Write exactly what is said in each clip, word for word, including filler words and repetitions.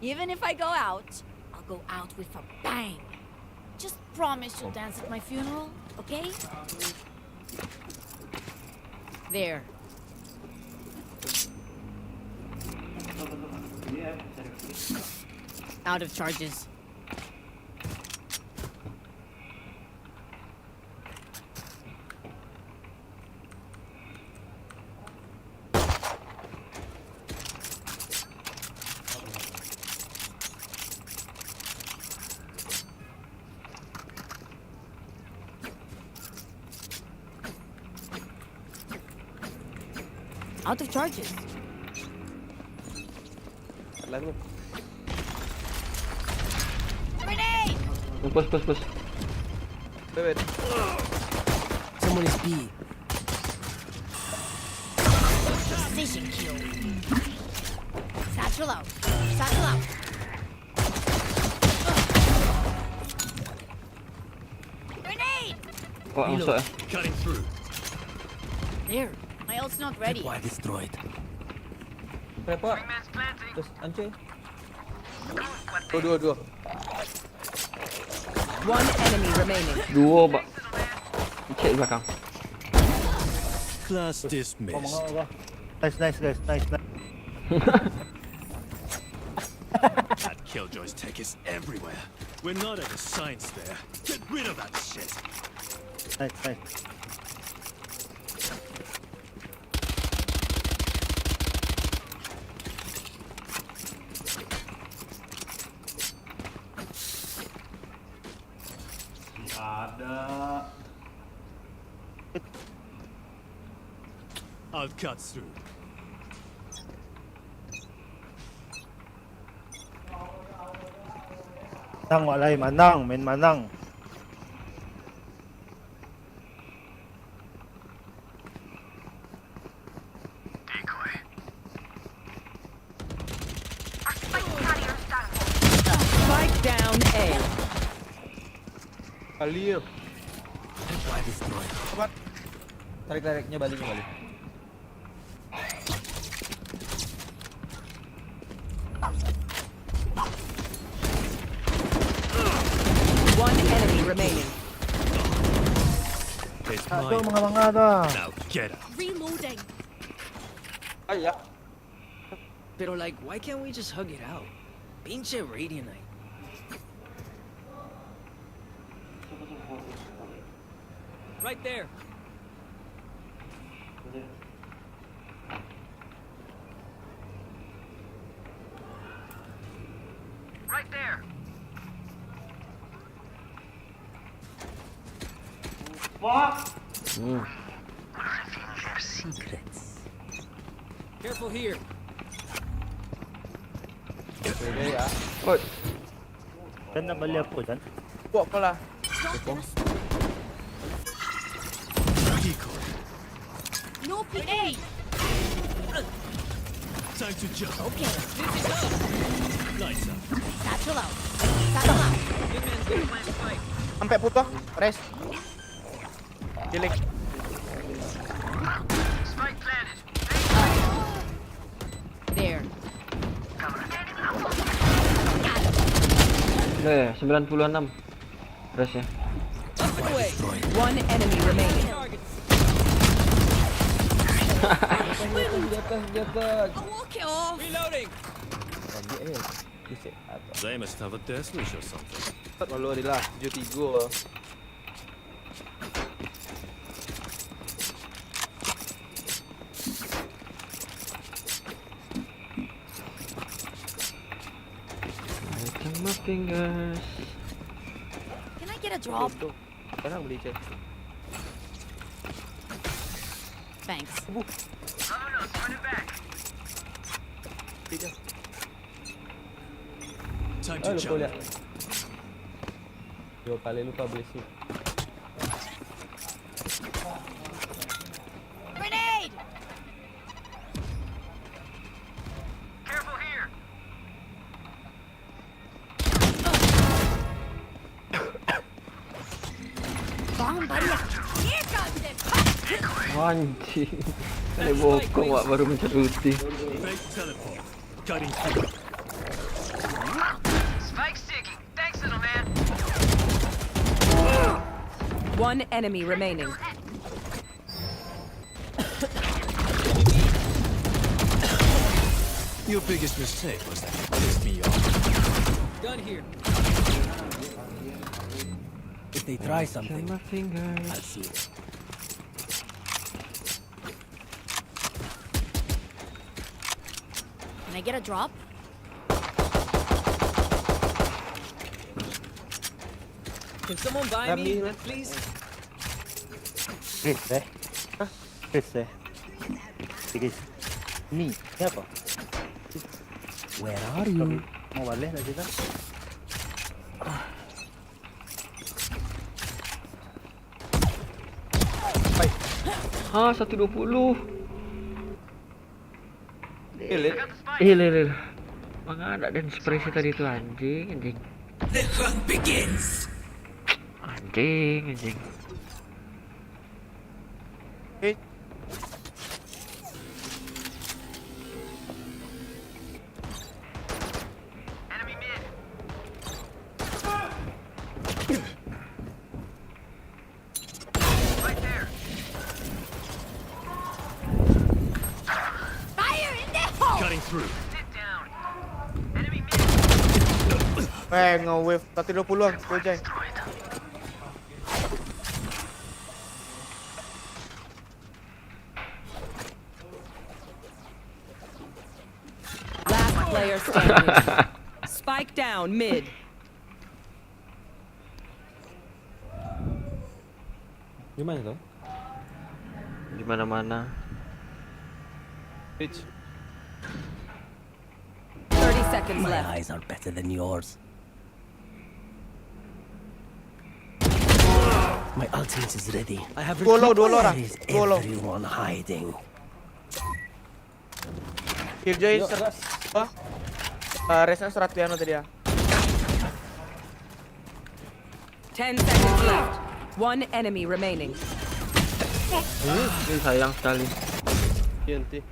Even if I go out, I'll go out with a bang. Just promise you'll dance at my funeral, okay? There. Out of charges. Out of charges. Lalu. Grenade! Push, push, push. Wait, wait. Someone is B. Precision kill. Satchel out. Satchel out. Grenade! Oh, masuk eh. Cutting through. There. My ult's not ready. Tripwire destroyed. Repot. Terus hancur. Dua, dua, dua. One enemy remaining. Duo, Pak. Cek belakang. Class dismissed. Nice, nice, guys. Nice, nice. That killjoy's tech is everywhere. We're not at a science fair. Get rid of that shit. Nice, nice. Ada. I'll cut through. Manang, wak lai, manang, main manang. Spike down A. Kali ya. Cepat. Tarik-tariknya balik kembali. One enemy remaining. It's mine. Aduh, manga-manga dah. Now get out. Reloading. Ay, ya. Pero, like, why can't we just hug it out? Pinche Radiant Night. Right there. Right there. Fuck. Hmm. Careful here. Oi. Kan nak bali apo, Jan? Kok kau lah? Decoy. No peeking. Time to jump. Okay. This is up. Lights up. Satchel out. Satchel out. Sampai putus. Rest. Healing. There. Eh, sembilan puluh enam. Rest ya. One enemy remaining. Di atas, di atas, di atas. I'll walk it off. Reloading. Lagi eh. Buset, apa? They must have a death wish or something. Lalu adalah tujuh tiga. Licking my fingers. Can I get a drop? Tuh, sekarang beli cek. Thanks. Buh. Tidak. Time to jump. Yo, kali lupa beli sih. Grenade! Careful here. Bomb buddy out. Here comes it. Anjing. Kena bokong, wak baru menceruti. Fake teleport. Cutting through. One enemy remaining. Your biggest mistake was that you pissed me off. Gun here. If they try something, I'll see it. Can I get a drop? Can someone buy me, please? Chris, eh? Hah? Chris, eh? Chris. Ni, siapa? Where are you? Mau balik lagi kan? Ha, satu dua puluh. Eh, lel. Eh, lel, lel. Manga ada dan spray si tadi tu, anjing, anjing. The hunt begins. Anjing, anjing. Eh. Fire in the hole! Cutting through. Eh, nge-wave. Satu dua puluh, go, Jai. Last player standing. Spike down mid. Di mana tu? Di mana-mana. Bridge. Thirty seconds left. My eyes are better than yours. My ultimate is ready. I have Dua low, dua low, Ra. Where is Dua low. Everyone hiding? Killjoy Yo, ser-, ras. Apa? Eh, resnya seratus ano tadi ya. Ten seconds left. One enemy remaining. Ini sayang sekali. T N T.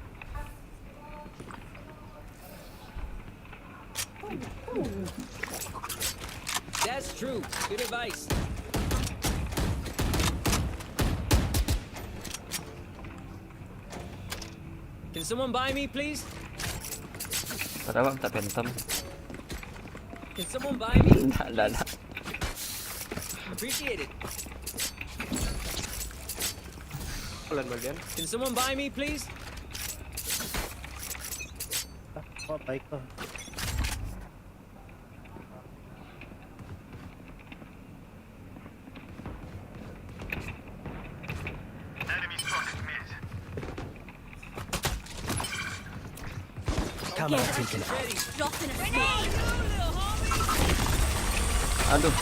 That's true. Good advice. Can someone buy me, please? Padahal tak phantom. Can someone buy me? Ndak, ndak, ndak. Appreciate it. Pelan bagian. Can someone buy me, please? Ah, oh, baik tuh. Camera taken out. Aduh.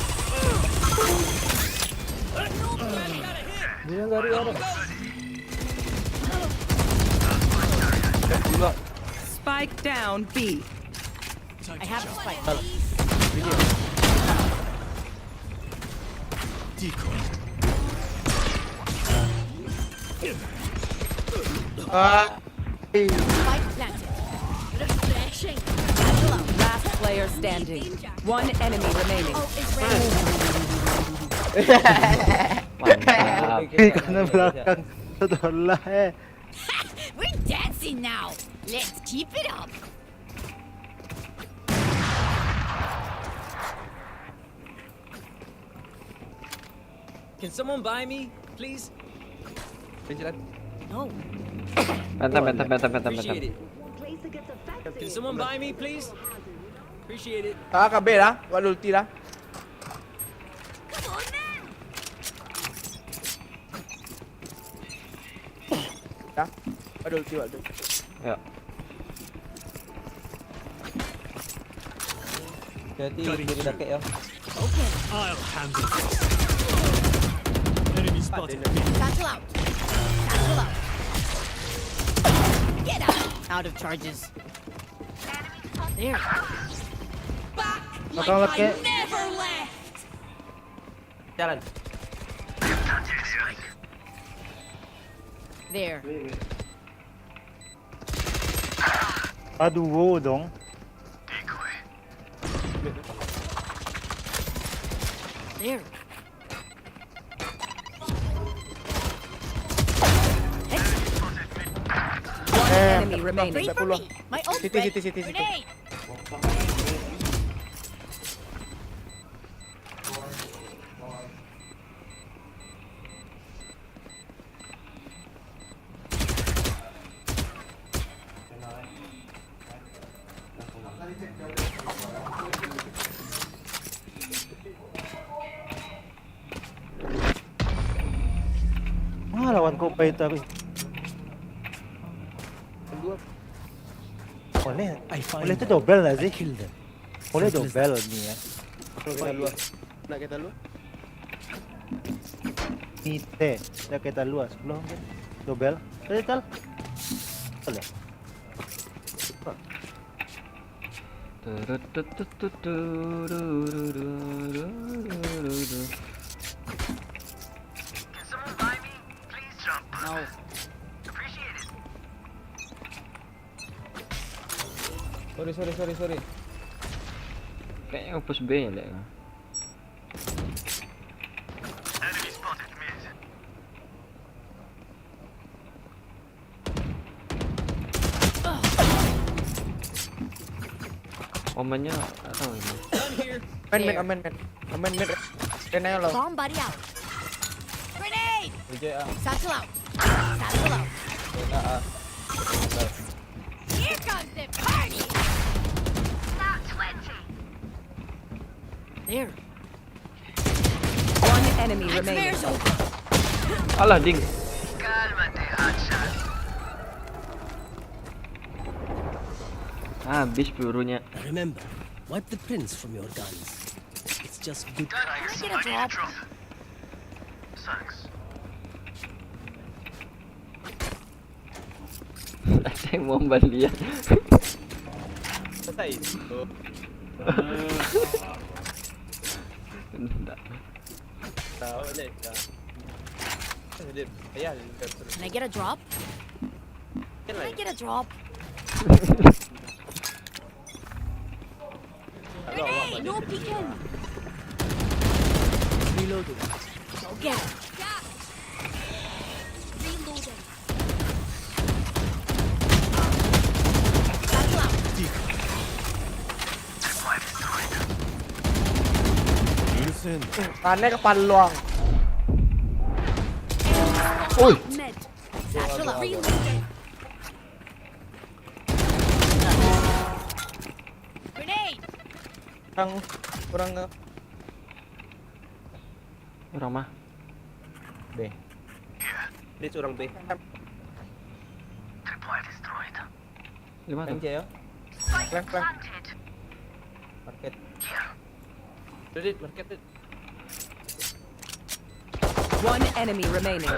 Dia yang dari arah. Spike down B. I have the spike. Ah. Spike planted. Refreshing. Last player standing. One enemy remaining. Oh, it's raining. Mantap. Ih, kena belakang. Sudah lah, eh. We're dancing now. Let's keep it up. Can someone buy me, please? Jalan. No. Phantom, phantom, phantom, phantom, phantom. Appreciate it. Can someone buy me, please? Appreciate it. Ah, ka B lah. Wak ulti lah. Come on, man. Dah. Ada ulti, Wak, tu. Ya. Hati-hati, kiri dakek, ya. Okay. I'll handle this. Enemy spotted. Satchel out. Satchel out. Get out. Out of charges. There. Back like I never left. Jalan. There. Aduh, dong. There. Enemy remaining. Wait for me. My ult. City, city, city, city. Grenade. Ah, lawan kau baik tapi. Boleh, boleh tu double lah sih. Boleh double ni ya. Kalau kita luar. Nak kita luar? Ni teh, nak kita luar sepuluh mungkin. Double. Tadi tal. Boleh. Now. Sorry, sorry, sorry, sorry. Kayaknya push B ya, Lek. Omennya tak tahu ini. Main, main, main, main. Main, main. Kena lo. Bomb buddy out. Grenade! Reject ah. Satchel out. Satchel out. Kena ah. Here comes the party! There. One enemy remaining. Alah, ding. Habis pelurunya. Remember, wipe the prints from your guns. It's just good. Can I get a drop? Ada yang mau balian. Selesai itu. Ndak. Tahu deh, Kak. Dia payah dia terus. Can I get a drop? Can I get a drop? Hey, no peeking. Reloading. Go get him. Reloading. Satchel out. Tanah kepala luang. Oi. Med. Satchel out. Reloading. Grenade. Kurang, kurang ke? Urang mah. B. Dia urang B. Lima tu. Flank ya. Flank, flank. Market. Dude, dude, market, dude. One enemy remaining.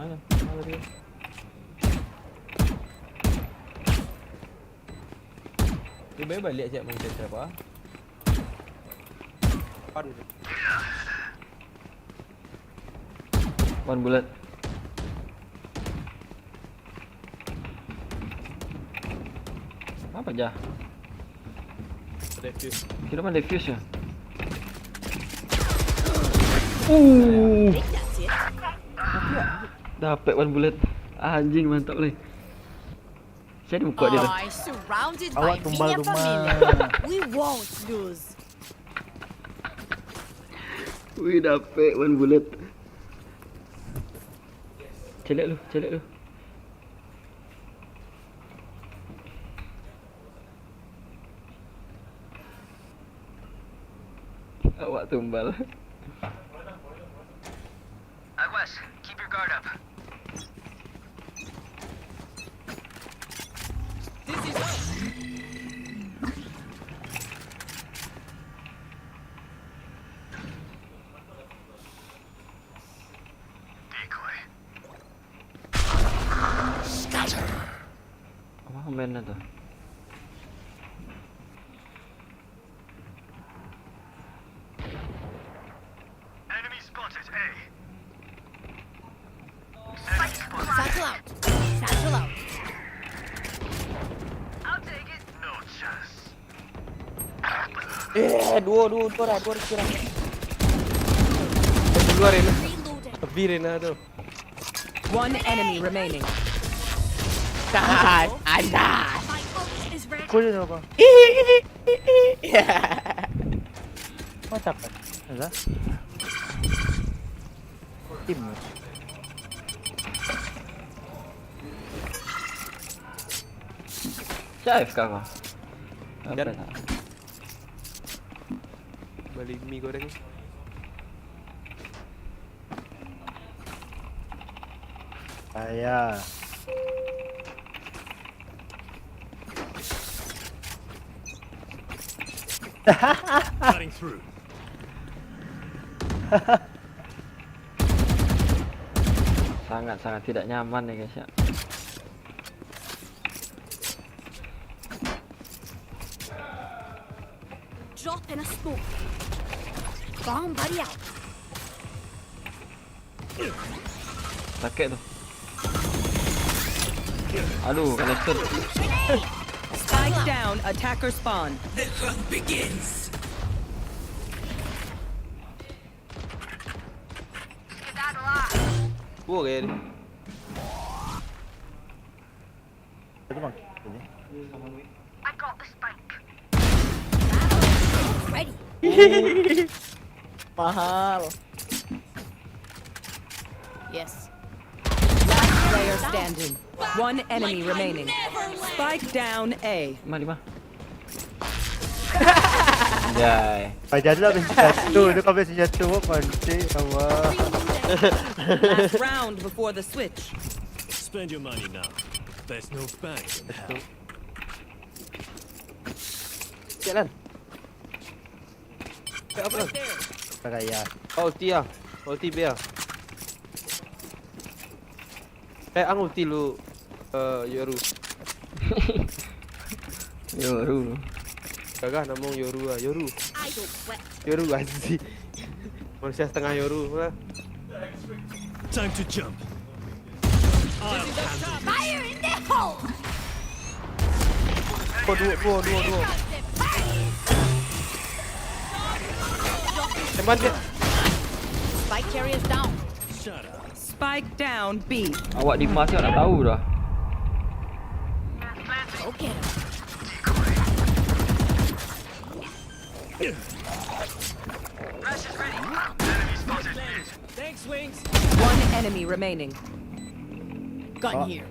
Mana? Mana dia? Dia balik, balik cak main cakap apa? Pan. One bullet. Apa jah? Defuse. Kira mana defuse ya? Uh. Dapat one bullet. Anjing, mantap leh. Saya dibuka dia tu. Awak tumbal rumah. We won't lose. Wih, dapat one bullet. Celek lu, celek lu. Awak tumbal. Awas, keep your guard up. This is Decoy. Scatter. Apa mainnya tuh? Enemy spotted A. Satchel out. Satchel out. I'll take it. No chance. Eh, duo, duo, duo lah, duo lah. Satu luar, Rena. Tepi, Rena tu. One enemy remaining. Tahan, anjay. Kau je apa? What happened? Alah. Tim. Siapa F K kau? Apa nak? Bali mi goreng. Ayah. Cutting through. Sangat-sangat tidak nyaman nih, guys, ya. Drop in a smoke. Bomb buddy out. Sakit tu. Aduh, kena stun. Spike down, attacker spawn. The hunt begins. Gua gaya ni. Satu bang. Sini. Ready. Mahal. Yes. Last player standing. One enemy remaining. Spike down A. Lima, lima. Anjay. Pajar tu habis jatuh. Dia kau habis jatuh, kau pancik, Allah. Last round before the switch. Spend your money now. There's no bank in hell. Jalan. Apa? Kagaya. Ulti ah. Ulti bia. Eh, ang ulti lu, eh, Yoru. Yoru. Gagah namo Yoru ah, Yoru. I don't sweat. Yoru Aziz. Manusia setengah Yoru lah. Time to jump. I'll handle this. Fire in the hole. Oh, duo, duo, duo, duo. Tembak dia. Spike carrier down. Shut up. Spike down B. Awak di mana, siapa nak tahu dah. Okay. Thanks, Wings. One enemy remaining. Gun here.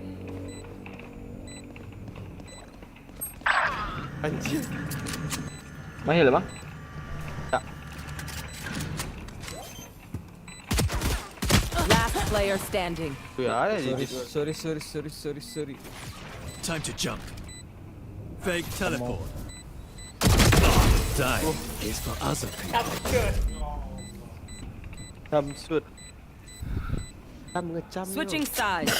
Anjir. Mahir lah, bang. Tak. Last player standing. Weh, ada je. Sorry, sorry, sorry, sorry, sorry, sorry. Time to jump. Fake teleport. Time is for other people. Samsud. Tam ngecam. Switching sides.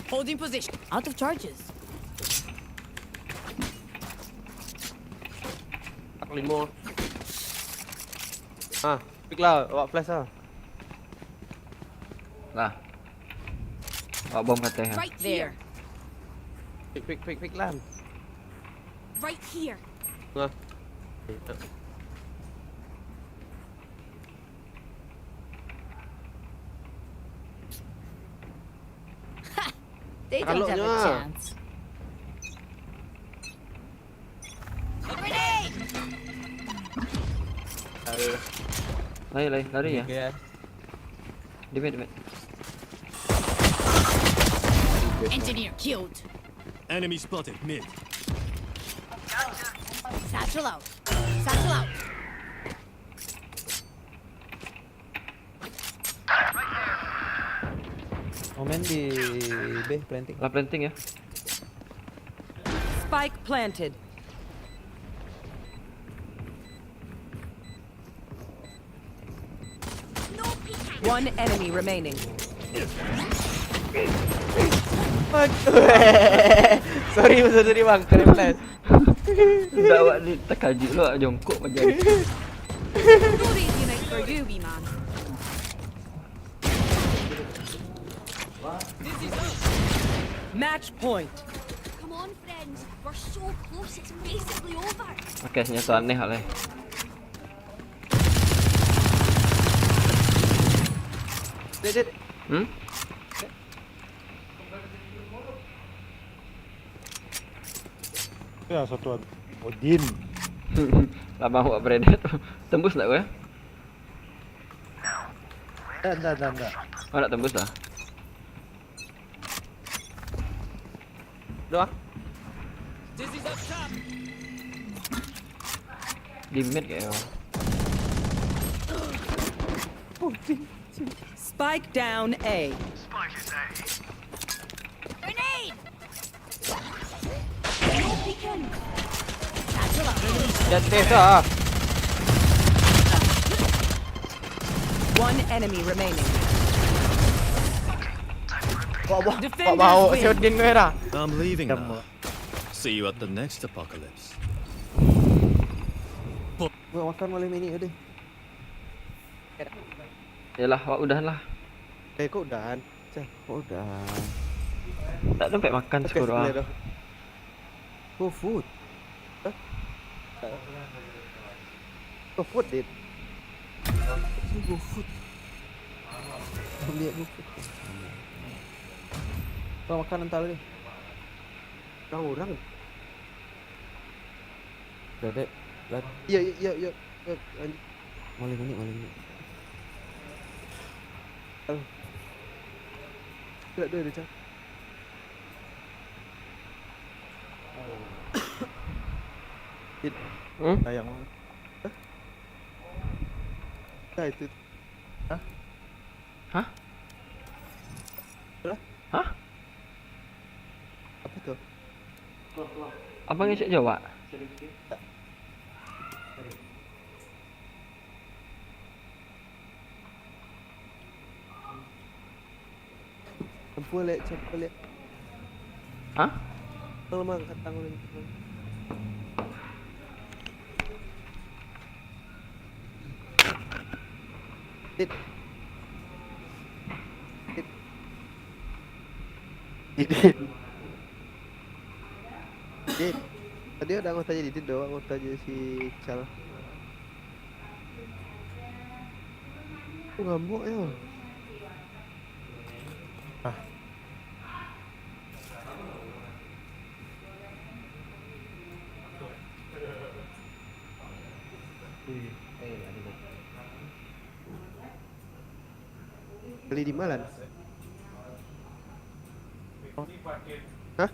Holding position. Out of charges. Tak limo. Ah, pick lah, awak flash lah. Lah. Awak bom ka ateh lah. Right there. Pick, pick, pick, pick lah. Right here. Nah. They don't have a chance. Lari, lari, lari ya. Di mid, di mid. Engineer killed. Enemy spotted mid. Satchel out. Satchel out. Omen di B planting. Lah planting ya. Spike planted. One enemy remaining. Sorry, sorry, bang. Kena flash. Dah awak ni terkajut lo, jongkok macam ni. Too easy, mate, for you, B-man. Match point. Come on, friends. We're so close, it's basically over. Oke, senjata aneh lah. Dek, dek. Hmm? Ya, satu lagi. Odin. Labang awak beredar tu. Tembus tak gue? Ndak, ndak, ndak, ndak. Oh, nak tembus lah. Doang. Di mid kayaknya. Spike down A. Grenade! Jatuh tu ah. One enemy remaining. Wak bau, wak Defenders bau win. si Odin tu dah. I'm leaving Kamu. now. See you at the next apocalypse. Buat makan boleh minit tadi. Yalah, awak udahan lah. Eh, kok udahan? Cah, kok udahan? Tak sampai makan Oke, syukur ah. boleh dah. Go food. Hah? Go food, Dit. Go food. Ambil go food. Kau makan entar lagi. Kau orang. Dedek, lad, Iya, iya, iya, iya. Iya, lanjut. Malih balik, malih balik. Aduh. Tidak ada, ada, Cang. Dit, Hmm? sayang banget. Hah? Nah, itu. Hah? Hah? Alah, Hah? apa tuh? Apa ngecek jawab? Campur lek, campur lek. Hah? Tang lemang, katang ulun. Dit. Dit. Dit. Dit. Tadi ada anggota jadi Dit doh, anggota jadi si Cal. Aku ngambok ya. Ah. Beli di mana? Hah?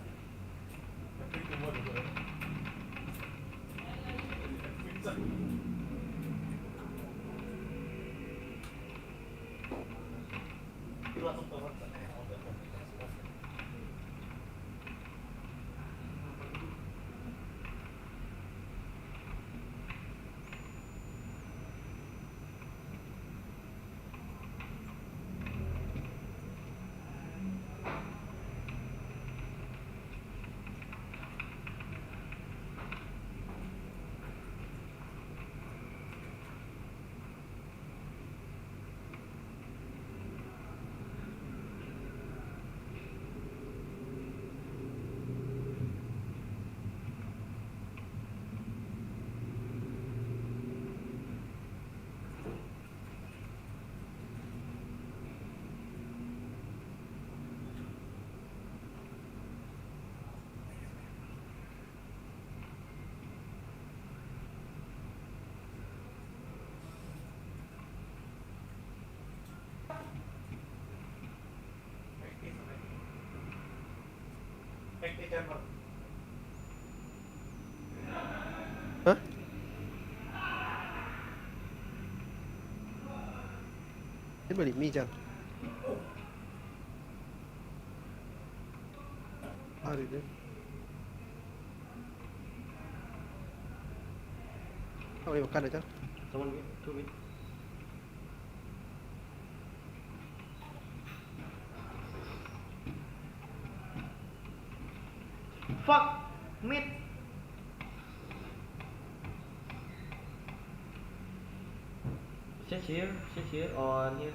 Hah? Dia balik mi, Jang. Hari dia. Kau boleh makan dah, Jang. Someone mid, two mid. Fuck, mid. Stage here, stage here, on here.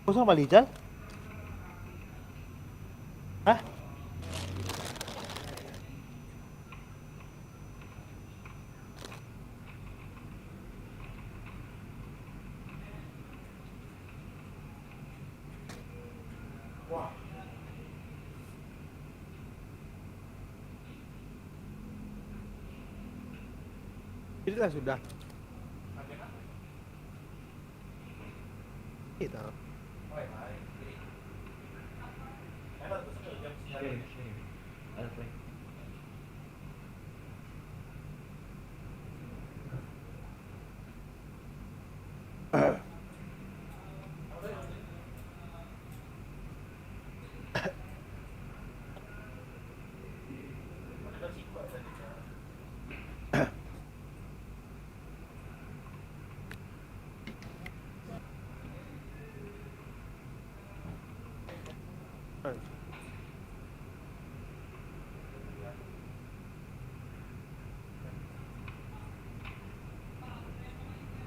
Kosong bali, Jal? Hah? Itulah sudah. Gitu.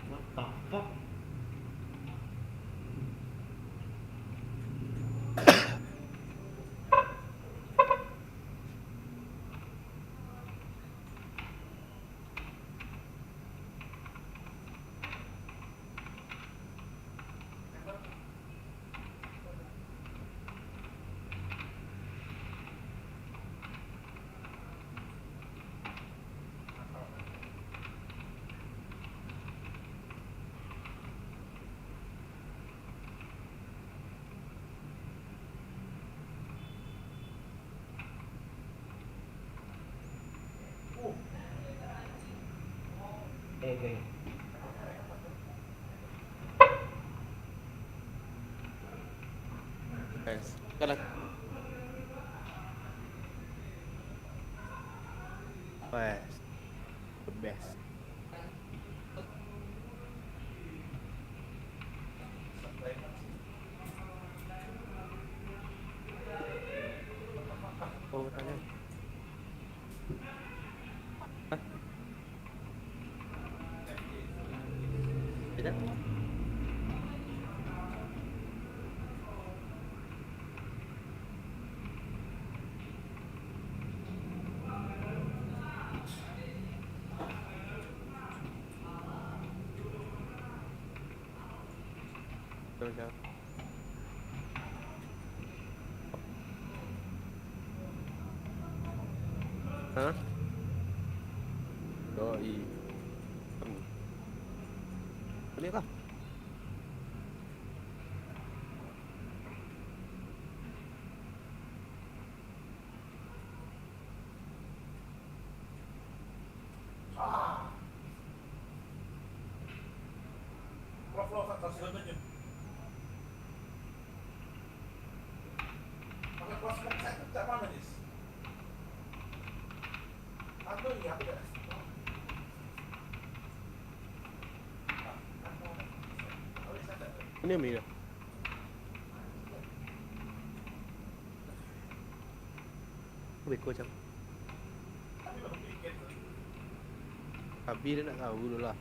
What the fuck? Guys, kalah. Wes, the best. Oh, tanya. Hah? Tidak. Terus ya. Hah? Doi. Boleh lah. Ini Mira. Beko macam. Tapi dia nak tahu dulu lah.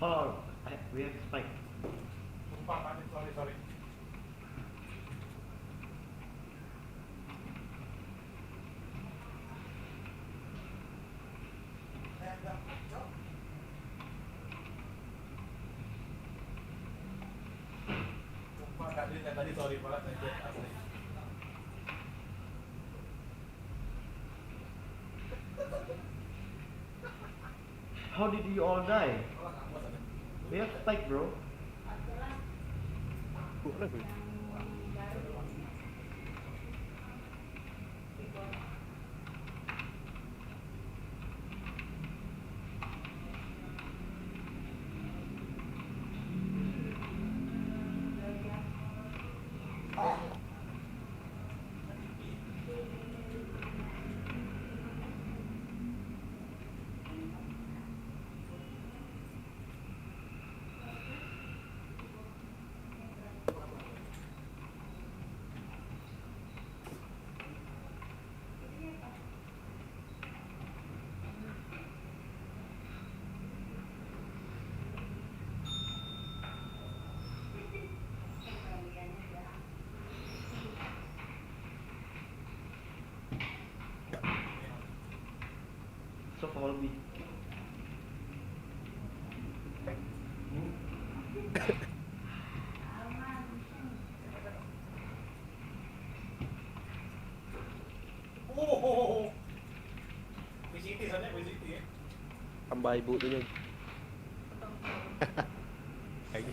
Oh, I, we have spike. Sorry, sorry. How did you all die? We have spike, bro. Tambah ibu tu nyo. Lagi,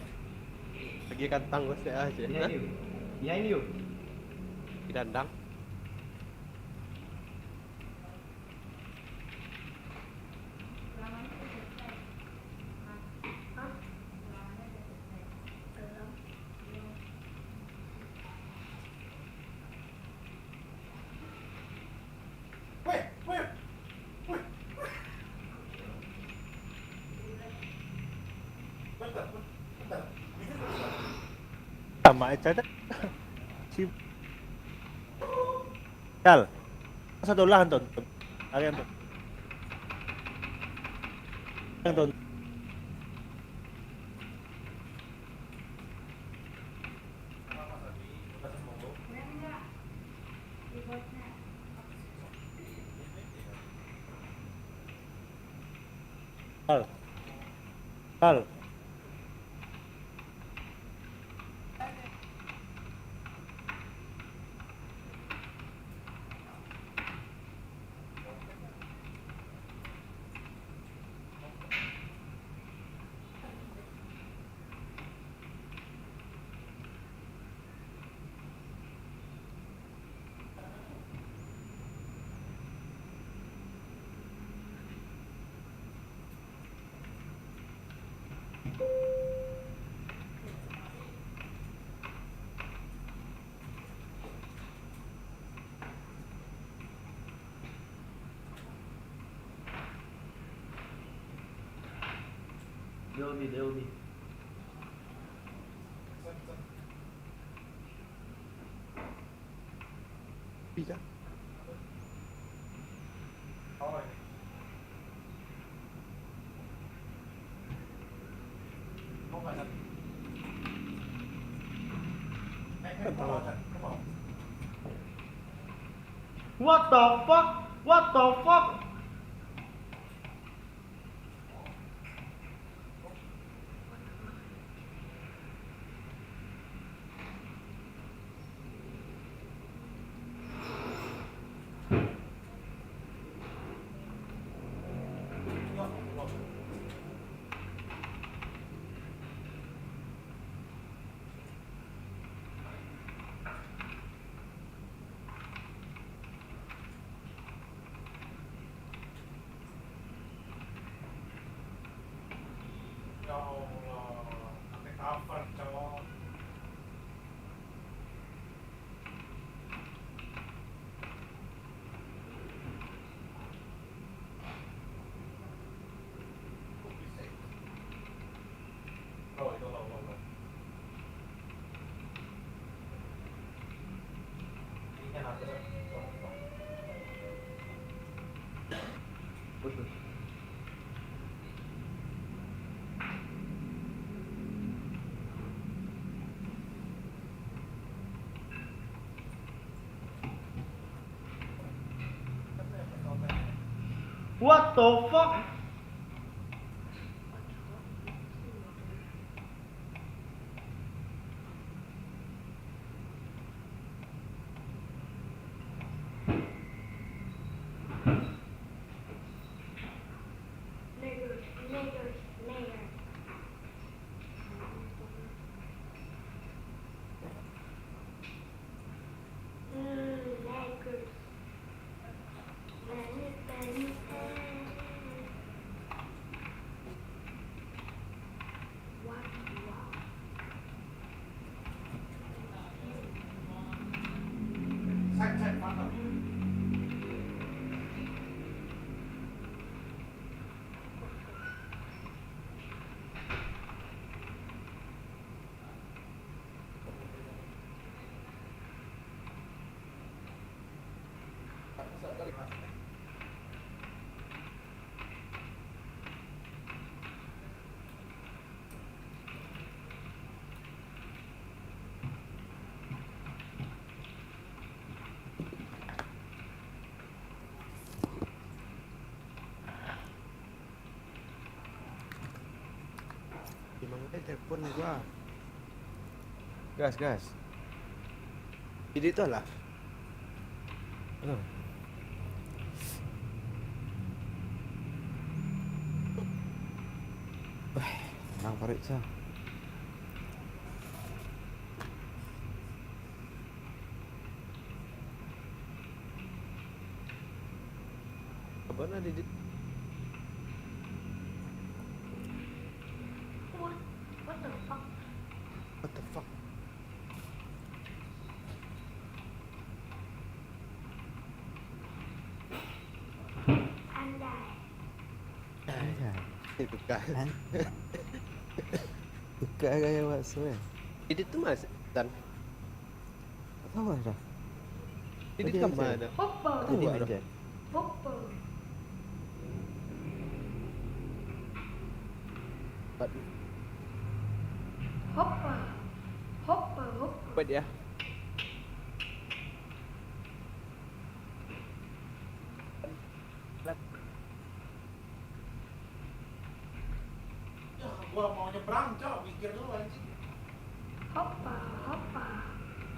lagi kantang ko sek ah, cek. Behind you. Behind you. Di dandang. Tamak aja dah. Si Cal. Satu lah, Anton. Lari, Anton. Anton. Cal. Cal. Deal me, deal me. Bisa. What the fuck? What the fuck? Ya Allah, sampai cover, cok. What the fuck? Emang ada telepon gua. Gas, gas. Jadi tu lah. Aduh. Wah, nang parit sa. Apa nak di What, what the fuck? What the fuck? Andai. Anjay. Eh, tukar. Hah? Tukar gaya bakso, eh. Jadi tu mas, Tan. Tak tahu lah dah. Jadi Jadi, gambar macam ada. Hoppa. Jadi Tahu lah. Macam. Hoppa. Empat. Hoppa. Hoppa, hoppa. Empat ya. Gua mau nyebrang, Cok. Pikir dulu, anjing. Hoppa, hoppa.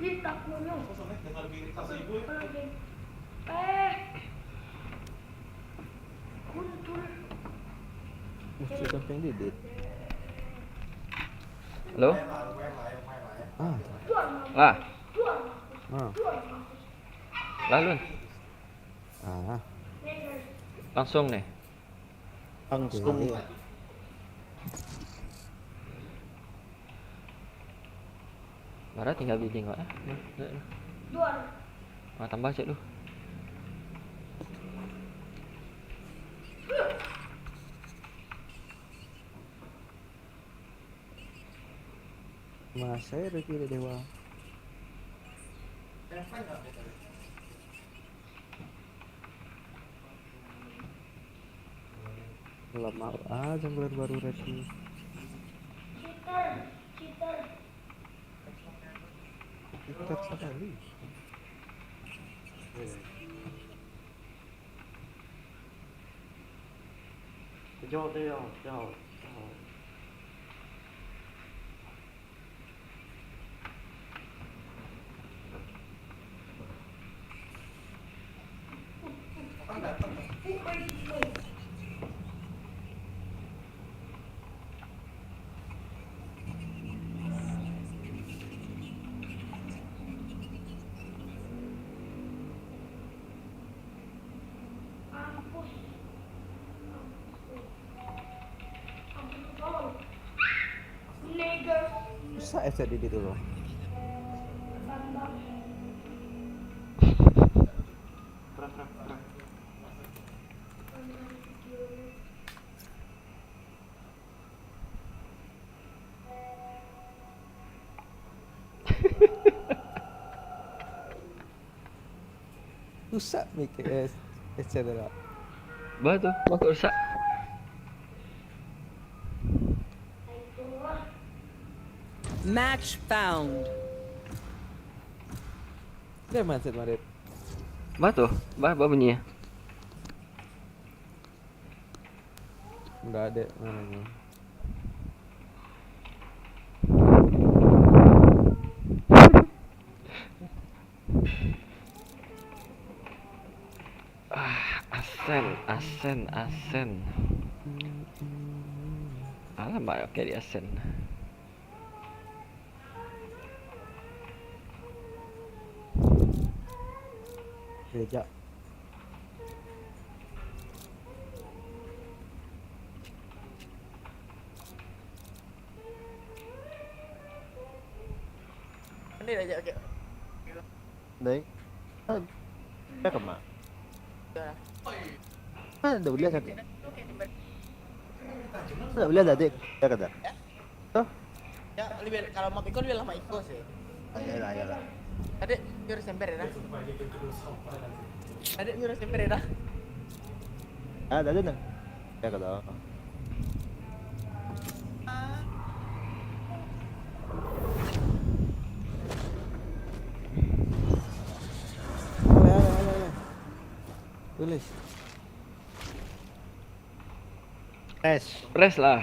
Ih, takutnya. Kosong, eh, tinggal di tas ibu, ya. Kalau dia, eh. Kuntul. Musuh sampai dia, Dit. Halo? Ah. Lah. Tuan, Tuan. Ah. Lah, Lun. Ah. Langsung nih. Langsung. Oke. Bara tinggal building kok, eh. Nah, nah, nah. Dua. Ah, tambah cek tu. Masai Rocky dek dewa. Lama ah, jungler baru ready. Cheater, cheater. Cheater sekali. Kejap, kejap, kejap, kejap. Susah headset di dulu. Rusak mikir, eh, headset tu lah. Bah tu, bah kok rusak. Match found. Dia macet, Marit. Bah tu, bah, bah bunyi. Ndak ada namanya. Ah, Asen, Asen, Asen. Alamak, oke, di Asen. Rejak. Ini rejak, oke. Dai. Ah, dah kema. Ah, dah boleh sakit. Dah boleh dah, Dik. Dah kata. Tuh. Ya, lebih, kalau mau pikul lebih lama ikut sih. Ah, iyalah, iyalah. Adik, biar semper ya dah. Adik, biar semper ya dah. Ah, dah, dah, dah. Dah kata. Boleh, boleh, boleh, boleh. Press. Press lah.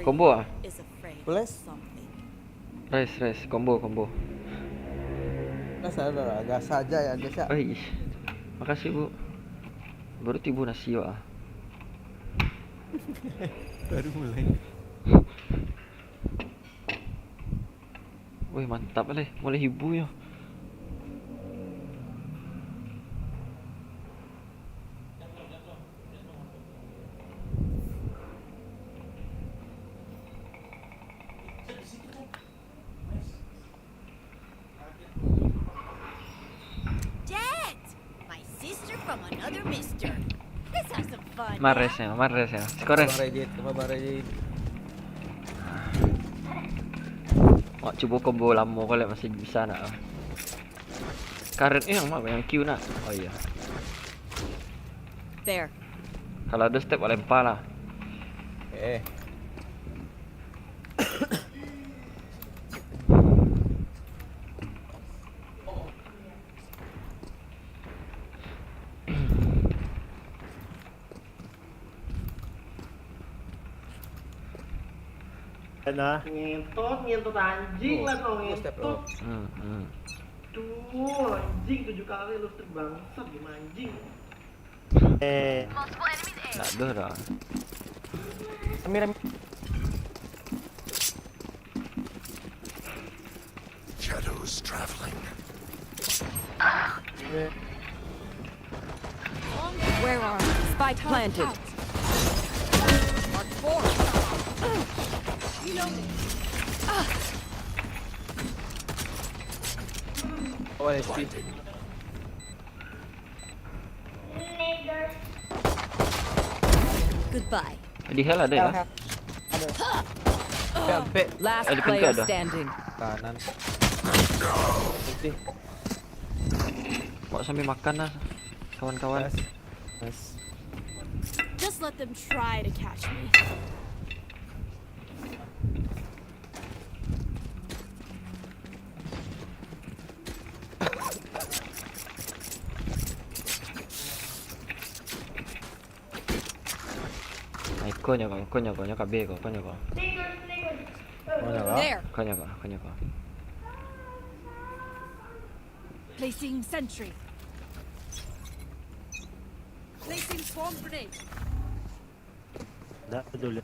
Combo ah. Flash. Rest, rest, combo, combo. Nah, salah lah, agak saja ya, agak syak. Oi, makasih, Bu. Baru tibo nasi, wak, ah. Baru mulai. Wih, mantap leh, mulai hibur yo. Jet! My sister from another mister. Let's have some fun, ya? Mares ya, mares ya. Skores. Kabar Jet, kabar Jet. Wak cubo combo lamo ko lek masih bisa nak. Karet eh yang ma, yang Q nak. Oh iya. There. Kalau ada step, lempar lah. Eh. Nah. Ngentot, ngentot anjing lah kau, ngentot. Hmm, hmm. Tuh, anjing tujuh kali lu step bangsat, gimana anjing? Eh. Tak ada dah. Rami, rami. Shadows traveling. Where are you? Spike planted. Mark four. One H P. Goodbye. Di hell ada ya? Hell, hell. Ada. Sampai. Last player standing. Kanan. Putih. Mau sambil makan lah, kawan-kawan. Nice. Nice. Just let them try to catch me. Ai, konyo ko, konyo ko, nyo kabeh ko, konyo ko. Konyo ko. There. Konyo ko, konyo ko. Placing sentry. Placing swarm grenade. Dak peduli.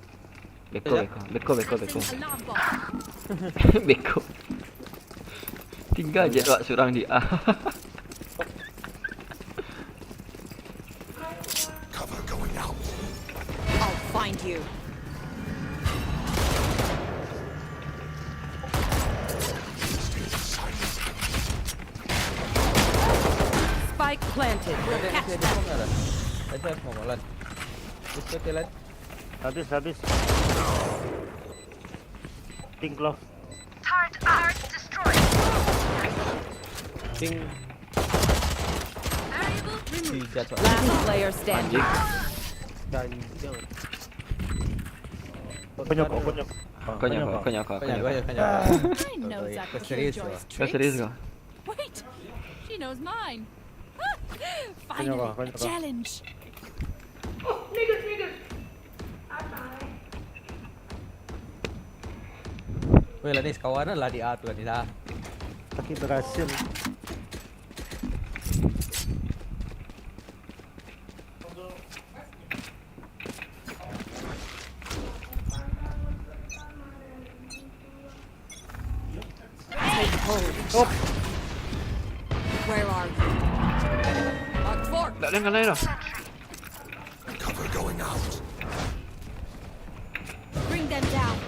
Beko, beko, beko, beko, beko. Placing alarm bot. Beko. Tinggal je wak surang di A. Cover going out. I'll find you. Spike planted. We'll catch them. Habis, habis. Pink glove. Turret, turret destroyed. Pink. Variable removed. Last player standing. Anjing. Konyo ko, konyo ko. Konyo ko, konyo ko, konyo ko. I know Zack Killjoy's tricks. Kau serius ko? Wait, she knows mine. Finally, a challenge. Weh, lah ni sekawan lah di A tu lah ni lah. Tapi berhasil. Take hold. Where are you? Mark four. Tak ada yang kena dah. Cover going out. Bring them down.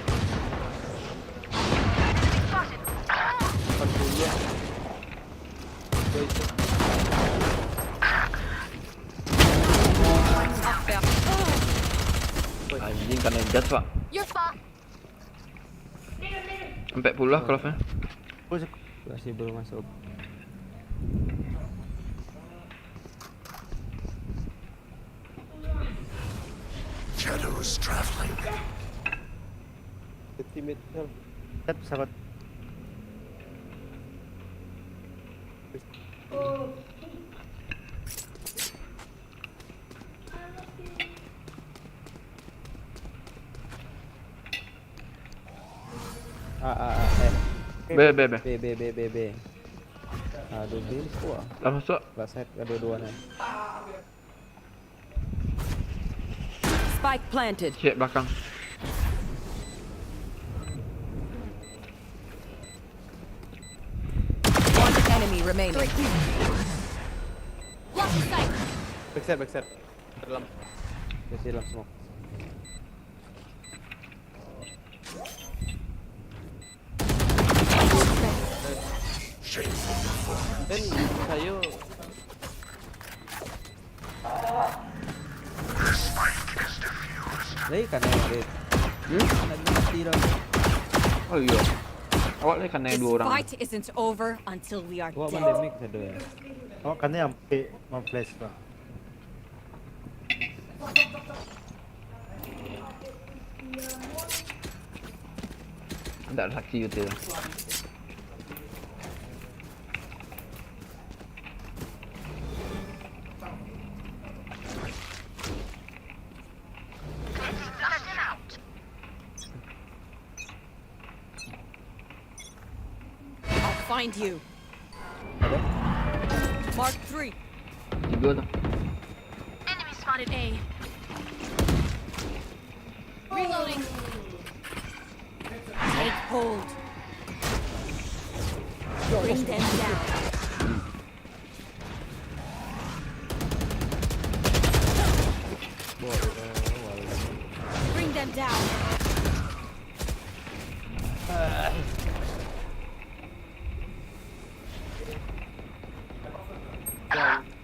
Anjing, kena jas, Pak. You're fine. Ampek puluah kalau fan. Masih belum masuk. Shadows traveling. Team metal. Tep, sahabat. A, A, A, eh. B, B, B. B, B, B, B, B. Aduh, B kuat. Lah masuk. Lah set kedua-duanya. Spike planted. Cek belakang. One enemy remaining. Blocking sight. Backside, backside. Dalam. Masih dalam smoke. Kan sayo. Lai kanai, Rit. Hmm? Lagi mati dah. Oh iyo. Awak lai kanai dua orang. This fight isn't over until we are dead. Awak pandemic sado ya. Awak kanai ampek, mau flash lah. Ndak sakik betul. I'll find you. Mark three. Tiga tu. Enemy spotted A. Reloading. Take hold. Bring them down. Bring them down.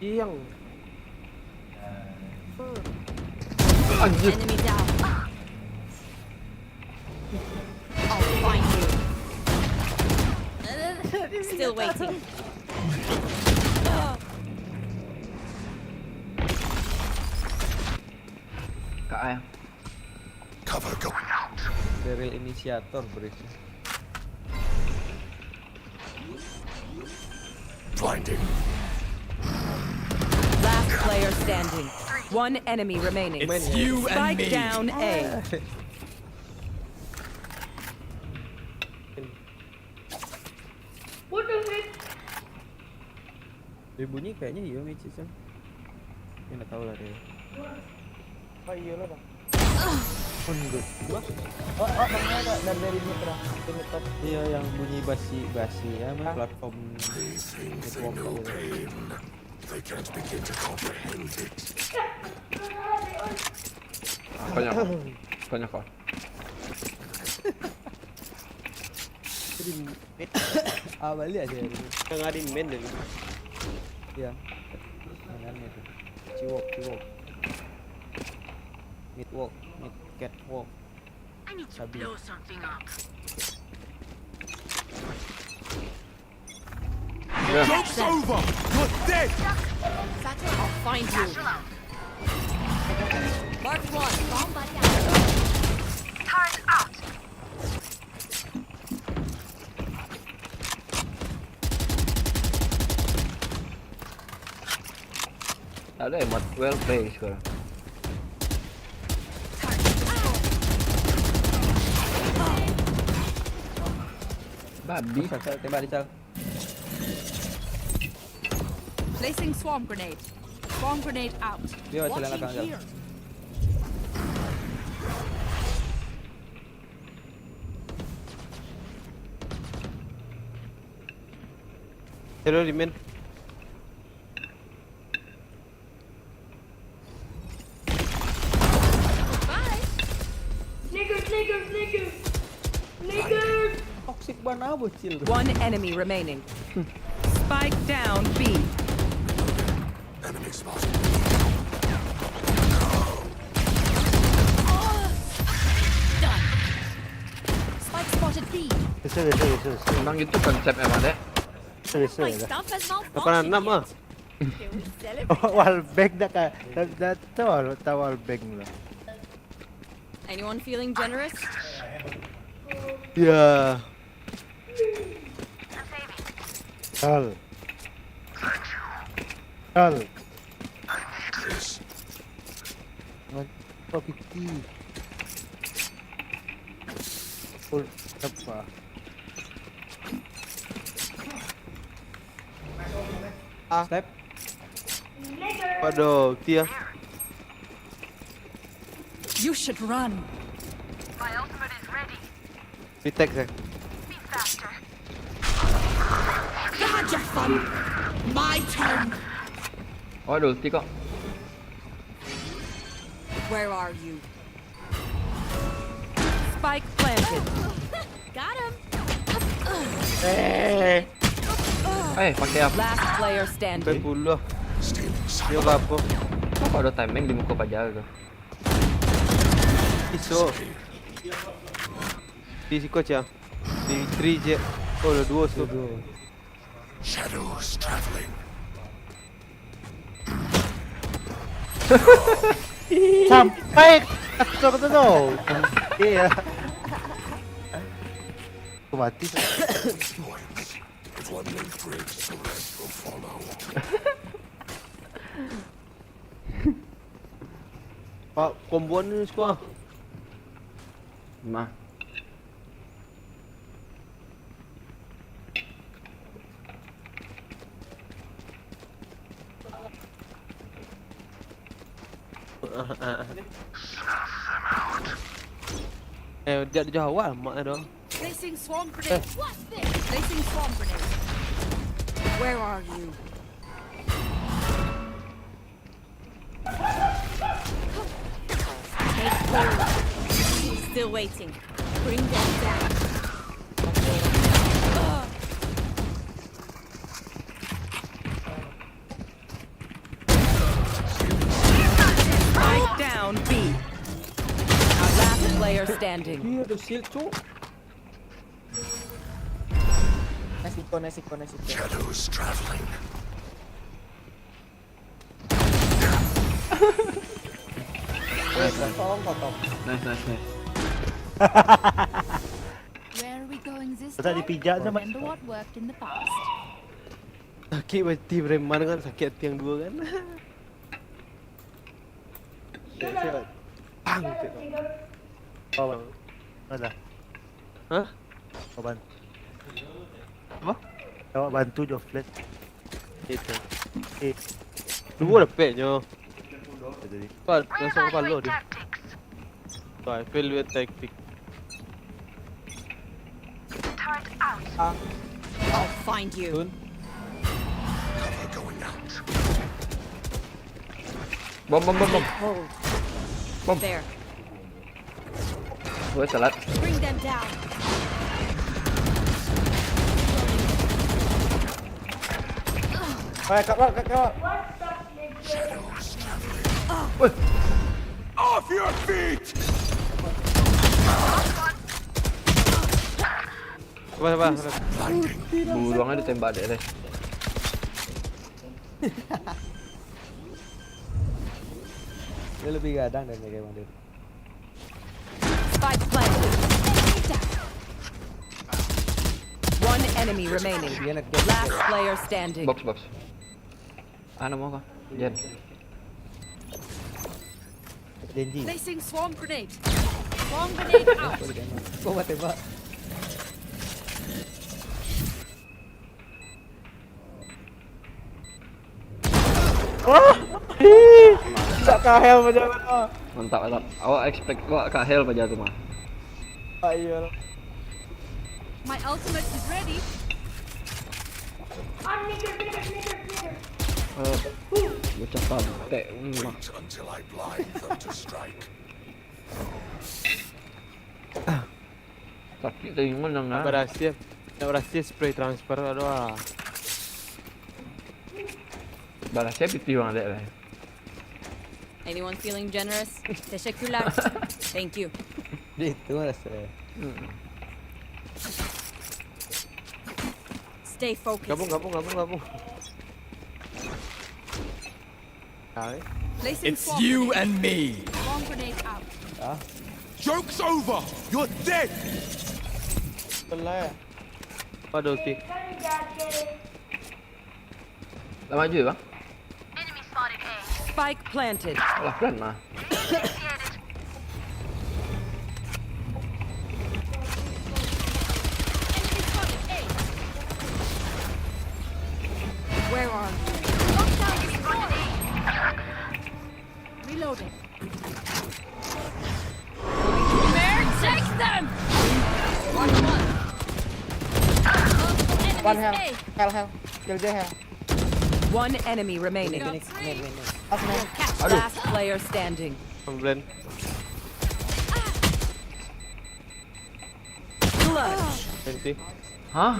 Yang. Anjir. Enemy down. I'll find you. Still waiting. Kak, eh. Cover going out. Serial inisiator, bro. Blinding. Last player standing. One enemy remaining. It's you and me. Spike down A. What the heck? Dia bunyi kayaknya iya, Mecik, Sam. Yang nak tahu lah dia. Oh, iya lah, Bang. Pun good. Wah. Oh, oh, Bang, ada dari, dari mid lah. Dari mid top. Iya, yang bunyi basi-basi ya, main platform network gitu. Apa yang kau? Apa yang kau? Jadi, ah, balik aja. Tengah di main dulu. Iya. Mainan itu. Ciwok, ciwok. Mid walk, mid cat walk. I need to blow something up. Joke's over! You're dead! I'll find you. Mark one. Bomb buddy out. Turret out. Tak ada hemat, well play score. Babi. Sal, sal, tembak dia, Sal. Placing swarm grenade. Swarm grenade out. Dia jalan belakang, Sal. Hello, Limen. Bye. Niggas, niggas, niggas. Niggas. Toxic bana bocil tu. One enemy remaining. Spike down B. Enemy spotted. Done. Spike spotted B. Biasa, biasa, biasa, biasa. Memang itu konsep emang, Dek. Biasa, biasa, biasa. My stuff has malfunctioned yet. Lapan enam ah. Can we celebrate that? Wallbang dah ka-, dah, dah tahu, tahu wallbang lah. Anyone feeling generous? Ya. Hal. Hal. What? Kok fifty? Full, apa? Ah. Slap. Waduh, ulti ah. You should run. Retake saya. You had your fun. My turn. Oh, ada ulti kok. Where are you? Spike planted. Got him. Eh, Eh, pakai apa? Last player sampai standing. puluh. Dia apa? Kok ada timing di muka pajar tu? Iso. Di siko cia. Di three je. Oh, ada dua tu. Shadows traveling. Sampai kacau tu tau. Iya. Aku mati. If one link breaks, the rest will follow. Pak, komboan ni siko ah. Nah. Eh, dia jauh awal mak dia. Placing swarm grenade. What's this? Placing swarm grenade. Where are you? Take hold. Still waiting. Bring them down. Spike down B. Last player standing. Dia ada shield tu. Nice eco, nice eco, nice eco. Shadows traveling. Tolong potong. Nice, nice, nice. Where are we going this Tadi time? pijak sama. Remember what worked in the past. Sakit hati preman kan, sakit hati yang dua kan. Pang. Kawan. Mana? Hah? Kawan. Apa? Awak bantu jo flash. Itu. Eh, Dua dapatnya. Tadi. Kau langsung kepala dia. So I fail with tactic. I'll find you. Tun. Cover going out. Bom, bom, bom, bom. Hold. Bom. There. Gue salat. Bring them down. Hai, kat luar, kat luar. Shadows traveling. Woi, Off your feet! Sabar, sabar, sabar. Blinding. Buruang aja ditembak dek deh. Dia lebih gadang dari kawan dia. Spike planted. One enemy remaining. Dia nak dia. Last player standing. Box, box. Ah, nemu kau. Jen. Denji. Placing swarm grenade. Swarm grenade out. Kau mati, Pak. Oh, tak kahel macam mana? Mantap, mantap. Awak expect awak kahel paja tu mah. Ayo. My ultimate is ready. Eh, bocah pantek. Mwah. Wait until I blind them to strike. Sakit telinga nang Nak ah. Berhasil. Nak berhasil spray transfer, aduh ah. Balasnya piti bang dek lah. Anyone feeling generous? Teşekkürler. Thank you. Dia itu rasa. Stay focused. Gabung, gabung, gabung, gabung. Hai. Placing It's swarm you grenade. And me. Swarm grenade out. Joke's over. You're dead. Pelan. Apa ada ulti? Lama juga bang. Spike planted. Alah pelan mah. Where are you? One hell. Hell, hell. Kill J hell. One enemy remaining. Main, main, main, main. Last man. Aduh. Last player standing. Komplain. Clutch. Nanti. Hah?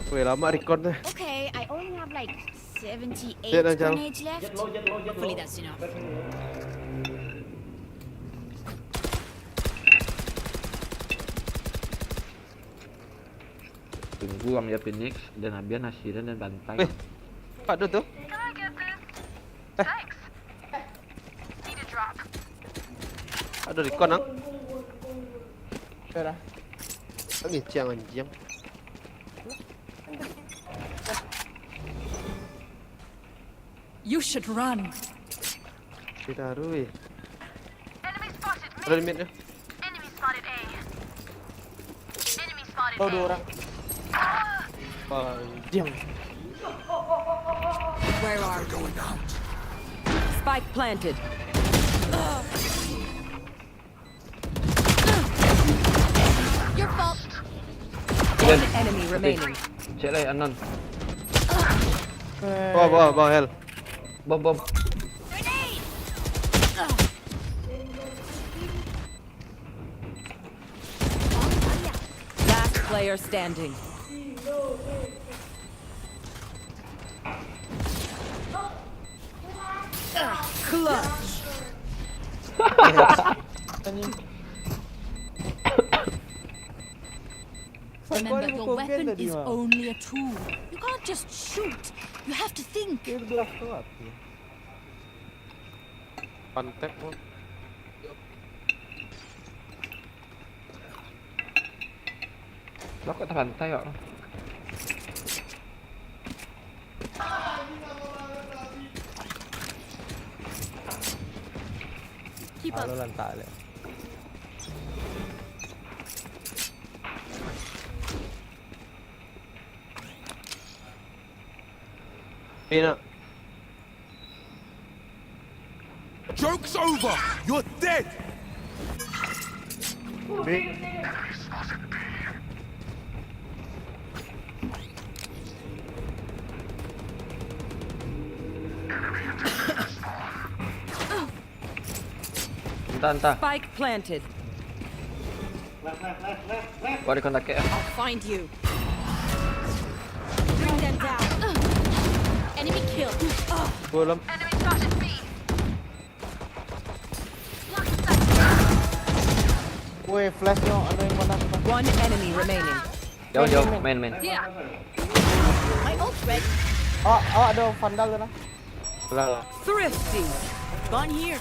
Weh, lama record deh. Okay, I only have, like, seventy-eight grenades left. Hopefully that's enough. Tunggu ang ya Phoenix, dan abian hasilan dan bantai. Eh, Pak Dut tu? Eh. Ada di kon, ang? Sudah. Anjing, anjing. You should run. Kita harus, eh. Ada di mid, eh. Oh, dua orang. Anjing. Where are you? Spike planted. Your fault. One enemy remaining. Cek lah, Anon. Bawah, bawah, bawah, hell. Bom, bom. Grenade. Last player standing. Clutch. Remember, your weapon is only a tool. You can't just shoot. You have to think. Pantek pun. Lah, kok tabantai, kok? Keep up. Halo, lantak, lek. Pina. Joke's over! You're dead! Entah, entah. Spike planted. Gua ada kontak ya. I'll find you. Bring them down. Enemy killed. Belum. Woi, flash nyo, ada yang mana tu? One enemy remaining. Jauh, jauh, main, main. Yeah. My ult ready. Oh, oh, ada vandal tu nah. Lah, lah. Thrifty. Gone here.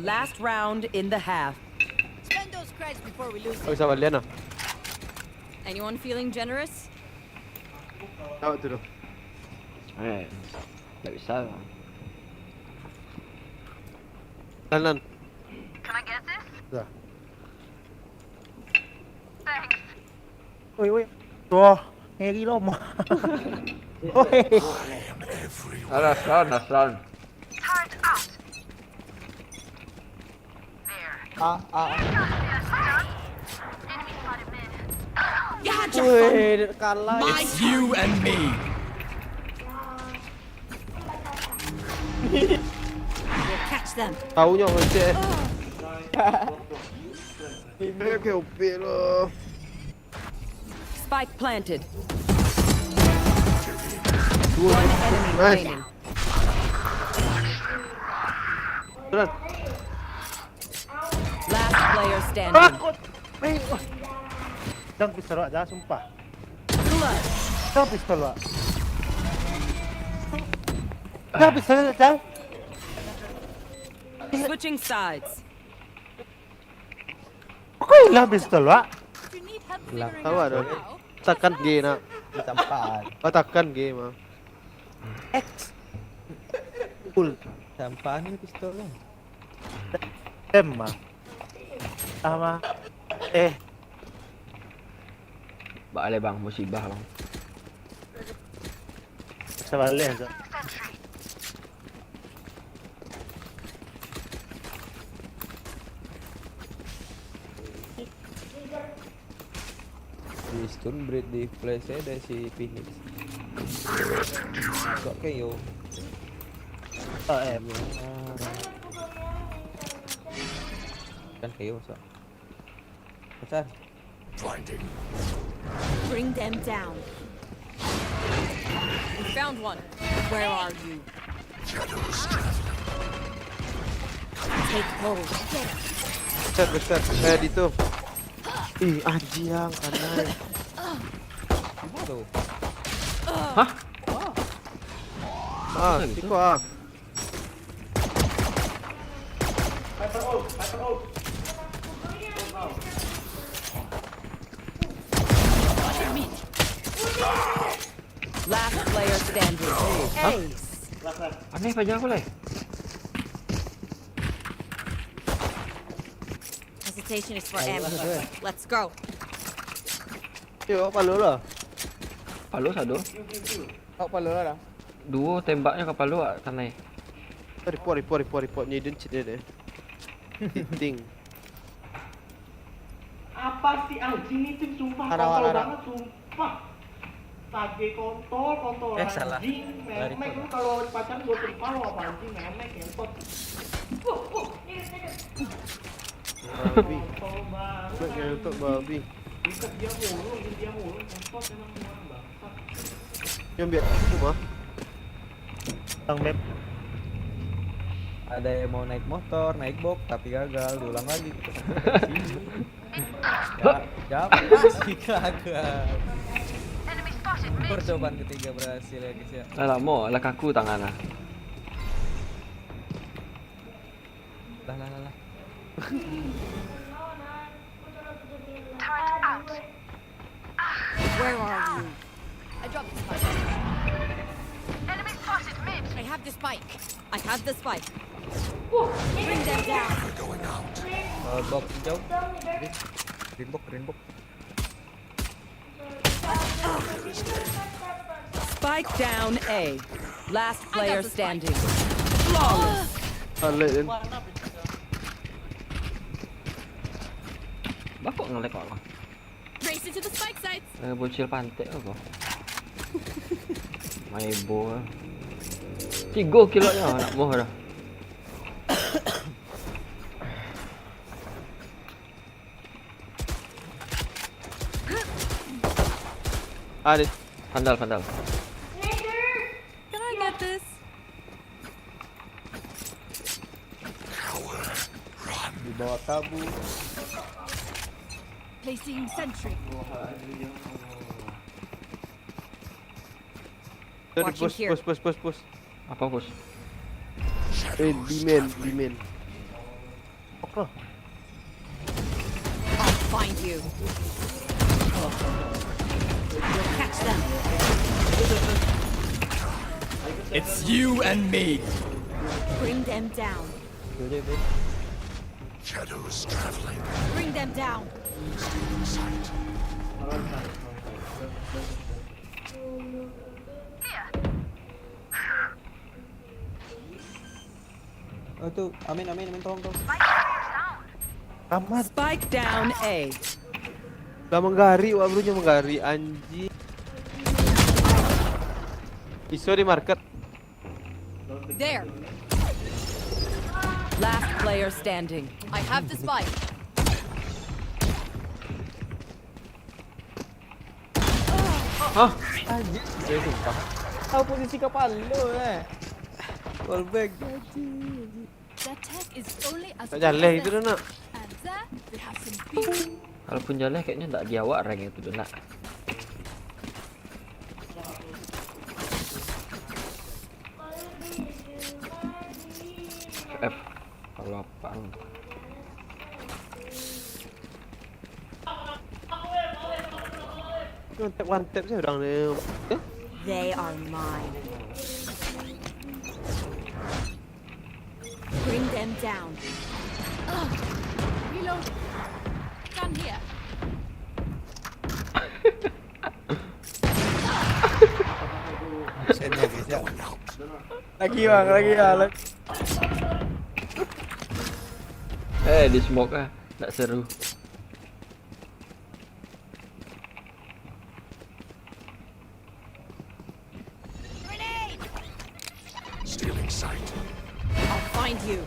Last round in the half. Spend those creds before we lose. Oh, bisa balian lah. Anyone feeling generous? Tahu tu tu. Eh, tak bisa lah. Lan, lan. Can I get this? Dah. Thanks. Oi, oi. Wah, ngeri lom. Oi. Alas, lan, alas, lan. Turret out. There. Ah, ah, ah. Enemy spotted mid. Weh, kalah. It's you and me. We'll catch them. Taunyo, cek. Ini kayak O P lah. Spike planted. One enemy remaining. Nice. Last player standing. Ah, kau, eh, wah. Jangan pistol awak, jangan, sumpah. Jangan pistol awak. Jangan pistol awak, jangan. Switching sides. Kau hilang pistol, Wak? Hilang. Tahu ada. Takan G nak. Tampaan. Oh, takan G mah. X. Full. Tampaan ni pistol lah. M mah. Sama. Eh. Bak alai bang, musibah bang. Sabaleh tu. Stun break di flash dari si Phoenix. Sok kayo. Ah, eh. Kan kayo, sok. Pesan. Bring them down. We found one. Where are you? Take hold. Besar, besar. Eh, di tu. Ih, anjing, kanai. Apa tu? Ah, siko ah. Last player standing. Ace. Aneh paja aku lai. Hesitation is for ambush. Let's go. Yo, palo lah. Palo sado. Kau palo lah dah. Duo tembaknyo ka palo ah, kanai. Report, report, report, report. Nyo idin cedera deh. Titing. Apa sih anjing itu, sumpah Arah, kontol arah. Banget, sumpah. Sage kontol, kontol Eh, salah. Anjing, Lari memek pun. Lu kalau pacaran gua sumpah lu apa anjing, memek, ngentot. Babi. Kontol banget. Gue ngentot babi. Bukan dia mulu, ini dia mulu, ngentot emang semua orang bangsat. Nyombit aku mah. Tang map. Ada yang mau naik motor, naik box, tapi gagal, diulang lagi. Ya, siapa sih gagal? Percobaan ketiga berhasil ya guys ya. Lah lamo lah kaku tangan ah. Lah lah lah lah. Where are you? I dropped the spike. I have the spike. I have the spike. Bring them down. Eh, box hijau. Green, green box, green box. Spike down A. Last player standing. Flawless. Alek kan. Bakok ngelek kok. Race into the spike sites. Eh, bocil pantek apa? Maibo. Tigo kilonyo nak moh dah. Ada. Vandal, vandal. Can I get this? Di bawah kabur. Placing sentry. Tadi Watching push, here. Push, push, push, push. Apa bos? Eh, di main, di main. Oke. I'll find you. Catch them. It's you and me. Bring them down. Duduk, Beb. Shadows traveling. Bring them down. Sight. Oh tu, Amin, Amin, Amin, tolong, tolong. Amat. Spike down A. Lah manggarik, wak, bro, nyo manggarik, anjing. Iso di market. There. Last player standing. I have the spike. Hah? Anjir, eh, sumpah. Tahu posisi kapalo eh. Wallbang, anjir. The tech is only as Tak jaleh itu dah nak. And there we have some beef. Kalaupun jaleh kayaknyo ndak di awak rank itu dah nak. F kalau apa? One tap, one tap saja orang ni. Eh? They are mine. Bring them down. Ugh. Reload. Gun here. Lagi bang, lagi bang. Lagi. Eh, di smoke ah, tak seru. Sight. I'll find you.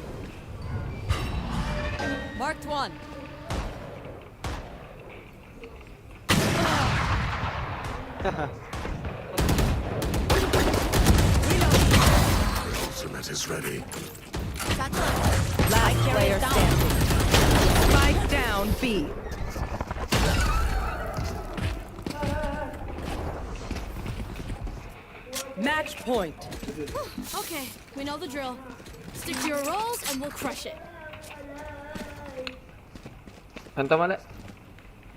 Marked one. Ultimate is ready. Last player standing. Spike down B. Match point. Okay, we know the drill. Stick to your roles and we'll crush it. Hantam balik.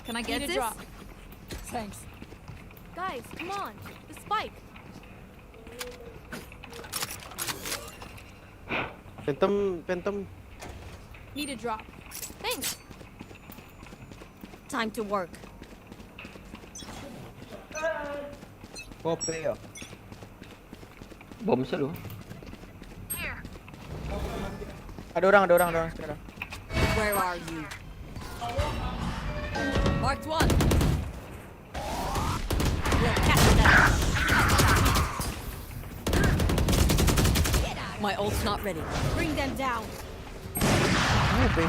Can I get this? Thanks. Guys, come on. The spike. Phantom, Phantom. Need a drop. Thanks. Time to work. Kopi ya. Bom selalu. Ada orang, ada orang, ada orang sekarang. Where are you? Marked one. We'll catch them. My ult's not ready. Bring them down.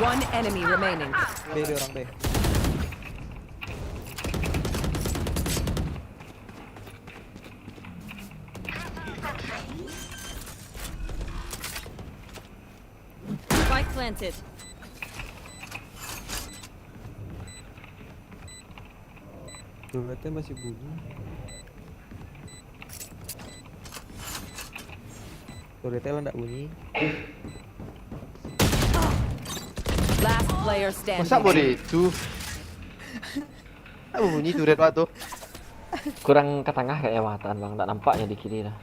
One enemy remaining. B, ada orang B. Spike planted. Turretnya masih bunyi. Turretnya lah ndak bunyi. Last player standing. Masa boleh itu? Ndak bunyi turret waktu. Kurang ke tengah kayaknya matan bang, tak nampaknya di kiri dah.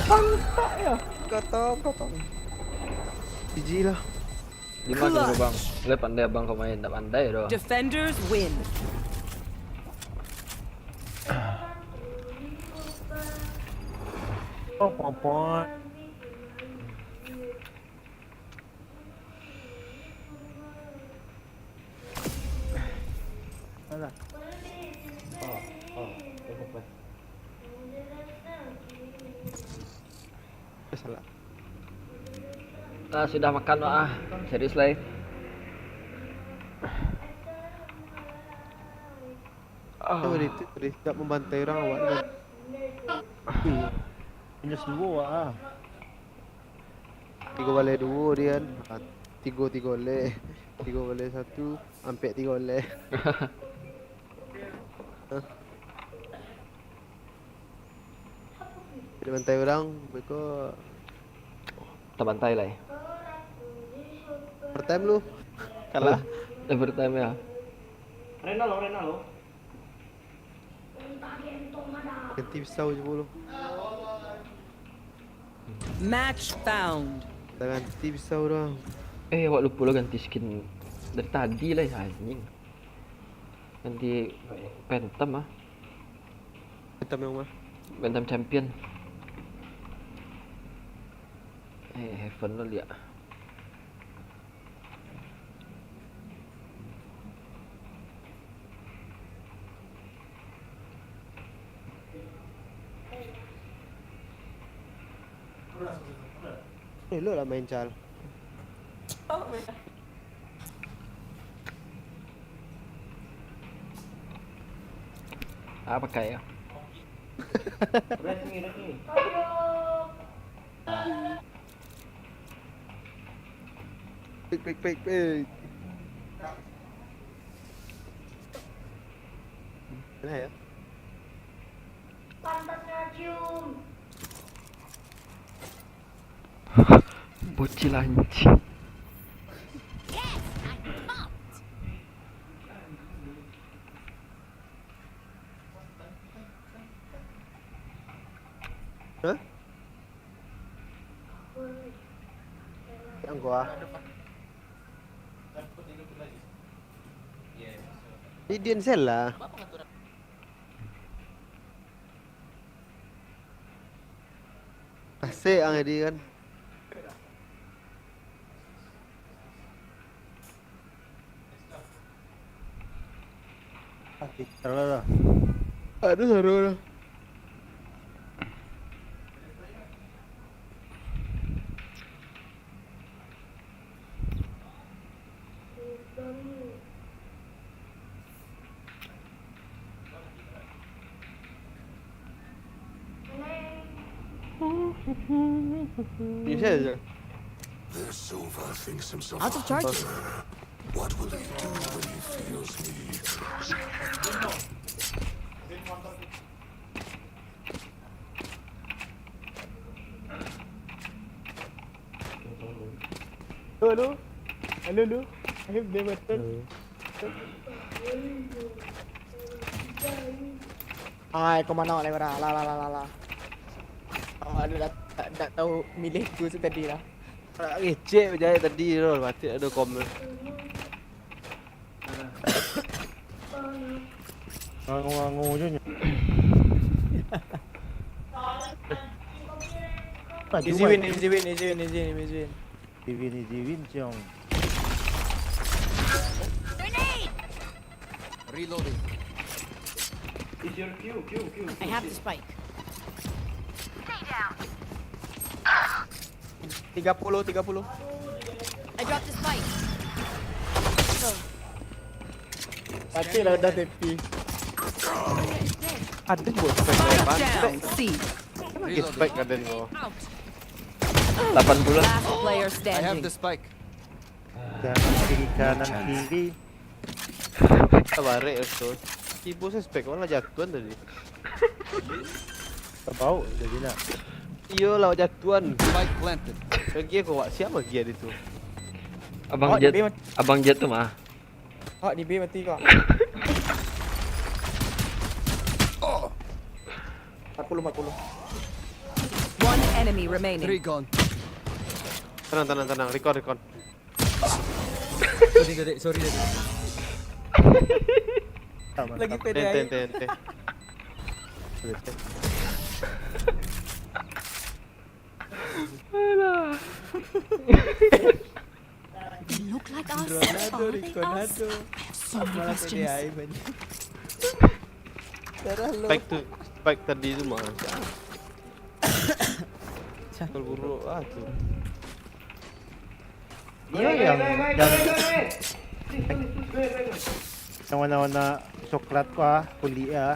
Pantak ya. Kotong, kotong. G G lah. Lima kilo bang. Boleh pandai abang kau main, tak pandai doh. Defenders win. Oh, popon. Alah. Salah. Ah, sudah makan ah. Serius lah. Ah. Tadi tu, tadi tak membantai orang awak ni. Minus dua ah. Tigo balai duo dia kan. Ah, tigo tigo leh. Tigo balai satu, ampek tigo leh. Jadi bantai orang, beko. Tak bantai lah. Overtime lu. Kalah. Overtime ya. Renal lo, renal lo. Ganti pisau je dulu. Match found. Kita ganti pisau orang. Eh, awak lupa lah ganti skin dari tadi lah ya, anjing. Ganti Phantom ah. Phantom yang mana? Phantom Champion. Eh, Heaven lo liak. Elok lah main Cal. Ah, pakai ya. Pik, pik, pik, pik. Mana ya? Pantatnya cium. Bocil anjing. Hah? Yang gua. Idian sela. Asik ang tadi kan. Salah lah. Aduh, salah lah. Bisa aja. The Silver thinks himself Out of a charges. Hunter. What will he do when he feels me? Halo, halo. Halo, halo. Ayo, dia betul. Halo. Ai, kau mana awak lai, bara? Lah, lah, lah, lah, lah. Awak dak, dak, dak tahu milih tu tadi lah. Nak ngecek bajahit tadi tu, mati ado komen. Ngangu-ngangu je nyo. Easy win, easy win, easy win, easy win, easy win. Easy win, easy win, ciong. Grenade! Reloading. Is your Q, Q, Q, Q. I have the spike. Stay down. Tiga puluh, tiga puluh. I dropped the spike. Mati lah udah T P. Ada buat spike. Spike down, C. Kan lagi spike ada ni, bawah. Out. Lapan puluh. Last player standing. I have the spike. Kanan kiri, kanan kiri. Tabarek tu. Tibo suspek, malah jatuhan tadi. Tabau jadi nak. Iyo lah, jatuhan. Spike planted. Lagi aku, wak, siapa lagi ada tu? Abang Jet, Abang Jet tu mah. Hak di B mati kau. Empat puluh, empat puluh. One enemy remaining. Three gone. Tenang, tenang, tenang. Recon, recon. Sorry, Dadik. Sorry, Dadik. Lagi pede. Ente, ente, ente. Alah. They look like us. Ronaldo, are they us? Riconaldo. I have so many questions. Darah lo. Spike tu, spike tadi tu mah. Siapa? Buruk ah tu. Iyo, yang, yang, yang warna-warna coklat ko ah, kulik ah.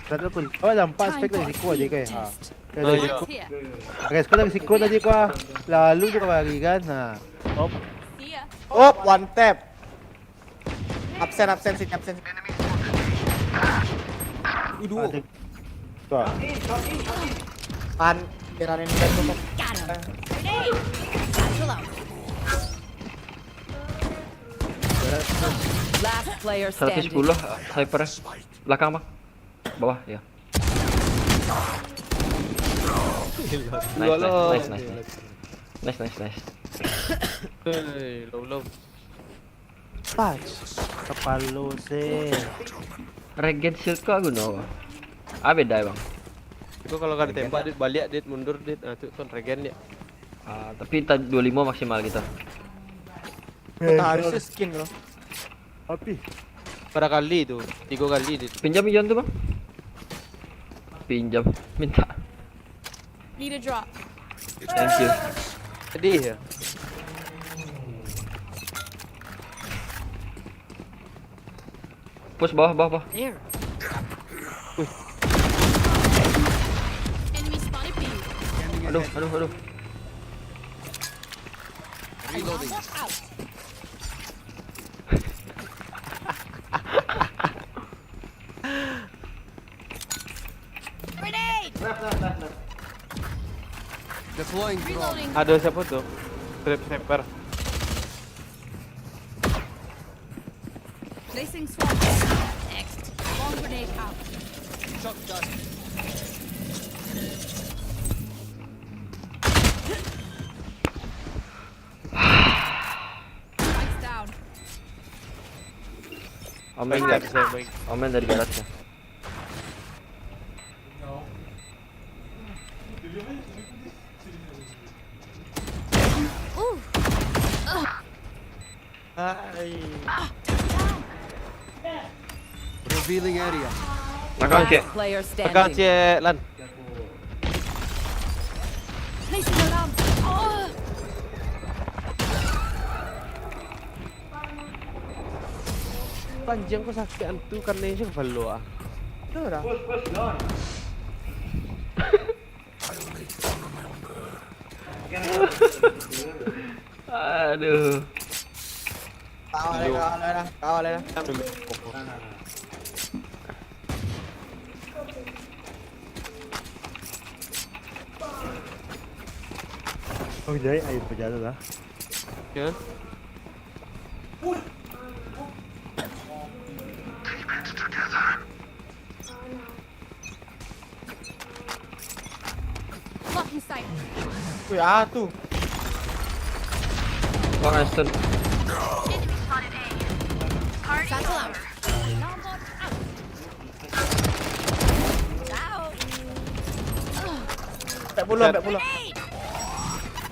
Coklat ko kulik. Oh, nampak spek dari siko aja, guys. Ha. Dari siko. Guys, ko dari siko tadi ko ah. Lalu tu kau lari kan. Ha. Op. Op, one tap. Absen, absen, sini absen. Aduh. Pan, beranin dia tuh. Last player standing. Seratus sepuluh, sniper. Belakang, Bang. Bawah, ya. Nice, nice, nice, nice, nice. Nice, nice, nice. Hei, low, low. Touch. Kapalo se. Regen shield ko guno. Ah, beda, Bang. Iko kalau kada tembak, dia baliak, dia mundur, dia, ah, tu kan regen dia. Ah, tapi ta-, dua limo maksimal gitu. Harusnya skin lo. Api. Pada kali tu, tiga kali dia. Pinjam ion tu, Bang. Pinjam, minta. Need a drop. Thank you. Sedih ya. Push bawah, bawah, bawah. There. Wih. Enemy spotted B. Aduh, aduh, aduh. Reloading. Alarm bot out. Grenade! Deploying drone. Reloading. Ada siapa tu? Trap sniper. Placing swarm. Next. Bomb grenade out. Shot done. Spikes down. Omen dari, Omen dari garasi. Hai. Revealing area. Belakang cek. Player Belakang standing. Cek, Lan. Placing alarm. Oh. Panjang kau sakit antu karena yang kepala ah. Tu dah. Aduh. Kawal lah, kawal lah, kawal lah. Oh, jadi air berjalan lah. Ya. Blocking sight. Wih, ah tu. Wah, Aston. Satchel out. Out. Back pulang, back pulang. Grenade.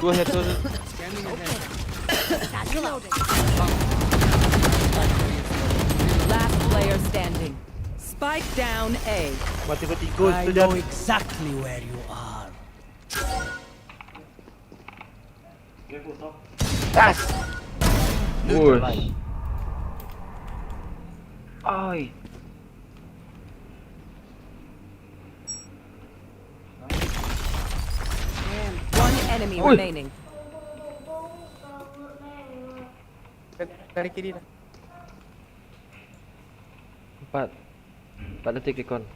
Dua head tu. Satchel out. Last player standing. Spike down A. Mati kau tiga I tu know dah. Exactly where you are. Wush. Ai. One enemy Ui. Remaining. Dari kiri dah. Empat. Empat detik recon.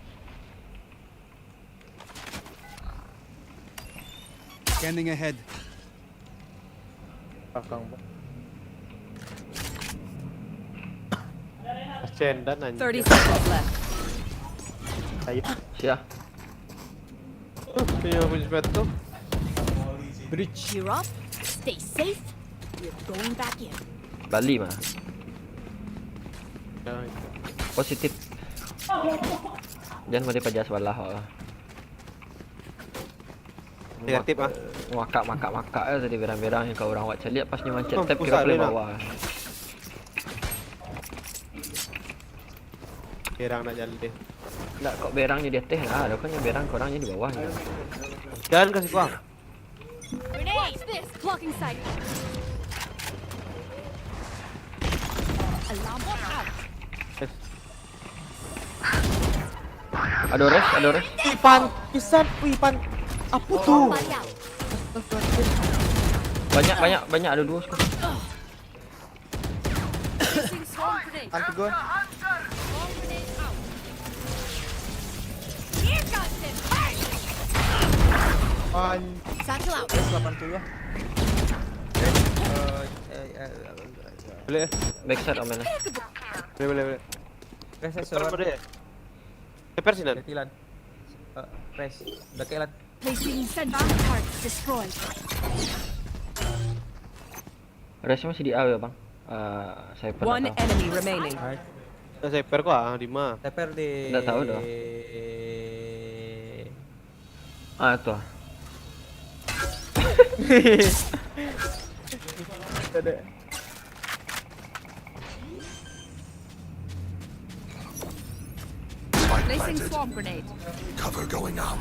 Scanning ahead. Belakang, Bang. Ascendant anjir. Thirty seconds left. Ayo. Siap. Punya punya sepatu. Cheer up. Stay safe. We're going back in. Bali mah. Ya, Positif. Jangan mari paja sebelah. Oh. Negatif, ah. Makak, makak, makak je tadi berang-berang yang kau orang awak caliak pas nyo mancet Oh, tab pusat kira play dia, nah. Bawah. Berang nak jalan deh. Ndak kok berang nyo di ateh lah, ado kan nyo berang korang nyo di bawah nyo. Jalan kasih gua. Grenade. Watch this. Blocking sight. Alarm bot out. Ado res, ado res. Wih, pan, pisan, wih, pan. Apa tu? Body out. Banyak, banyak, banyak, ado duo squad. Placing swarm grenade. Anti gua. Swarm grenade out. Here goes the party. Pan, Satchel out. delapan puluh lah. Eh, eh, eh, eh, eh, Boleh. Backside Omen. Boleh, boleh, boleh. Rest, rest, Sekarang seorang. boleh. Seper sih, Nan. Jatilan. Eh, rest. Dekat lah. Placing sentry. Target destroyed. Res masih di A ya, Bang. Eh, Cypher One atau enemy remaining. Nice. Nah, Cypher kok ah, di ma? Teper di. Nggak tahu dah. Ah, itu ah. Ada. Placing swarm grenade. Cover going out.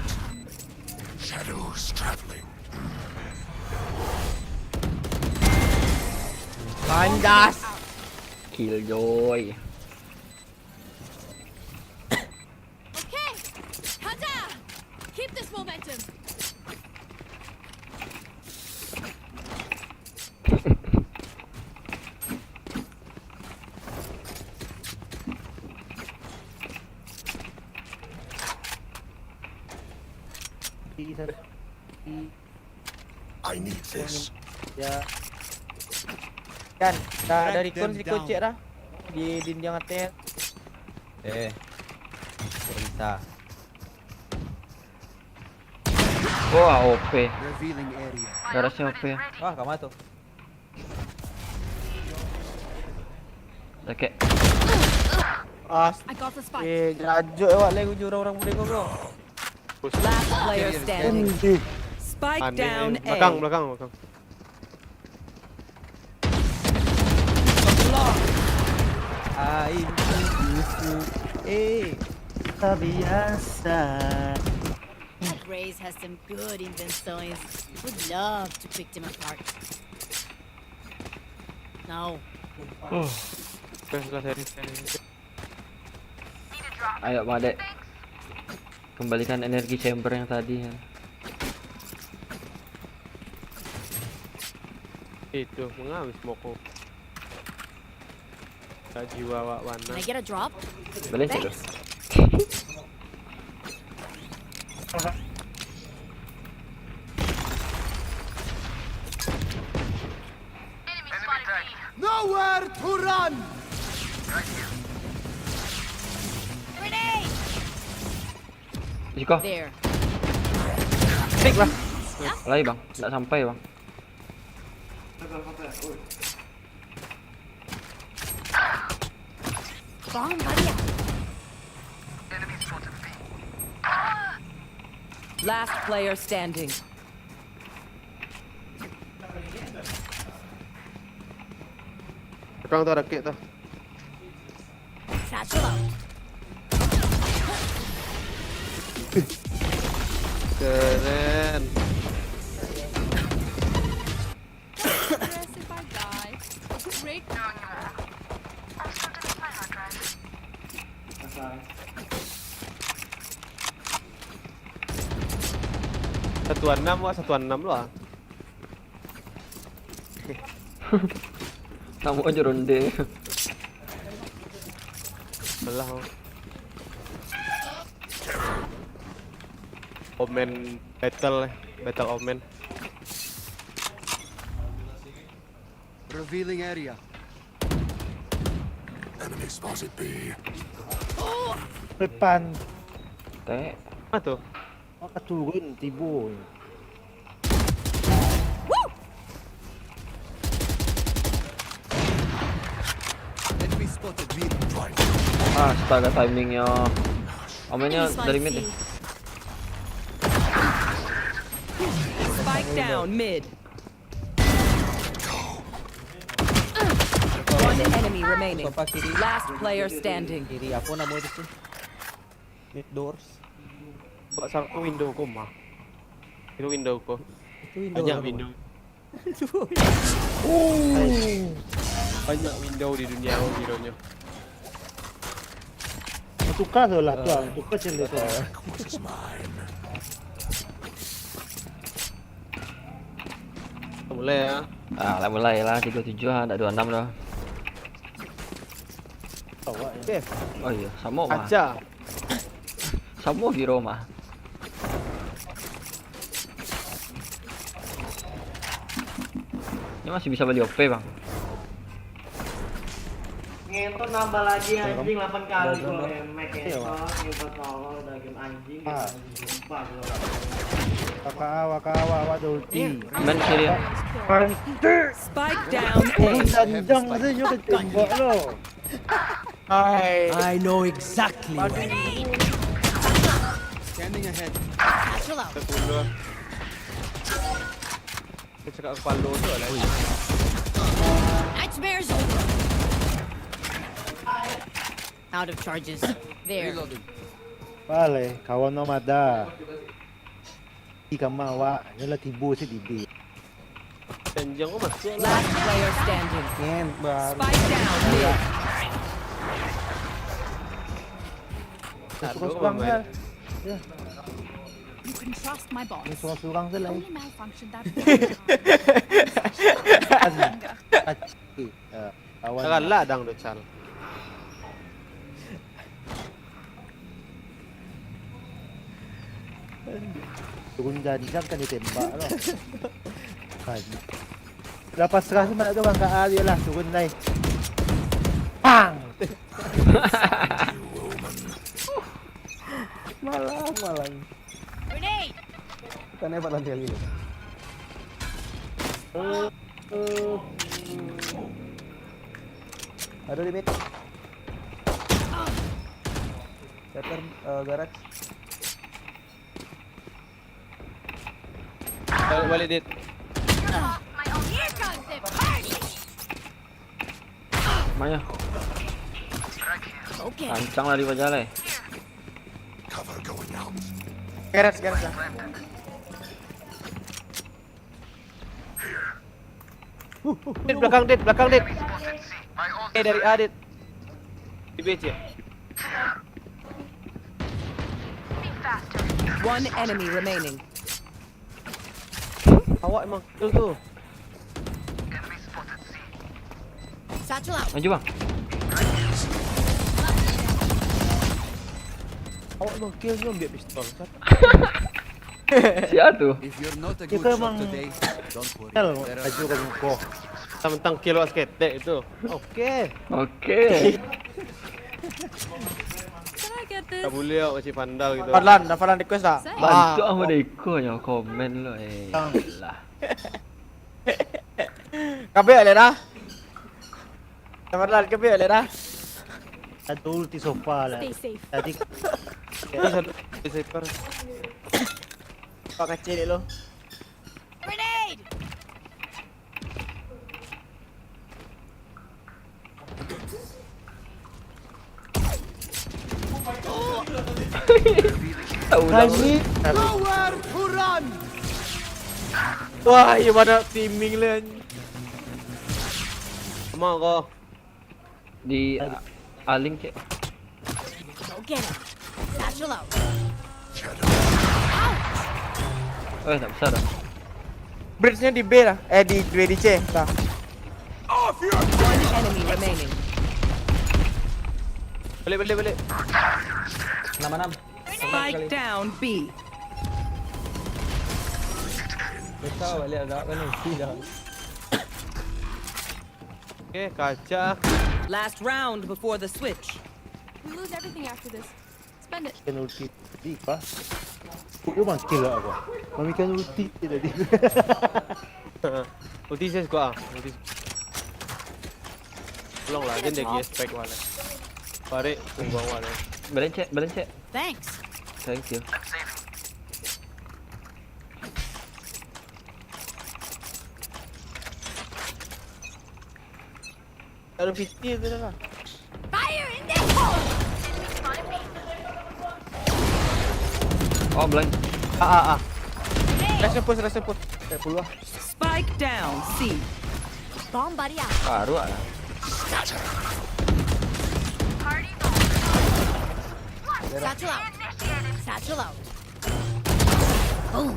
Shadows traveling. Pandas. Killjoy. Okay. Hunter, keep this momentum. I need this. Ya. Kan, dah dari kon siko cek dah. Di dinding ateh. Eh. Cerita. Wah, O P. Revealing area. Garasnya O P. Wah, kama tu. Oke. As. I got the spike. Eh, jajok awak lagi uji orang-orang boleh kau. Last player standing. Anjir. Spike down Aneh. Belakang, A. Belakang, belakang. Ah, ini justru. Eh, tak biasa. That Raze has some good inventories. Would love to pick them apart. No. Oh. Sudah, sudah, seri, seri. Ayo, Bang Dek. Kembalikan energi chamber yang tadi ya. Itu mengawis moko. Tak jiwa awak Can wana. I get a drop? Boleh tu. Nowhere to run! Siko. There. Fake lah. Lagi bang, tak sampai bang. Bomb buddy out. Last player standing. Belakang tu ada cake tu. Satchel out. Keren. Stress if I die. Break. Satu enam wak, satu enam lah. Kamu aja ronde. Salah. Omen battle, battle omen. Revealing area. Enemy spotted B. Depan. Teh. Apa tu? Maka turun tibo. Enemy spotted B. Astaga timingnya. Omennya dari mid nih. Spike down mid. One enemy remaining. Last player standing. Kiri apa nama itu tuh? Mid doors. Buat sangko window ko mah. Itu window ko. Itu window. Banyak Apa? Window. Banyak window di dunia ko kironyo. Tukar tu lah tu lah. Tukar cendek tu. Mulai ya. Ah, lah mulai lah tiga tujuh ah, tak dua enam dah. Awak ya. Eh, Oh iya, sama mah. Aca. Sama Viro mah. Ini masih bisa beli O P bang. Ngentot nambah lagi anjing delapan kali gua remek ngentot, ngentot tolol udah game anjing, game anjing sumpah gua. Wakawa wakawa waduh ulti. Main sini. Pantik. Spike down A. Janjang saja ketembak lo. Hai. I know exactly where. Scanning ahead. Satchel out. Terpuluh. Dia cakap kepala tu lah. Nightmare's over. Out of charges. There. Bale, kawan no mada. Di kamar awak, ni lah tibo si didi. Janjang kau masuk lah. Last player standing. Ngen, bang. Spike down mid. Aduh, Surang-surang Bang. lah. Ya, You can trust my boss. ni surang-surang tu lah. Only malfunction that Kacik. Ya, kawan. Galak dang tu, Chal. Turun janjang kan ditembak lah. Kan. Dah pasrah tu mana tu bang kat A dia lah turun lai. Pang. Malang malang. Grenade. Kan hebat nanti lagi. Ada di mid. Shutter, eh, garage. Balik, balik, Dit. Here comes the party. Mana? Okay. Kancang lari paja lai. Cover going out. Garage, garage lah. Dit, belakang, Dit, belakang, Dit. Eh, dari A, Dit. Di B C. One enemy remaining. Awak emang kill tu. Satchel out. Maju bang. Awak emang kill tu ambil pistol. Siapa tu? If you're not a Dia good kan shot emang today, don't worry. Hell, There are laju kan muka. Tentang kill awak seketek tu. Oke. Oke. Can I get this? Tak boleh awak macam pandal gitu. Fadlan, dah Fadlan request tak? Say. Bantu ah mereka yang komen lo eh. Lah. Kabek lah dah. Dah Fadlan, kabek lah dah. Satu ulti sofa lah. Stay safe. Tadi Ini satu sniper. Pak kacil dek lo. Grenade. Tak ulang. Wah, iya pada timing lah. Sama kau. Di a- Aling cek. Go get it. Satchel out. Eh tak besar dah. Bridge-nya di B lah. Eh, di B D C. Dah. One enemy remaining. Balik, balik, balik. Enam enam. Spike down B. Besar balik agak kan ulti dah. Oke, kaca. Last round before the switch. We lose everything after this. Spend it. Kan ulti tadi kah? Dia bang kill lah aku. Mami kan ulti dia tadi. Ulti saya squad ah. Ulti. Tolong lah, dia lagi spike mana. Parik, tunggu awal lah. Balencet, balencet. Thanks. Thank you. Tak ada P T tu dah lah. Fire in the hole. Oh blind. Ah, ah, ah. Rasa push, rasa push. Tak puluh lah. Spike down C. Bomb buddy out. Baru ah. Satchel out. Satchel out. Boom.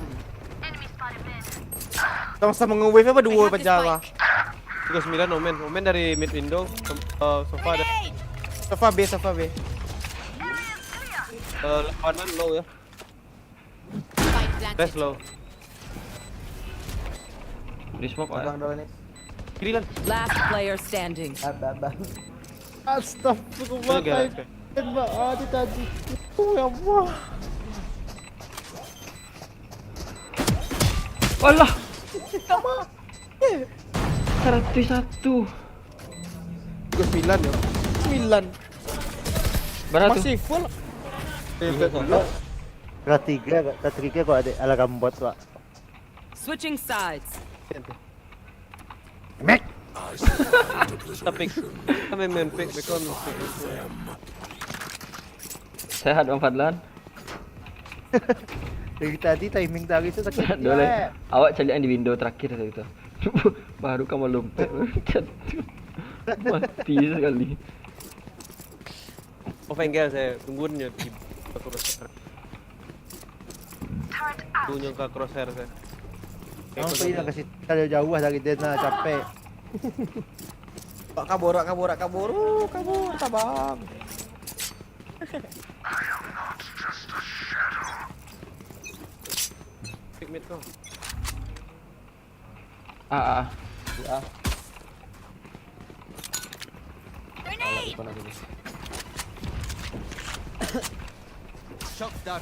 Sama-sama nge-wave apa dua We have the pajar lah. spike. Tiga sembilan Omen. Omen dari mid window. Som- eh, sofa ada. Grenade. Sofa B, sofa B. Eh, lawanan low ya. Spike planted. Rest low. Di smoke Belakang ah. dah next. Kiri lan. Last player standing. Abang, abang. Itu garage kan. Tembak ah dia tadi. Oh ya Allah. Alah. Seratus satu. Tiga sembilan ya. Sembilan. Berapa tu? Masih full. Kelas tiga, kelas tiga kau ada ala gambot pak. Switching sides. Tapi kami main pick, mereka main pick. Sehat Bang Fadlan. Dari tadi timing tadi tu sakit. Dole. Awak caliak di window terakhir tadi tu. Baru kamu lompek. Jatuh. Mati sekali. Oh, Fengkel saya tungguin ya di crosshair. Tungguin ka crosshair saya. Ang pwede na kasi tayo jauh lah dari dia na capek. Pak kabur, kabur, kabur, kabur, tabang. Pick mid kau. Ah, ah. Ah, Grenade. kau nak gini. Shock dart.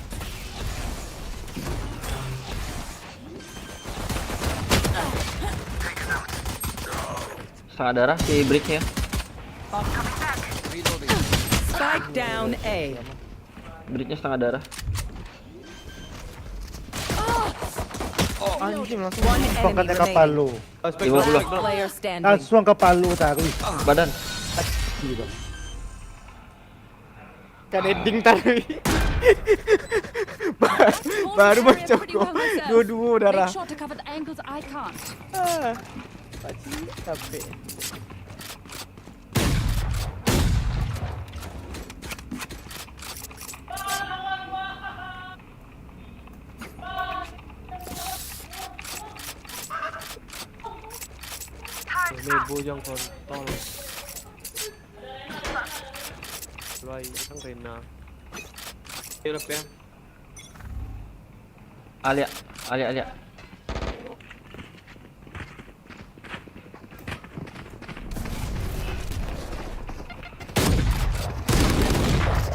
Setengah darah si bridge-nya. Reloading. Spike down A. Bridge-nya setengah darah. Anjing langsung. One Kau enemy kena kapal remaining. lu. Oh, spike Lima puluh. Last player standing. Langsung kapal lu taruh. Badan. Gitu. Kan ending tadi. Ba-, baru macam kau. Dua-dua darah. Make sure to cover the angles I can't. Ah, pasti capek. Mebo yang kontol. Luai, ang Rena. Ayo lah, Peng. Aliak, aliak, aliak.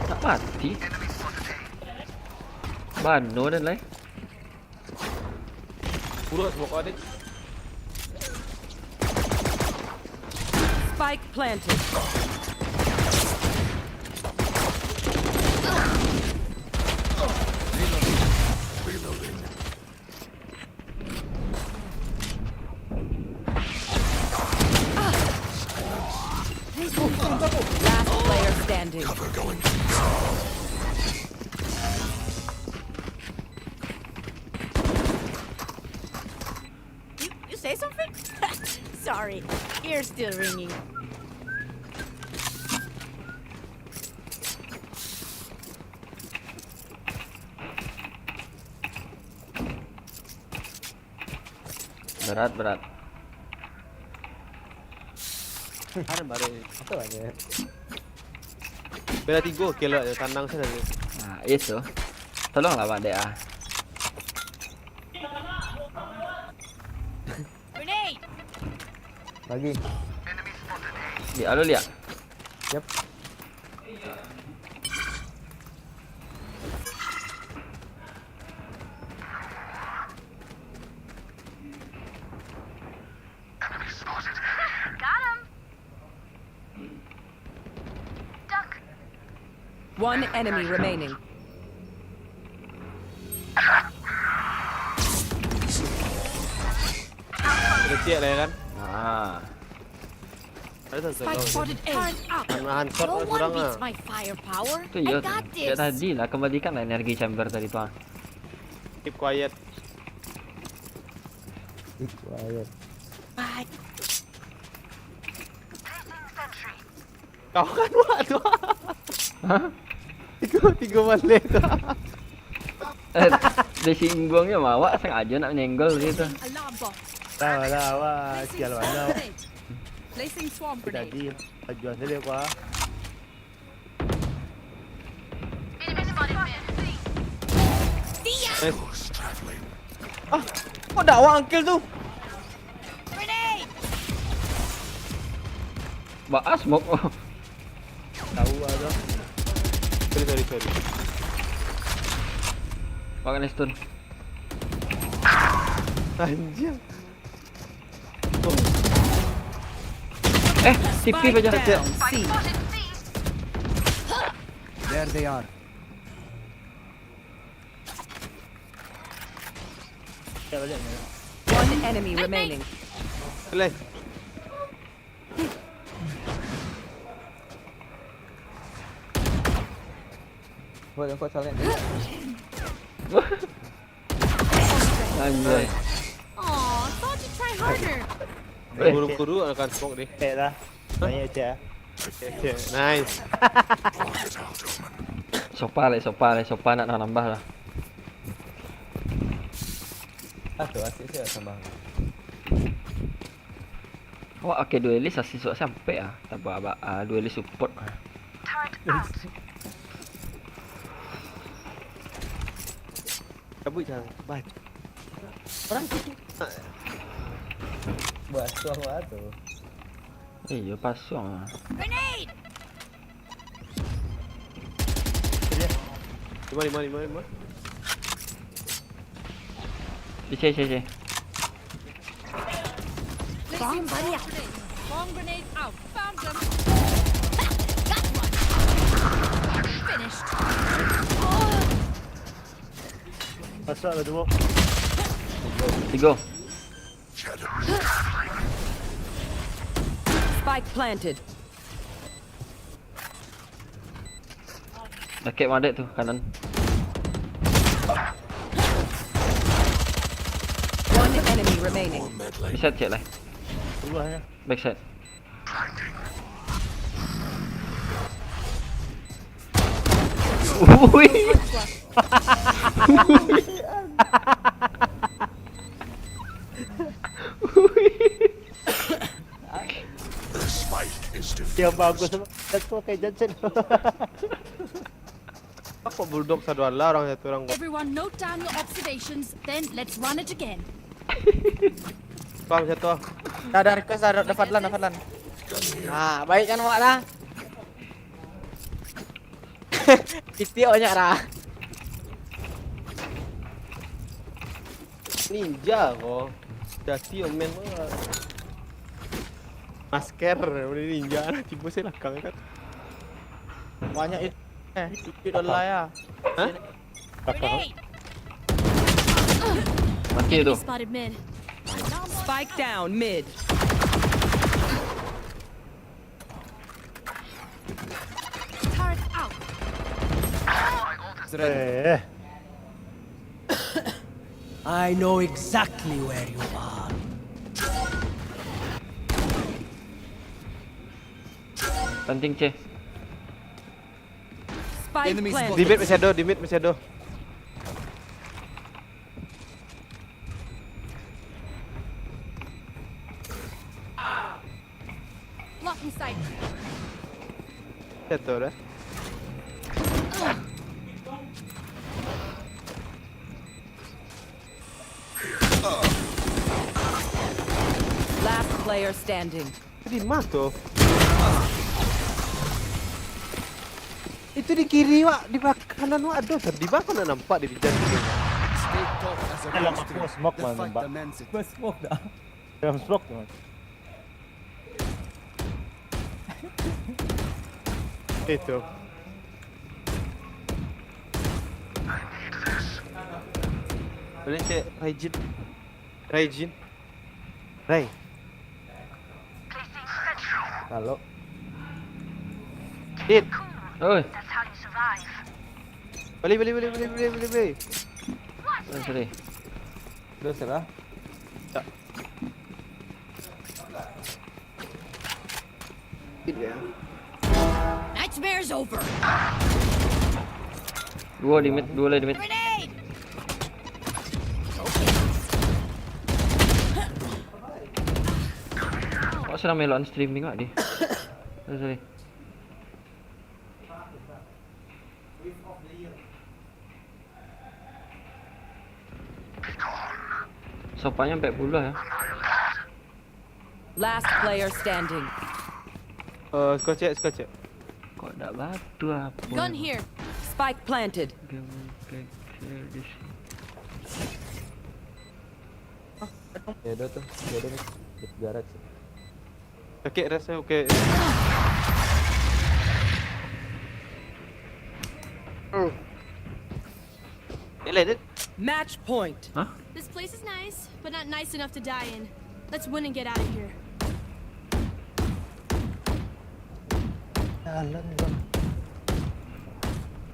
Tak mati. Bano dan lai. Buruk smoke kau, Dik. Spike planted. Last player standing. You, you say something? Sorry, ears still ringing. Berat, berat. Ada baru ni. Apa aja? Bela tigo, kelok je, tanang saja tu. Nah, itu. Tolonglah, Mak Dek, ah. Grenade! Lagi. Liak, alo liak. Yep. Got him. Duck. One enemy remaining. Kecil lah ya kan? Ah. Ada satu. Spike spotted A. Turn up. Nahan shot. No orang one surang beats ah. My firepower. Tu ya. I got this. Kayak tadi lah, kembalikan lah energi chamber tadi tu ah. Keep quiet. Keep quiet. Bye. Kau kan buat tu. Hah? Tiga, tiga balik tu. Eh, disinggung je mah, awak sengaja nak menyenggol gitu. Alarm bot. Tahu lah awak sial mana. Placing swarm grenade. Tadi ajuan tadi aku ah. Nice. Ah, kok dak awak angkel tu? Grenade. Ba-, ah, smoke. Tahu lah tu. Sorry, sorry, sorry. Makan stun. Anjir. Eh, T P baja. Spike down C. There they are. One enemy remaining. Selai. Buat yang kau salah ni. Anjay. Aw, thought you try harder. Eh. Guru-guru akan smoke ni. Eh lah. Banyak je. Oke, oke. Nice. Sopa leh, sopa leh, sopa nak nambah lah. Ah, tu asyik sih tambah. Awak pakai duelist asyik suak sampai ah. Tambah abak ah, duelist support ah. Cabut je. Bye. Orang tu. Buat suah buat tu. Eh, yo pasuang ah. Grenade! Lima, lima, lima, lima. Cek, cek, cek. Bomb buddy out. Bomb grenade out. Found them. Got one. Finished. Masuk lah dua. Tiga. Spike planted. Dakek madek tu, kanan. One enemy remaining. Bisa cek lah. Keluar ya. Backside. Ui. Ui. Dia bagus sama. That's okay, Johnson. Kok bulldog sado alah urang satu urang ko. Everyone note down your observations, then let's run it again. Bang, satu ah. Dah, dah request dah, dah Fadlan, dah Fadlan. Ah, baik kan awak dah? Titik banyak dah. Ninja ko. Dati omen ko. Masker, ninja lah, tibo saya lakang kan. Banyak itu. Eh, itu dah lah ya. Hah? Grenade! Mati tu. Enemy spotted mid. Spike down mid. Turret out. Eh. I know exactly where you are. Planting C. Spike planted. Di mid masih ado, di mid masih ado. Blocking sight. Satu dah. Last player standing. Di ma tu? Itu di kiri wak, di bak- kanan wak ado, di bawah nak nampak di bidan tu. Dalam aku smoke mah nembak. Gue smoke dah. Dalam smoke tu. Itu. Boleh cek Raijin. Raijin. Rai. Halo. Dit. Oi. Balik, balik, balik, balik, balik, balik, balik. Oh, sorry. Udah serah. Gitu ya. Nightmare's over. Dua di mid, dua lah di mid. Grenade! Kok sedang melok streaming wak di? Sorry, sorry. Sopanya empat puluh ya. Last player standing. Eh, score cek, score cek. Kok dak batu apa? Gun here. Spike planted. Game kayak di sini. Ya udah tuh, ya udah nih. Di garage. Sakit rasa okey. Eleh, Dit. Match point. This place is nice, but not nice enough to die in. Let's win and get out of here. Jalan bang.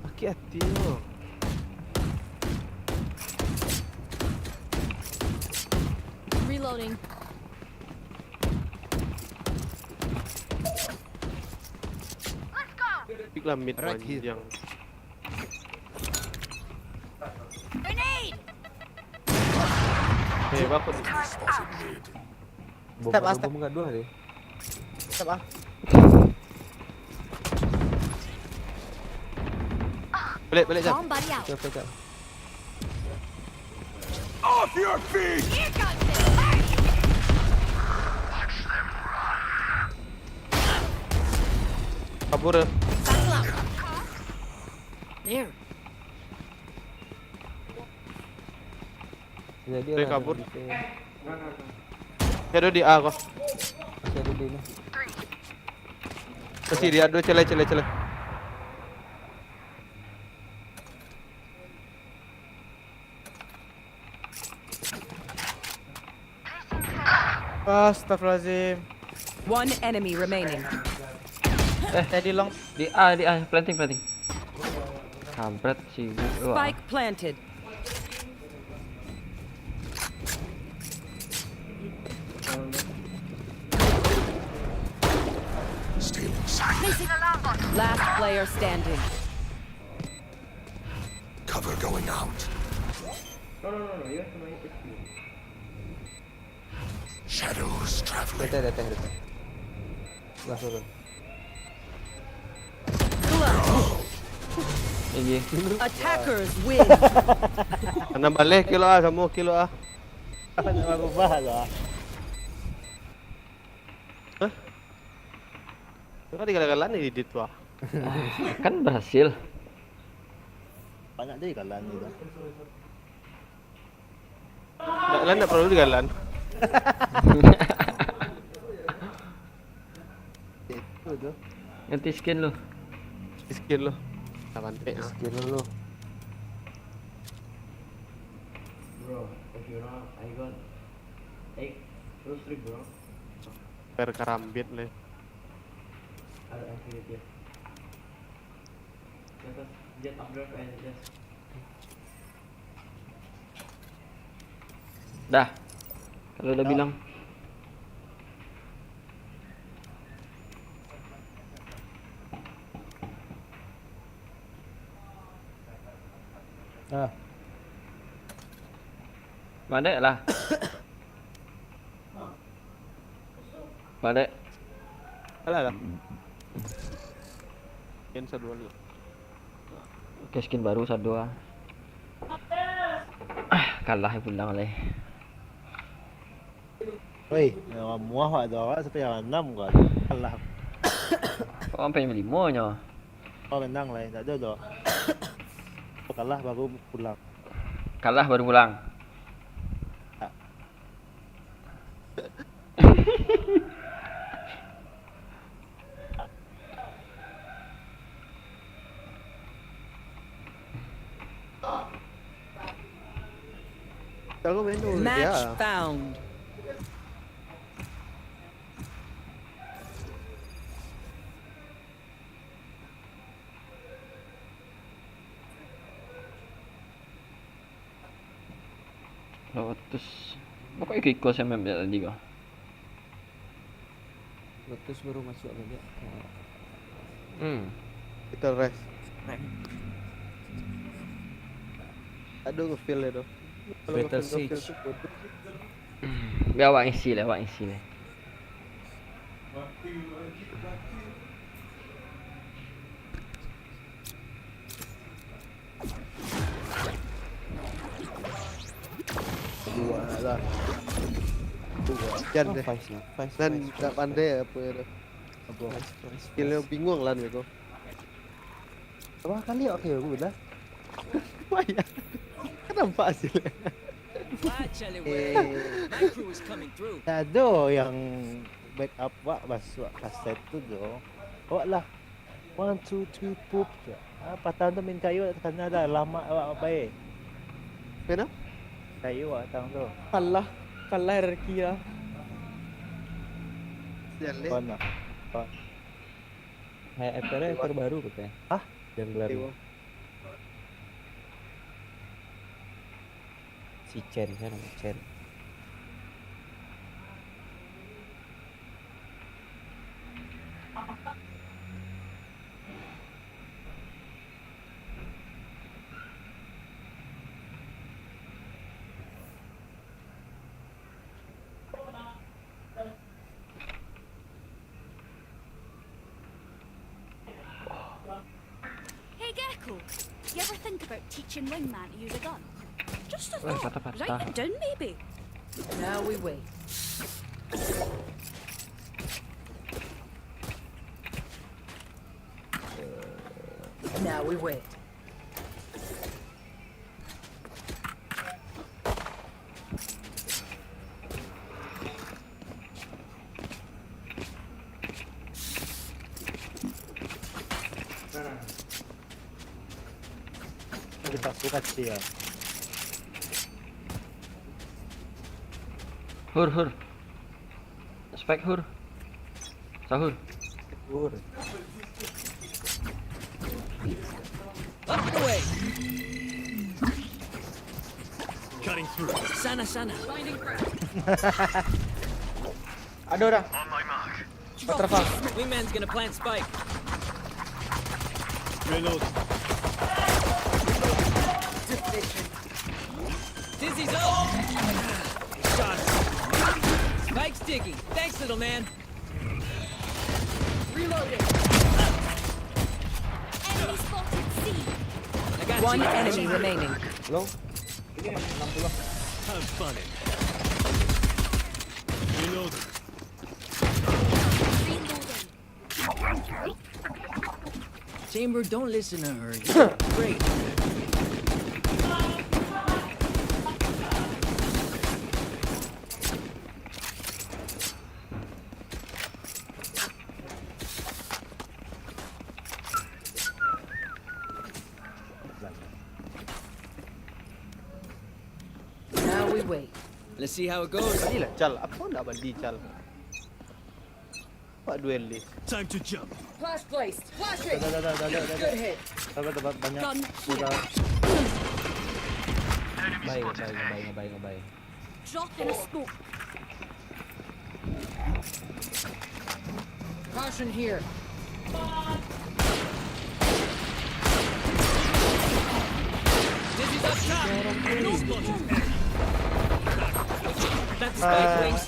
Sakit hati tu. Reloading. Pick lah mid Right here. Yang Grenade! Eh, bapak tu. Bom, step, ah, step. Bom gaduh hari. Step ah. Balik, balik jam. Bomb buddy out. Siap, siap, siap. Off your feet! Here comes the Kabur ya. There. Jadi Dia kabur. Di sini. Dia ada di A kau. Masih ada di ini. Masih dia ada celai celai celai. Astagfirullahaladzim. One enemy remaining. Tadi long. Di A, di A, planting, planting. Kampret, sibuk tu, ah. Spike planted. Stealing sight. Placing alarm bot. Last player standing. Cover going out. No, no, no, no. You have to know your H P. Shadows traveling. Dete, dete, dete. Lah turun. Tinggi. Attackers win. Anam baleh kilo ah, samo kilo ah. Nak berubah lah. Hah? Itu kan digalan-galan ni di tu ah. Kan berhasil. Banyak je galan ni dah. Ndak, lah ndak perlu digalan. Itu tu. Ganti skin lu. Ganti skin lu. Lah bantai, ah. Skin lu. Bro, if you know, I got eight plus three, bro. Per karambit le. Ada activity. Just, just upgrade and just Dah. Kalau dah bilang. Ah. Madek lah. Madek. Alah lah. Yang sadua dulu. Oke, skin baru sadua. Ah, kalah pulang lai. Woi, yang muah wak tu awak sampai yang anam kau. Kalah. Kau sampai yang lima nyo. Kau menang lai, tak ada doh. Kau kalah baru pulang. Kalah baru pulang. Tak. Tahu menu Match dia. Found. Lotus. Pokoknya ikut-ikut saya ambil tadi kau. Lotus baru masuk balik. Hmm. Kita rest. Rest. Aduh, nge-feel dia tu. Kalau Better nge-feel, nge-feel Siege. Tu bodoh. Biar awak isi lah, awak isi lah. Dua lah. Dua. Jan Oh, deh. Five lah. Five, Dan five, tak five. Pandai apa dia tu. Apa? Five, five, Skill five. Bingung lah ni aku. Berapa kali awak kira aku dah? Banyak. Kan nampak hasilnya. Actually, Eh. Wayne, my crew is coming through. Tak ada yang backup awak masuk kaset tu jo. Awak lah. One, two, three, poop. Ah, patang tu main kayu tak takana dah. Lama awak baik. Kenapa? Kayu awak patang tu. Kalah. Kalah R Q lah. Sial, eh. Kau nak? Kau Hai, F R, F R baru katanya. Hah? Jungler. Dewa. Si Chen, siapa nama Chen? Hey, Gekko, you ever think about teaching Wingman to use a gun? Just a Weh, thought. Patah-patah. Write it down, maybe. Now we wait. Now we wait. Kita suka sih ya. Hur, hur. Spike, hur. Sahur. Hur. Cutting through. Sana, sana. Ado dah. Butterfly. Wingman's gonna plant spike. Reload. Dizzy's up. Shot. Spike's digging. Thanks, little man. Reloading. Enemy spotted. C. I got one enemy remaining. Hello? Ini enam puluh. Have fun in. Reloading. Chamber, don't listen to her. Great. Now we wait. Let's see how it goes. Balilah, Cal. Apo nak bali, Cal? Buat duelist. Time to jump. Flash placed. Flash it. Dah, dah, dah, dah, dah, dah, dah. Good hit. Sabar, sabar, banyak. Gun here. Udah. Baik, baik, baik, baik, baik. Drop in a smoke. Caution here. Dizzy's up top. That's spike, wings.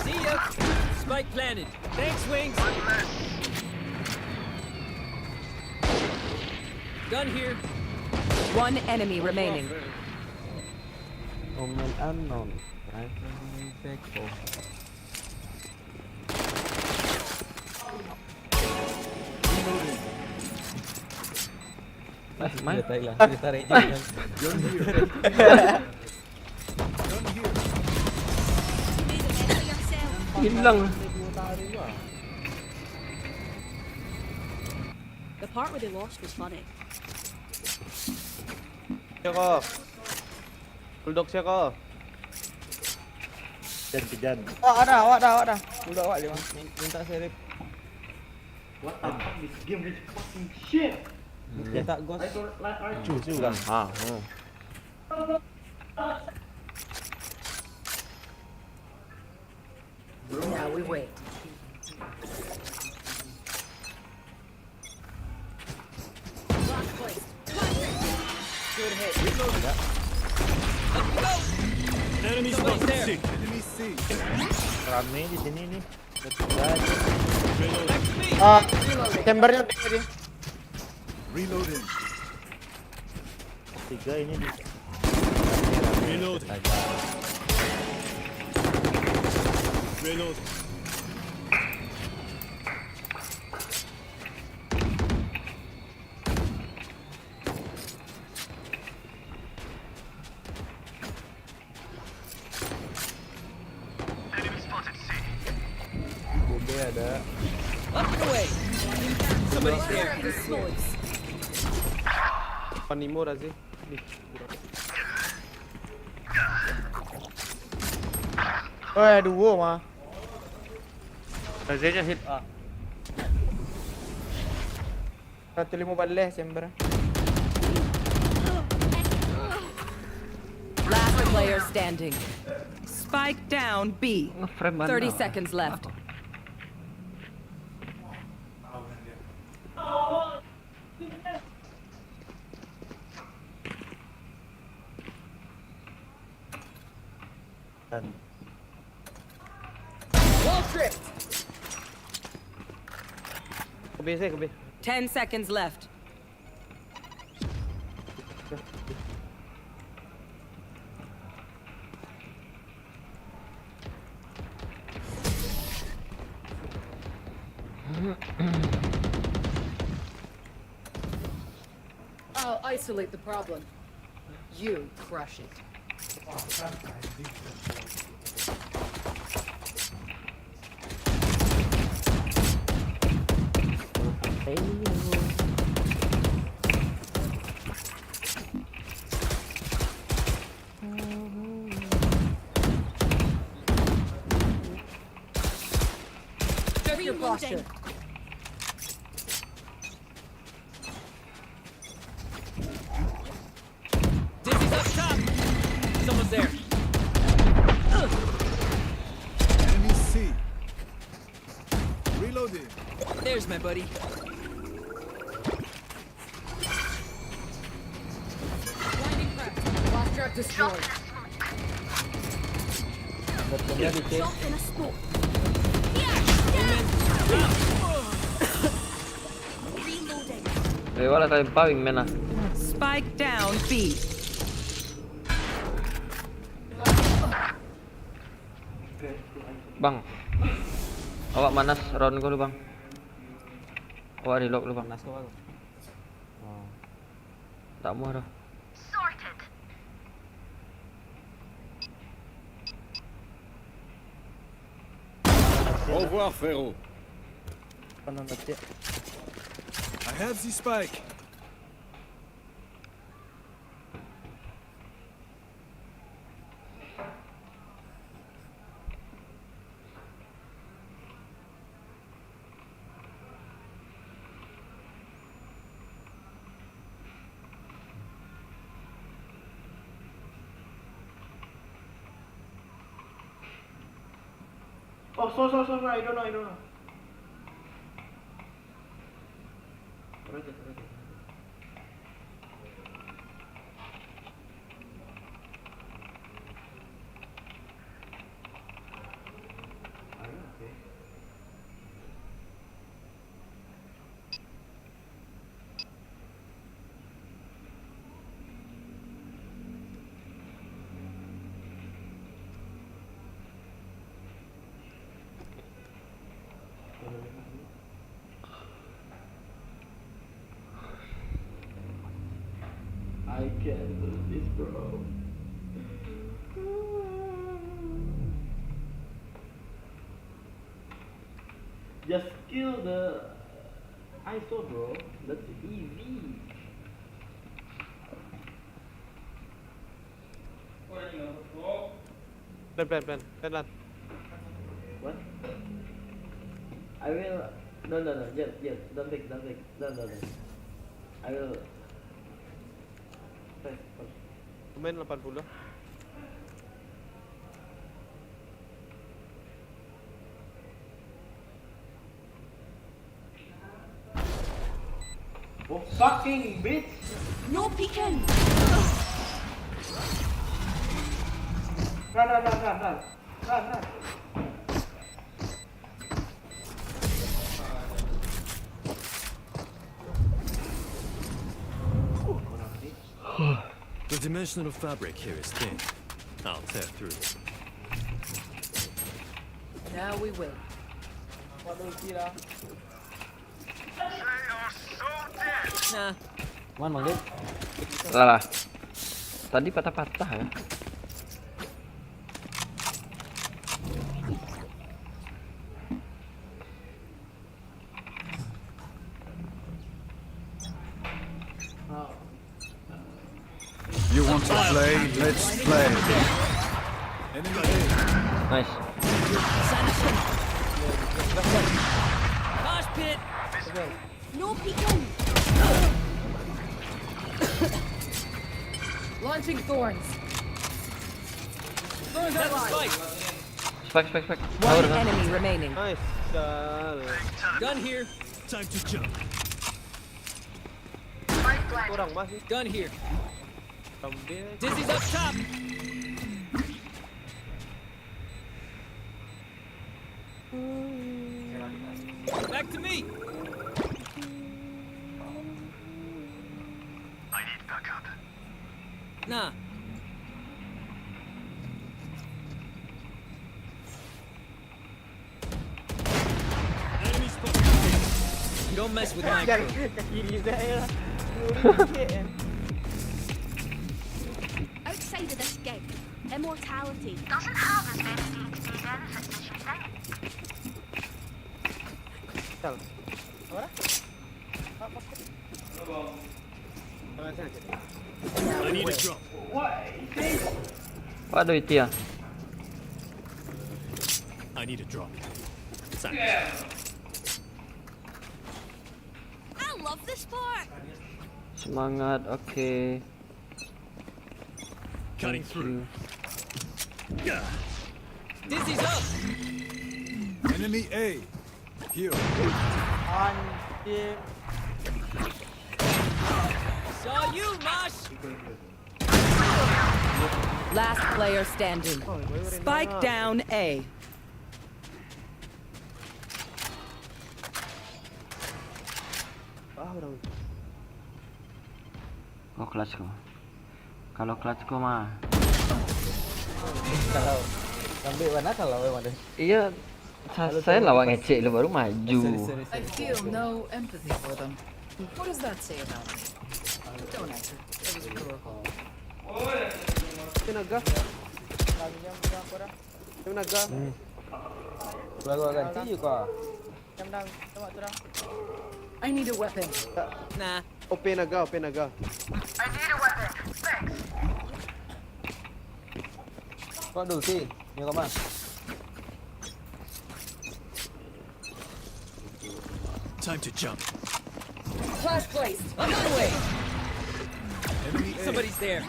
See ya. Spike planted. Thanks, wings. Gun here. One enemy remaining. Omen unknown. Rifle back home. Mas, mas. Dia tarik lah. Dia tarik je. Gun here. Gun here. Hilang. The part where they lost was funny. Siapa? Bulldog siapa? Jan, Jan. Awak dah, awak dah, awak dah. Bulldog awak je, Bang. Min-, minta serip. What the fuck, this game is fucking shit. Minta ghost. I don't like, I choose you, Bang. Ha, ha. Now we wait. Good hit. Enemy spotted. Enemy C. Rame di sini nih. Dekat. Ah, chambernya tadi. Reloading. Tiga ini di Reload. Reload. Bombe ada. Up and away. Somebody's there. Panimo dah sih. Oi, duo mah. Razenya hit A. Satu lima baleh chamber. Last player standing. Spike down B. Nge-frame mana? Thirty seconds left. Wall tripped. Kubis eh, kubis. Ten seconds left. I'll isolate the problem. You crush it. Check your posture. There. Enemy C. Reloading. There's my buddy. Blinding crack. Blast trap destroyed. Botnya di C. Drop in a smoke. Reloading. Eh, wala kalian pawing men lah. Spike down B. Bang. Awak manas round ko lu, Bang. Awak reload lu, Bang. Panas ko aku. Oh. Tak muah dah. Au revoir, frérot. Panas banget. I have the spike. Oh, sorry, sorry, sorry, sorry, I don't know, I don't know. I can't lose this, bro. Just kill the I S O, bro. That's easy. Plan, plan, plan. Plan, plan. What? I will. No, no, no. Yes, yes. Don't take, don't take. No, no, no. I will. Press, press. Main delapan puluh. Oh, fucking bitch! No peeking. Run, run, run, run, run. Run, run. The dimensional fabric here is thin. I'll tear through. Now we will. What do you see lah? Nah, One, Bang Ded. Lah lah. Tadi patah-patah ya. You want to play? Let's play. Enemy A. Nice. mosh pit. No peeking. Launching thorns. Thorns are live. Spike, spike, spike. One Tower kan. Enemy remaining. Nice. Dah. Gun here. Time to jump. Kurang masih. Gun here. Sambil. Dizzy's up top. Back to me. Nah. You don't mess with my crew. Ke kiri dah ya. Outside of this game, immortality doesn't have as many D N C benefits as you think. Tahu. Apa? Apa? I need a drop. Waduh itu ya. I need a drop. Thanks. I love this part. Semangat, oke. Cutting through. Dizzy's up. Enemy A. Here. Anjir. Saw you, Mosh. Last player standing. Spike down A. Ah, orang. Oh, clutch ko. Kalau clutch ko mah. Kalau ambil mana kalau memang ada. Iya, sa- saya lawak ngecek lu baru maju. Sorry, sorry, I sorry. feel no empathy for them. What does that say about me? Don't answer. It was a poor call. Tenaga. Tenaga. Lagu ganti je kau. I need a weapon. Nah. Open naga, open naga. Kau dulu sih, ni kau mah. Time to jump. Flash placed. Another way. Enemy A. Somebody's there.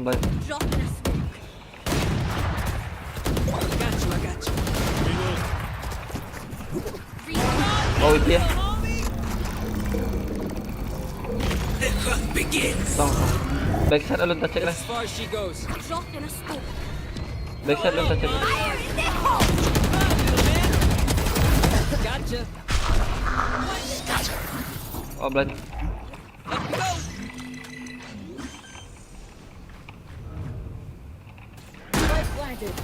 But Got you, I got you. oh, itu ya. The hunt begins. Tong. Backside alun tacek lah. As far as she goes. Drop in a smoke. Backside alun tacek lah. Fire in the hole! Gotcha. Oh, blind. Up we go. Spike planted.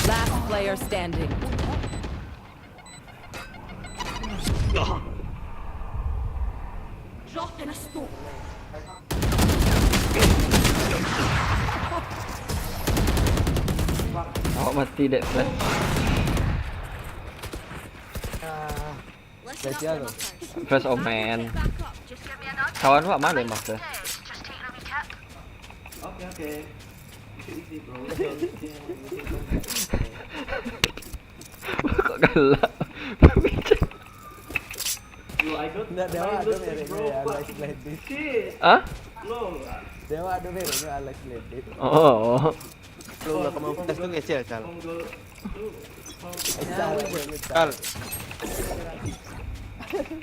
Last player standing. Drop in a smoke. Awak mati dek flash. Ah, Let's Let's go. Not them up first. Flash omen. Back up. Just get me another. Kawan awak mana emang flash? Just take another tap. Oke, oke. Easy, easy, bro. Easy, easy, easy. Kok galak? Yo, I don't. Nggak, dia I ada don't merek think, bro, ya, but Alex Lendit. Shit. Hah? No. Dia ada merek Alex Lendit. Oh. Lu nggak kemampuan tes tuh ngecil, Cal. From the, Cal, Cal.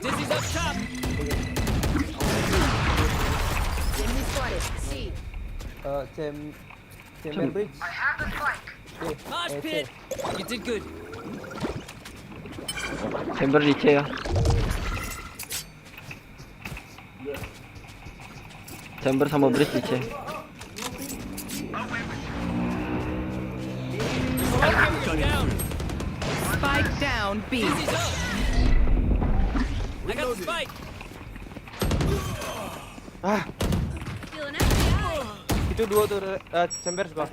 Dizzy's up top. Enemy spotted. C. Eh, cem, cem Cem- bridge. Mosh pit. You did good. Chamber di C ya. Chamber sama bridge di C. Down. Spike down B. Dizzy's up. I got the spike. Ah, Feeling empty. itu dua tuh, eh, chamber sebelah.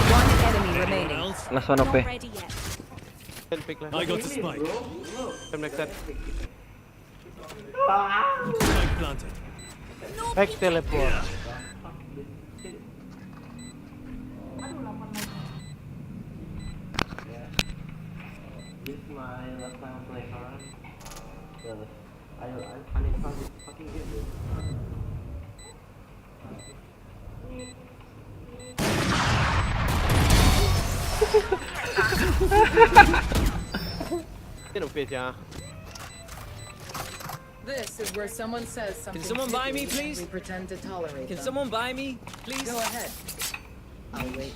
One enemy remaining. Last one O P. Ready yet? Can pick lah. I got the spike. Can make that. Spike planted. Back teleport. This is my last time play Valorant. So, I, I, I need to fucking get this. Ini no face ya. This is where someone says something. Can someone buy me, tricky, please? We pretend to tolerate Can them. Someone buy me, please? Go ahead. I'll wait.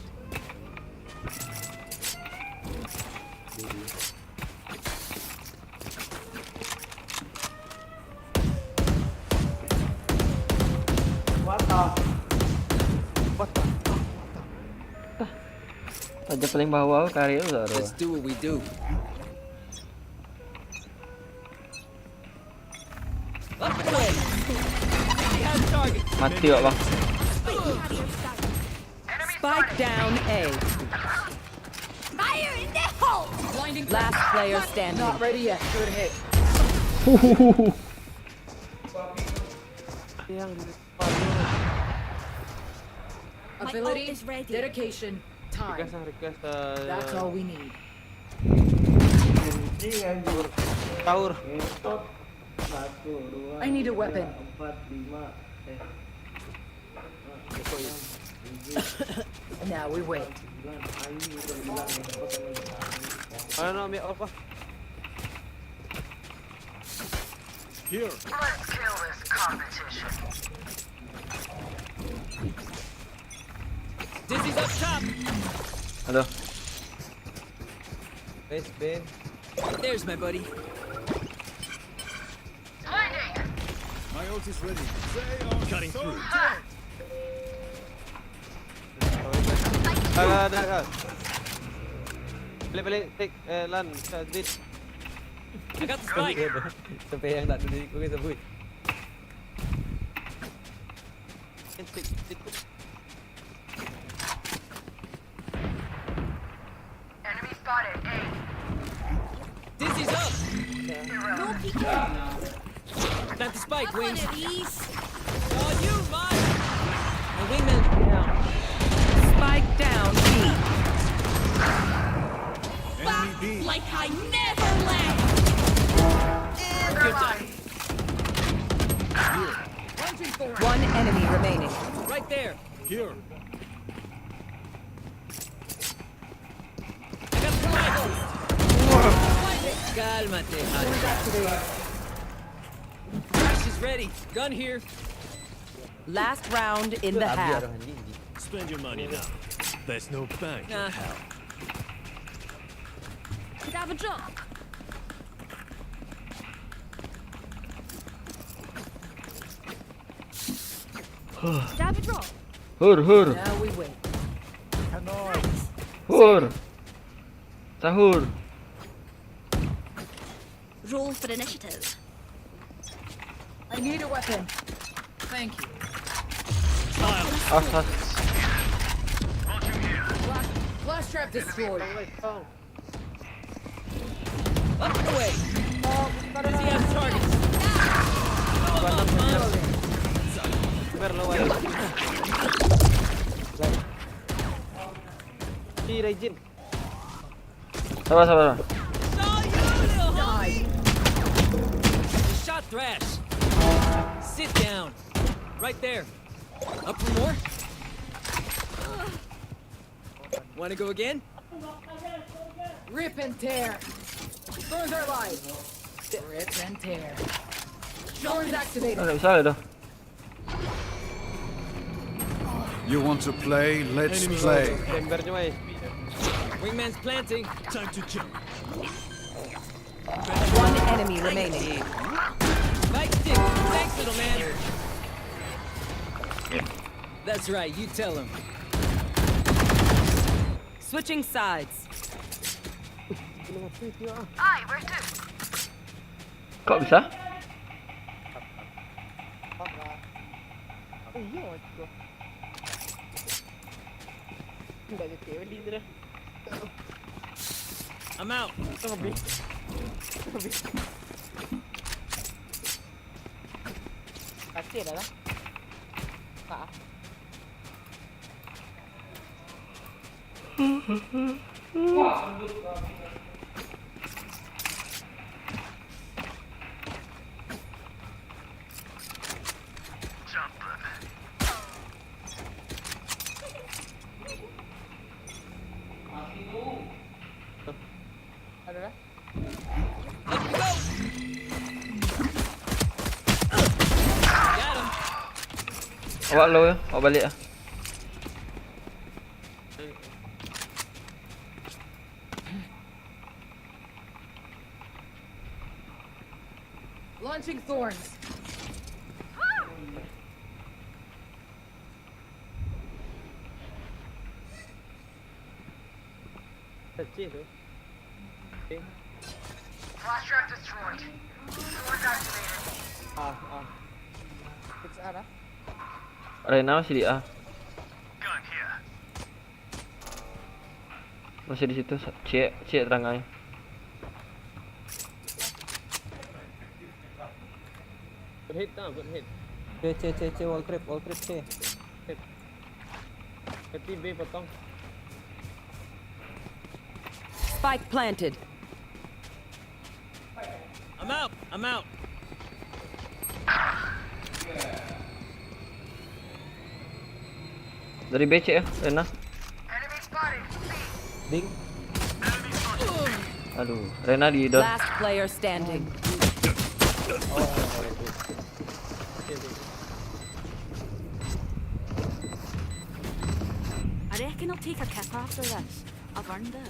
What the? What the? Raja paling bawah kari tu baru. Let's do what we do. Up and away. They have target. Mati awak bang. Spike down A. Fire in the hole! Blinding. Last player standing. Not ready yet. Good hit. Yang di Ability, is ready. Dedication, time. Request lah, request lah. That's all we need. Anjing, anjing. Tower. Ngetot. Satu, dua, I need a tiga, weapon. Empat, lima. Eh. Now we wait. Ano, may all ko. Here. Let's kill this competition. Dizzy's up top. Hello. Base, base. There's my buddy. My ult is ready. Cutting through. Ada, ada, ada. Balik, balik, take, eh, lan, kat base. I got the spike. Sampai yang tak dulu, kau kata, boy. Take, take. Enemy spotted. A. Dizzy's up. No peeking. Plant the spike, Wings. Up on it, East. Oh, you mine. My wingman down. Spike down, B. Enemy B. Fuck, like I never left. Good time. One enemy remaining. Right there. Here. Cálmate, Hanzo. Flash is ready. Gun here. Last round in the half. Spend your money now. There's no bank in hell. Could have a drop. Could have a drop. Hur, hur. Now we wait. Hur. Sahur. Roll for initiative. I need a weapon. Thank you. Astaga. Flash, flash trap destroyed. Up and away. Dizzy has targets. Blow 'em up, Mom. Sabar, lawan. Di Raijin. Sabar, sabar, sabar. Saw you, little homie. Shot Thrash. Sit down. Right there. Up for more? Wanna go again? Rip and tear. Throws are alive. Rip and tear. Throws activated. Ah, tak bisa dah. You want to play? Let's play. Chamber cuma. Wingman's planting. Time to jump. One enemy remaining. Light stick. Thanks, little man. That's right, you tell him. Switching sides. Kok bisa? Iyo, ciko. Ndak jadi beli tu dah. I'm out. Itu lebih. Lebih. Kacil dah lah. Tak. Ada dah? Awak low yo, awak balik ah. Launching thorns. Kecil tu. Okay. Flash trap destroyed. Thorns activated. Ah, ah. Fix A dah. Reyna masih di A. Gun here. Masih di situ, sa-, cek, cek terang ai. Put hit tau, put hit. C, C, C, C, wall creep, wall creep, C. Hit. Hit B potong. Spike planted. I'm out. I'm out. Dari B C ya, Rena. Ding. Aduh, Rena di door. Last player standing. Oh, oke, oke. I reckon I'll take a kip after this. I've earned it.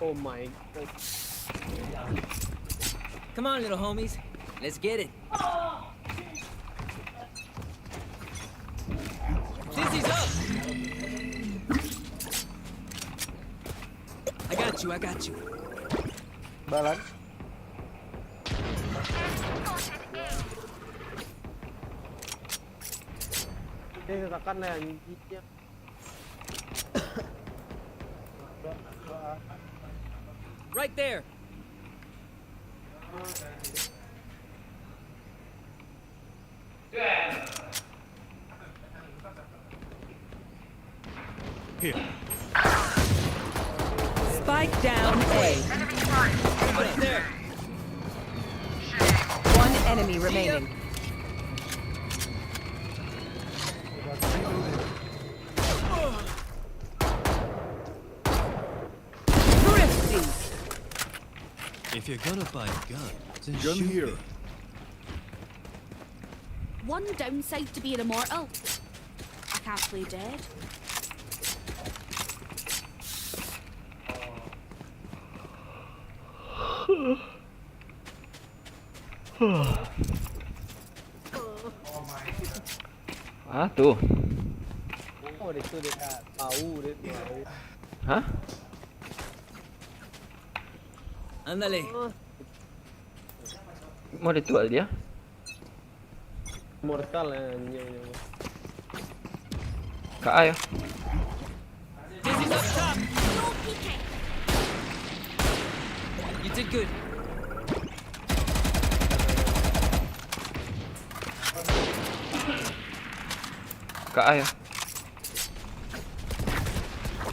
Oh my god. Come on, little homies. Let's get it. Dizzy's up! I got you, I got you. Balan. Dia tekan lah anjingnya. Right there. Spike down A. One enemy remaining. Thrifty. If you're gonna buy a gun, then Gun shoot here. it. One downside to being immortal. I can't play dead. Ah, tu. Oh, dia tu dia tak tahu dia tu. Hah? Ándale. Mau dia tu dia? Mortal lah anjing. Kat A ya. Dizzy's up top. You did good. Kat A ya.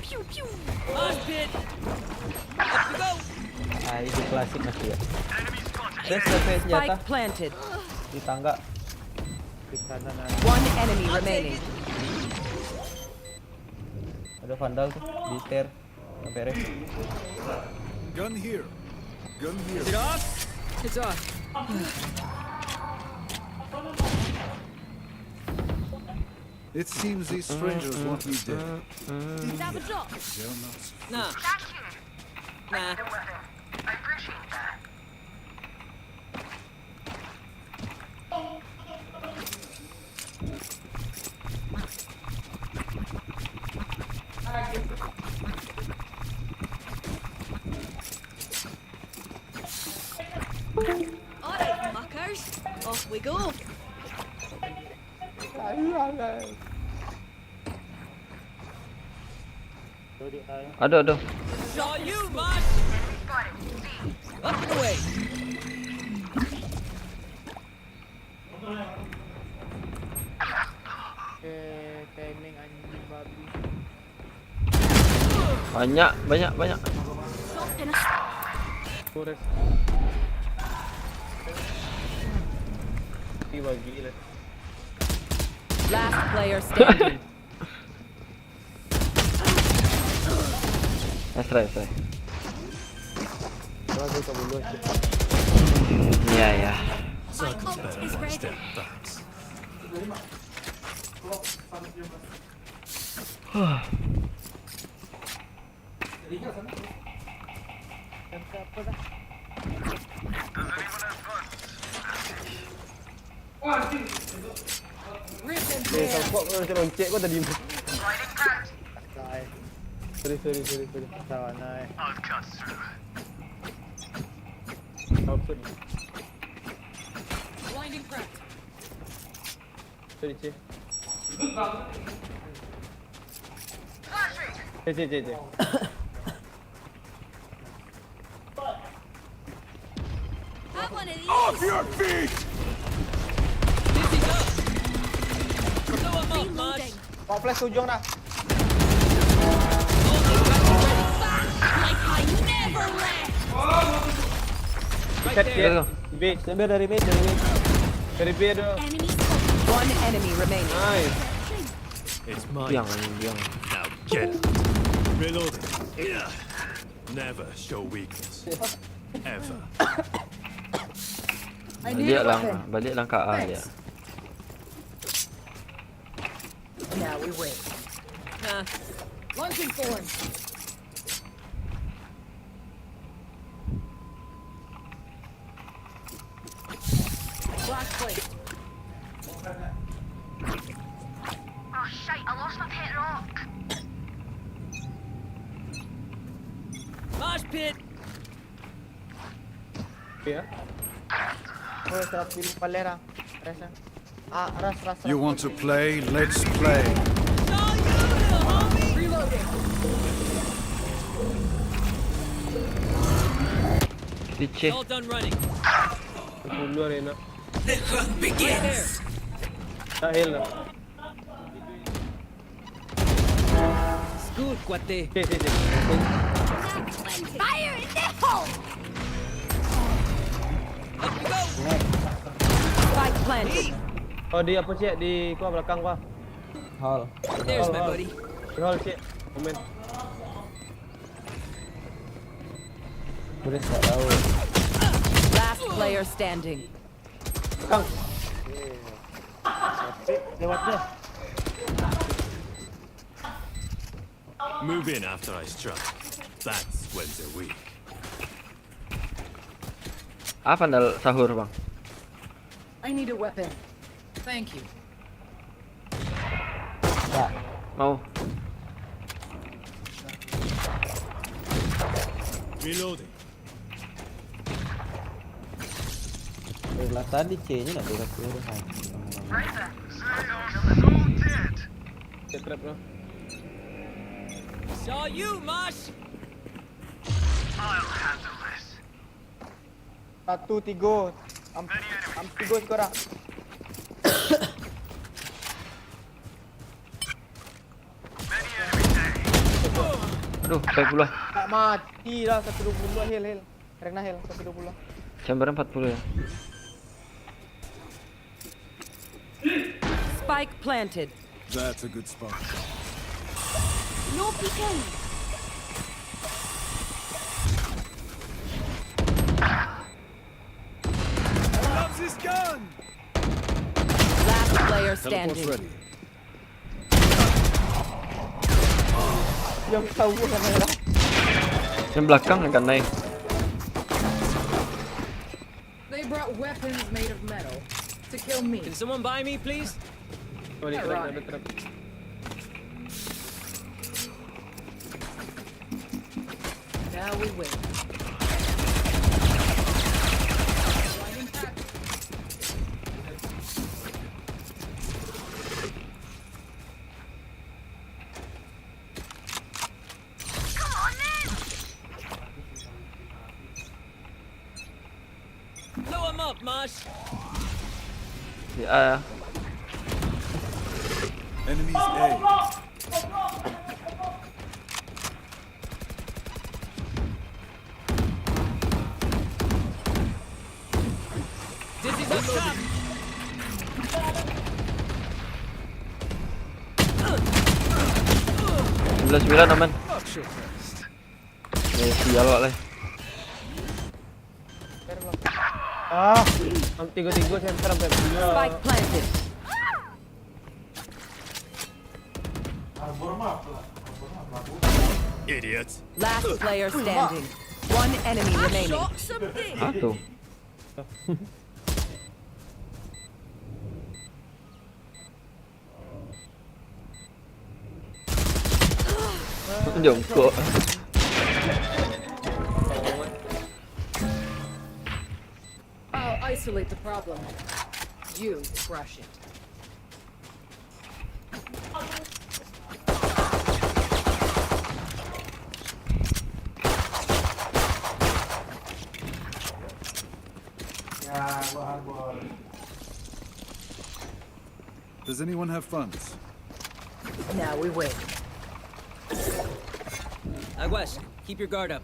Pew pew. Mosh pit. Up we go. Ah, itu klasik masih ya. Best sampai senjata Spike planted. di tangga. Di kanan ada. One enemy remaining. Ada vandal tuh di stair. Sampai ref. Gun here. Gun here. Is it off? It's off. It seems these strangers want me dead. Does that have a drop? They're not. Nah. Nah. Alright, muckers. Off we go. Ada, ada. Saw you, Mosh. Up and away. Eh, timing anjing babi. Banyak, banyak, banyak. Kores. Tapi bagi lah. Last player standing. Nice try, nice try. Kalau aku tak bunuh. Ya, ya. My ult is ready. Eh, support kau macam loncek kau tadi. Sorry, sorry, sorry, sorry. Salah, nah, eh. Maksud. Blinding cracked. Sorry, Cik. Cik, cik, cik, cik. Off your feet! Dizzy's up. Blow him up, Mosh. Bawa flash ke ujung dah. Like I never left. Right there. B. Sambil dari mid, dari mid. Dari B ada. Enemy spotted. One enemy remaining. Nice. It's mine. Biang, anjing, biang. Now get it. Reloading. Never show weakness. Ever. I need Balik a lang, weapon. Balik lang ka A dia. Now we wait. Nah. Launching form. Flash point. Oh shite, I lost my pet rock. Mosh pit. Ya. Oh, serap pilih palera. Rasa. Ah, ras, ras, ras. You want to play? Let's play. Saw you, little homie. Licin. All done running. Sepuluh arena. Right there. Tak heal lah. Good, cuate. Cik, cik, cik. Fire in the hole. Up you go. Spike planted. Oh, di apa, cik? Di kau belakang, Pak. Hall. There's my buddy. Di hall, cik. Komen. Boleh tak tahu. Last player standing. Belakang. Lewat dia. Move in after I strike. That's when they're weak. Apa anda sahur, Bang? I need a weapon. Thank you. Tak. Mau. Reloading. Dari lah tadi C-nya nak dia kata dah. Raven, Cek trap lah. Saw you, Mosh. I'll handle this. Satu, tiga. Am, am tiga sekarang. Aduh, empat puluh. Tak mati lah, satu dua puluh heal, heal. Reyna heal, satu dua puluh. Chamber empat puluh ya. Spike planted. That's a good spot. No peeking. Loves his gun. Last player Teleport's standing. Ready. Yang tahu kan merah. Yang belakang yang kanai. They brought weapons made of metal to kill me. Can someone buy me, please? Oh, di trap, ada trap. Now we wait. Blow him up, Mosh. Di A ya. Enemies A. Dizzy's up top. Sembilan sembilan aman. Eh, sial awak lah. Ah, Am tiga tiga center sampai dua. Spike planted. Idiots. Last player standing. One enemy remaining. Shot something. Satu. Jongkok. I'll isolate the problem. You crush it. Does anyone have funds? Now we wait. Aguas, keep your guard up.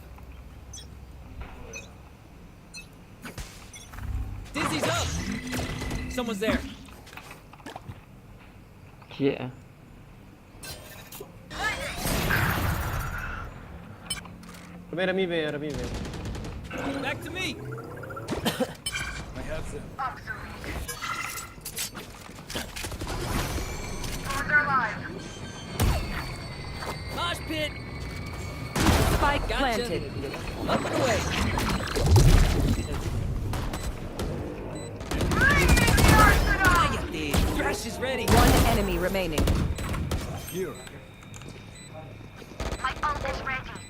Dizzy's up! Someone's there. Ciek ah. Rami, rami, be, rami, be. Back to me. I have them. Mosh pit. Spike planted. Up and away. Cállate. Thrash is ready. One enemy remaining. Here.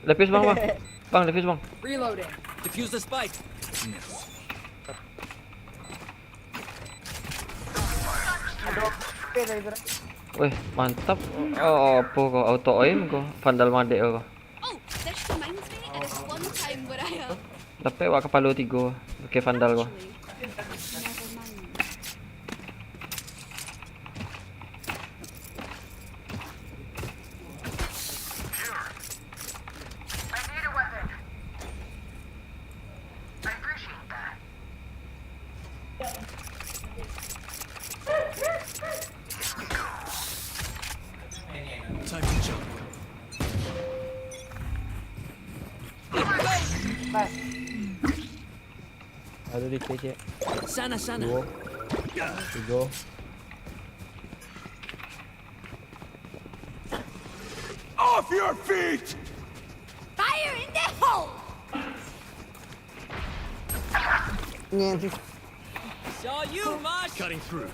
Defuse, bang, bang. Bang, defuse, bang. Reloading. Defuse the spike. Weh, mantap. Oh, apo ko? Auto aim ko? Vandal madek ko. Oh, that reminds me, ada one time where I, uh, Dapek wak kapalo tigo, pakai Vandal ko. Actually, never mind. Time to jump. Aduh, di kecek. Sana, sana. Duo. Tigo. Off your feet! Fire in the hole! Saw you, Mosh! Cutting through.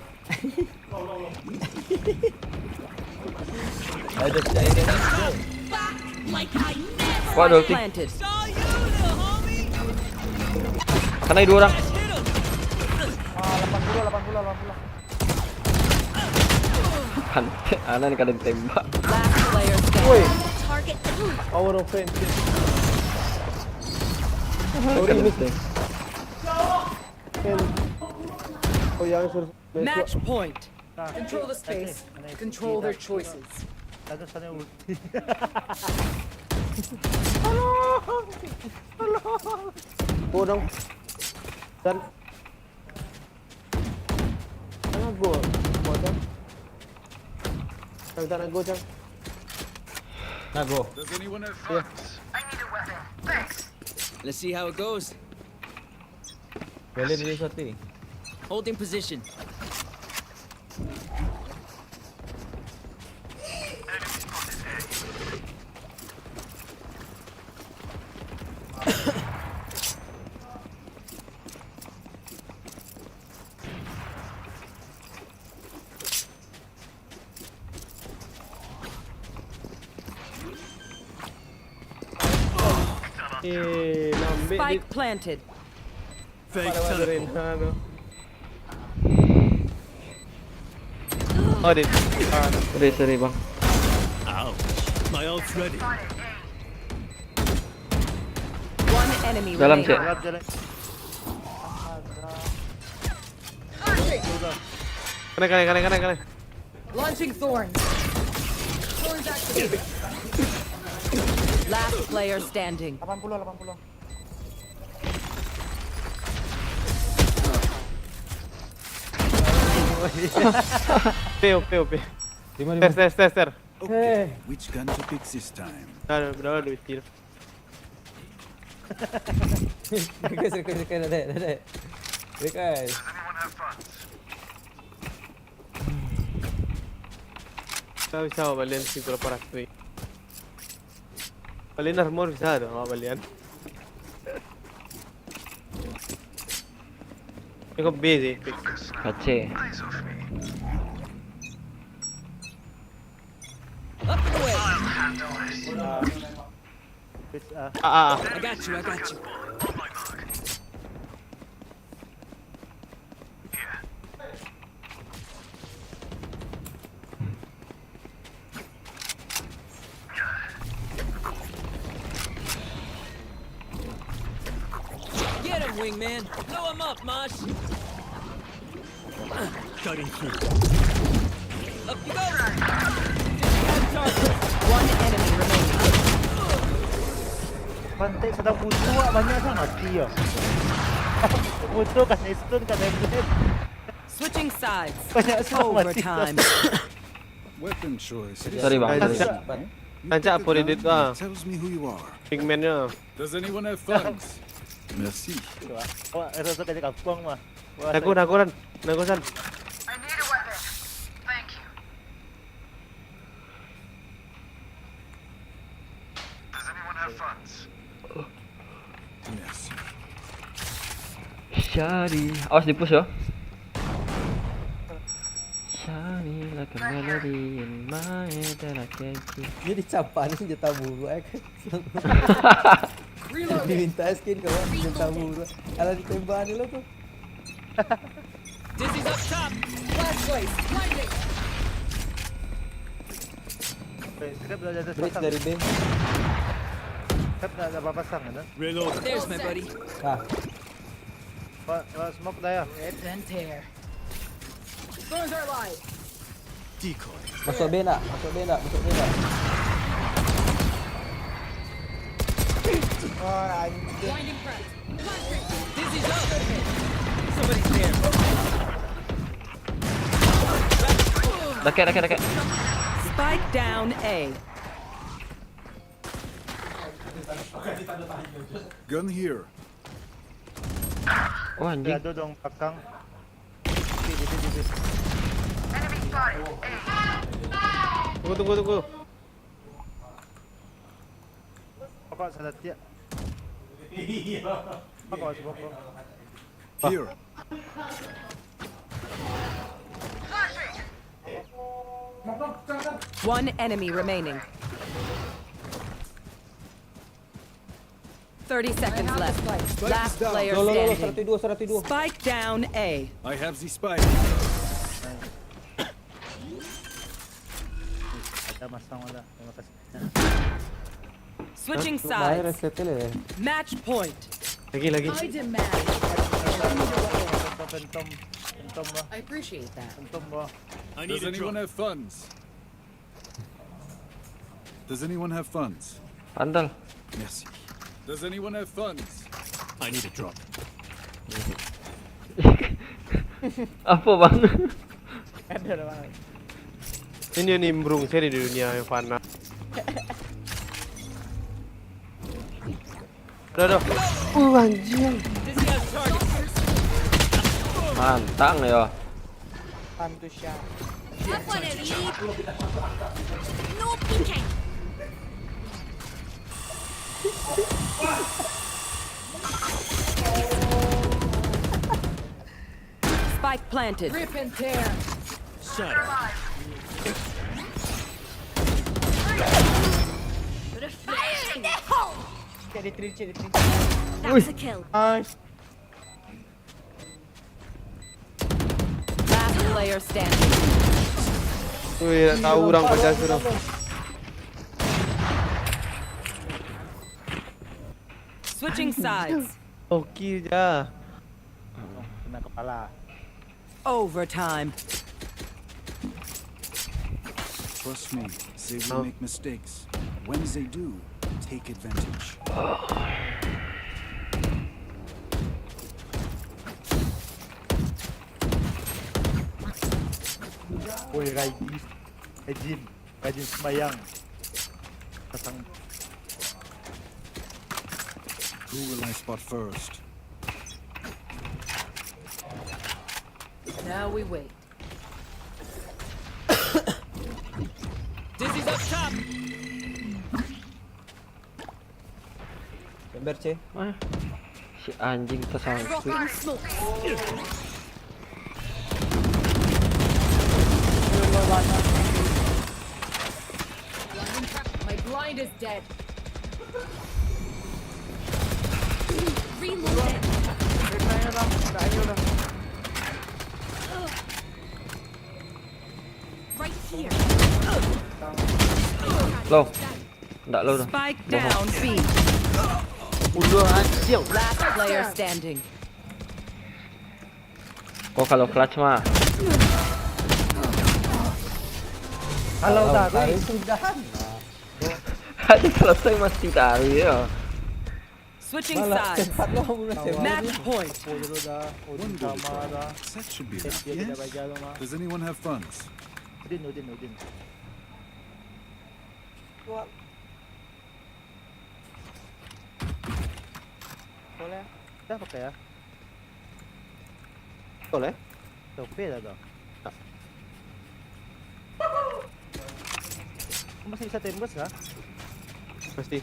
Ada cairan. Back like I never Waduh, did. Planted. Saw you, little homie! Kanai duo urang. Hit him. Ah, lapan puluh, lapan puluh, lapan puluh. Pantek, anak ni kada ditembak. Last player standing. Woi. Target. Power of friendship. Kada ditembak. Oh, yang sur-, Match point. Control the space. Control their choices. Tolong. Tolong. Go dong. Dan. Jangan go. Go, Cang. Cang, tak nak go, Cang. Nak go. Does anyone have funds? I need a weapon. Thanks. Let's see how it goes. Boleh dulu, Sati. Holding position. Eh, nak ambil Spike planted. Fake teleport. Oh, dia. Ah, sorry, sorry, bang. Ouch. My ult's ready. One enemy remaining. Dalam, cek. Kena, kena, kena, kena, kena. Launching thorns. Thorns activated. Last player standing. Lapan puluh, lapan puluh. P O, P O, P O. Di mana, di mana? Stairs, stairs, stairs, stairs. Okay, which gun to pick this time? Dah, dah, dah, dah, dah. Request, request, request, dah, dah, dah. Request. Bisa, bisa, balian seribu lapan ratus ni. Balian armor bisa tu, awak balian. Ni kau B sih. Kacau. Up and away. Please, ah. Ah, ah, ah. I got you, I got you. Get him, wingman. Blow him up, Mosh. Cutting through. One enemy remaining. Pantai sadang butuh, wak, banyak sangat mati ya. Butuh, kasih stun, kasih blade. Switching sides. Banyak sangat mati. Overtime. Weapon choice. Sorry, bang. Rancak apa edit, bang? Tells me who you are. Pigmennya. Does anyone have funds? Merci. Wak, wak, rasa kena kampung mah. Wak, nago, nago, Ran. Nago, San. I need a weapon. Thank you. Does anyone have funds? Merci. Shawty. Awas di-push yo. Shawty like a melody in my head that I can't keep. Dia dicampak ni senjata buruk, eh. Diminta skin kau, senjata buruk. Alah, ditembak ni lah tu. Dizzy's up top. Flash place. Blinding. Wait, Trap dah ada. Bridge pasang dari B. Trap dah ada pasang, kan? Reload. There's my buddy. Ah. Wak, wak, smoke dah ya. Rip and tear. Thorns are alive. Decoy. Masuk B nak? Masuk B nak? Masuk B nak? Wah, anjing. Blinding crack. Dizzy's up. Somebody's there. Dakek, dakek, dakek. Spike down A. Gun here. Oh, anjing. Ada dong belakang. Di, di, di, di, di. Tunggu, tunggu, tunggu. Apa salah tiap? Apa kau sebab kau? Here. One enemy remaining. Thirty seconds left. Last player standing. Low, low, low, seratus dua, seratus dua. Spike down A. I have the spike. Ada masang ada. Terima kasih. Switching sides. Match point. Lagi, lagi. I demand. Phantom, phantom, phantom, bah. I appreciate that. Phantom, bah. I need a drop. Does anyone have funds? Does anyone have funds? Pandal. Merci. Does anyone have funds? I need a drop. Apa, Bang? Ada lah, Bang. Ini nimbrung seri di dunia yang fana. Dah, dah. Uh, anjing. Mantap yo. Time to shine. Up on a lead. No peeking. Spike planted. Rip and tear. Shut up. Fire in the hole. Cek dia three, cek dia three. That's a kill. Nice. Last player standing. Ui, tak tahu orang macam tu. Switching sides. Oke je. Kena kepala. Overtime. Trust me, they will make mistakes. When they do, take advantage. Woi, Raidi. Rajin. Rajin sembayang. Pasang. Who will I spot first? Now we wait. Dizzy's up top. Ember, C. Ah, si anjing tersangkut. Dropping smoke. My blind is dead. Reloading. Right here. Loh. Ndak lo dah. Spike down B. Udah anjir. Last player standing. Kok kalau clutch mah. Kalau taruh, taruh sudah. Hati selesai mesti taruh ya. Switching sides. Match point. That should be enough, yes? Does anyone have funds? Udin, Udin, Udin. Boleh. Dah pakai ya? Boleh. Tope dah tu. Kau masih bisa tembus kah? Pasti.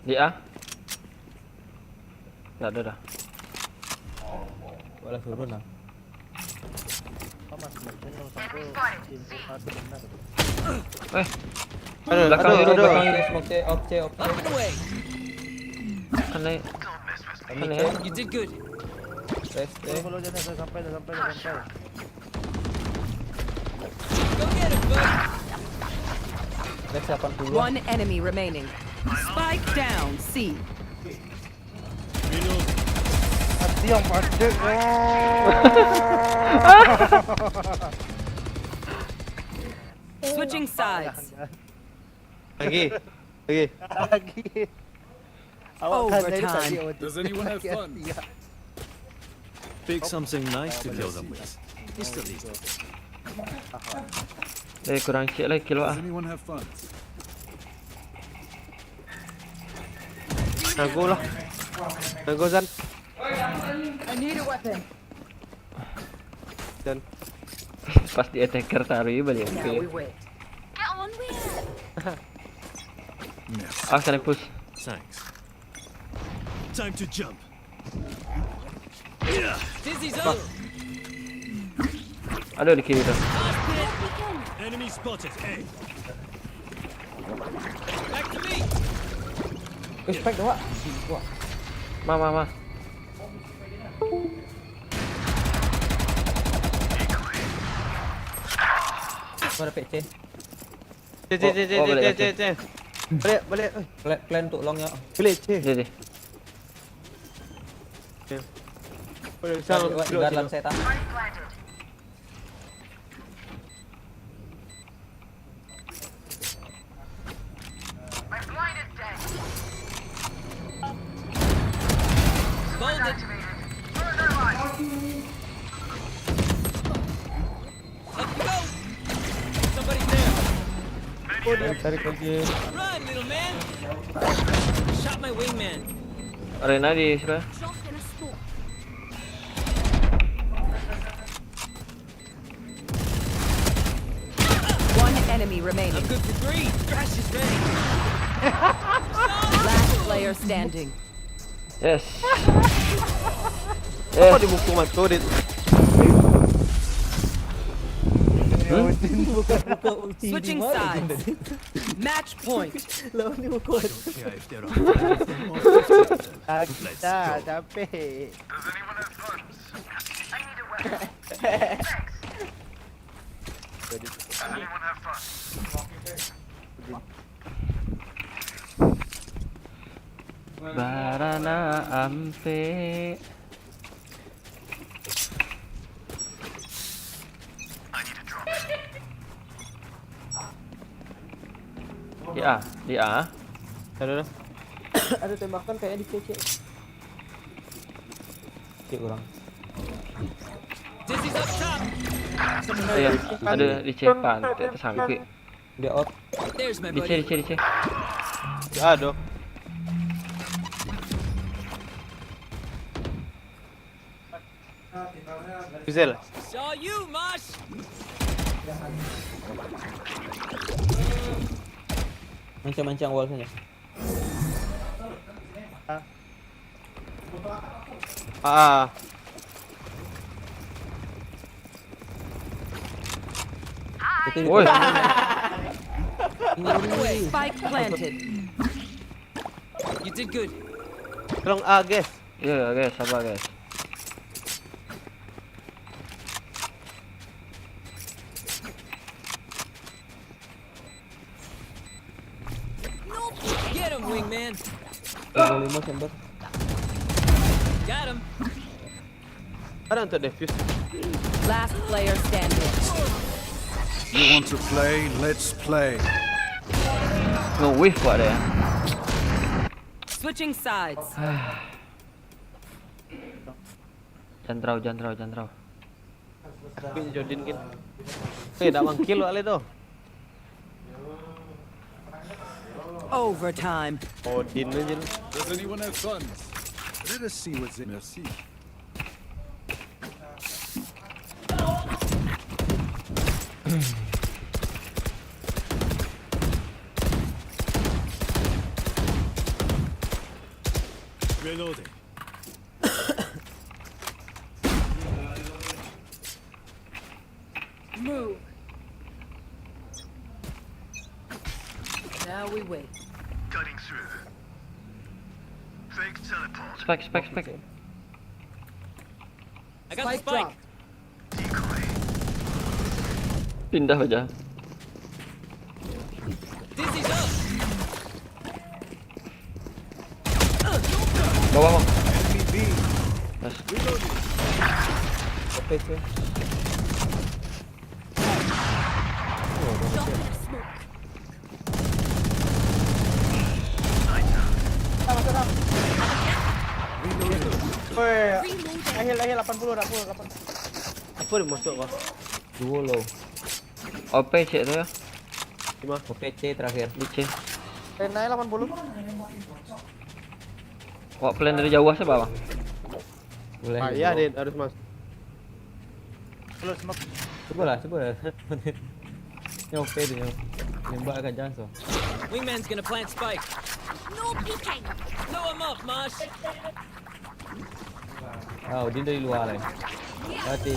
Di A. Tak ada dah. Wala turun lah. Eh. Aduh, belakang aduh, aduh, belakang. Smoke C, op C, op C. Kena. Kena ya. You did good. Rest, eh. Kalau jangan dah sampai, dah sampai, dah sampai. Rest lapan puluh. One enemy remaining. Spike down, C. Hati yang padat. Switching sides. Lagi. Lagi. Lagi. Awak kan dari tadi. Overtime. Does anyone have funds? Pick something nice to kill them with. Just a little. Eh, kurang sikit lah kill, ah. Does anyone have funds? Jago lah. Jago, Zan. I need a weapon. Zan. Pasti attacker taruh balik. Now we wait. Get on with it. Ah, kena push. Thanks. Time to jump. Dizzy's out. Ada di kiri tu. Enemy spotted. A. Back to me. Eh, spike dah, Wak. Wak. Ma, ma, ma. Kau ada P C. Cek, cek, cek, cek, cek, cek. Balik, balik. Plan, plan untuk long ya. Balik, cek. Cek, cek. Balik, balik, balik, balik, balik. Let's go! Somebody's there. Tarik lagi. Run, little man. Shot my wingman. Arena di sini. One enemy remaining. I'm good for three. Crash is ready. Last player standing. Yes. Apa dia mukul mata dia tu? Hmm? Switching sides. Match point. Lawan dia mukul mata. Let's go. Dah, capek. Barana ampek. Di A, di A. Ada dah. Ada tembakan kayaknya di C C. Cek orang. Iya, ada di C, pantai tersangkut. Dia out. Di C, di C, di C. Aduh. Rizal. Saw you, Mosh. Mancang-mancang wall saja. Ah. Woi. Spike planted. You did good. Tolong, ah, guys. Iya, iya, guys, sabar, guys. Get him, wingman. Tiga lima chamber. Got him. Ada untuk defuse. Last player standing. You want to play? Let's play. Nge-whiff buat dia. Switching sides. Jantrau, jantrau, jantrau. Tapi Jodin kin. Eh, dak mangkil wak le tu. Overtime. Odin aja lu. Does anyone have funds? Let us see what's in. Merci. Reloading. Move. Now we wait. Cutting through. Fake teleport. Spike, spike, spike. I got the spike. Pindah aja. Dizzy's up. Bawah, bawah. Enemy B. Nice. Oke sih. Woi, akhir akhir delapan puluh, delapan puluh, delapan puluh. Apa dia masuk kau? Duo low. O P cek tu ya. Lima. O P C terakhir. Di C. Eh, naik delapan puluh. Awak plan dari jauh siapa, Bang? Boleh. Ah, iya, dia harus masuk. Close smoke. Cubalah, cubalah. Ni O P tu, nembak akan jangan so. Wingman's gonna plant spike. No peeking. Blow him up, Mosh. Ah, Odin dari luar lah. Mati.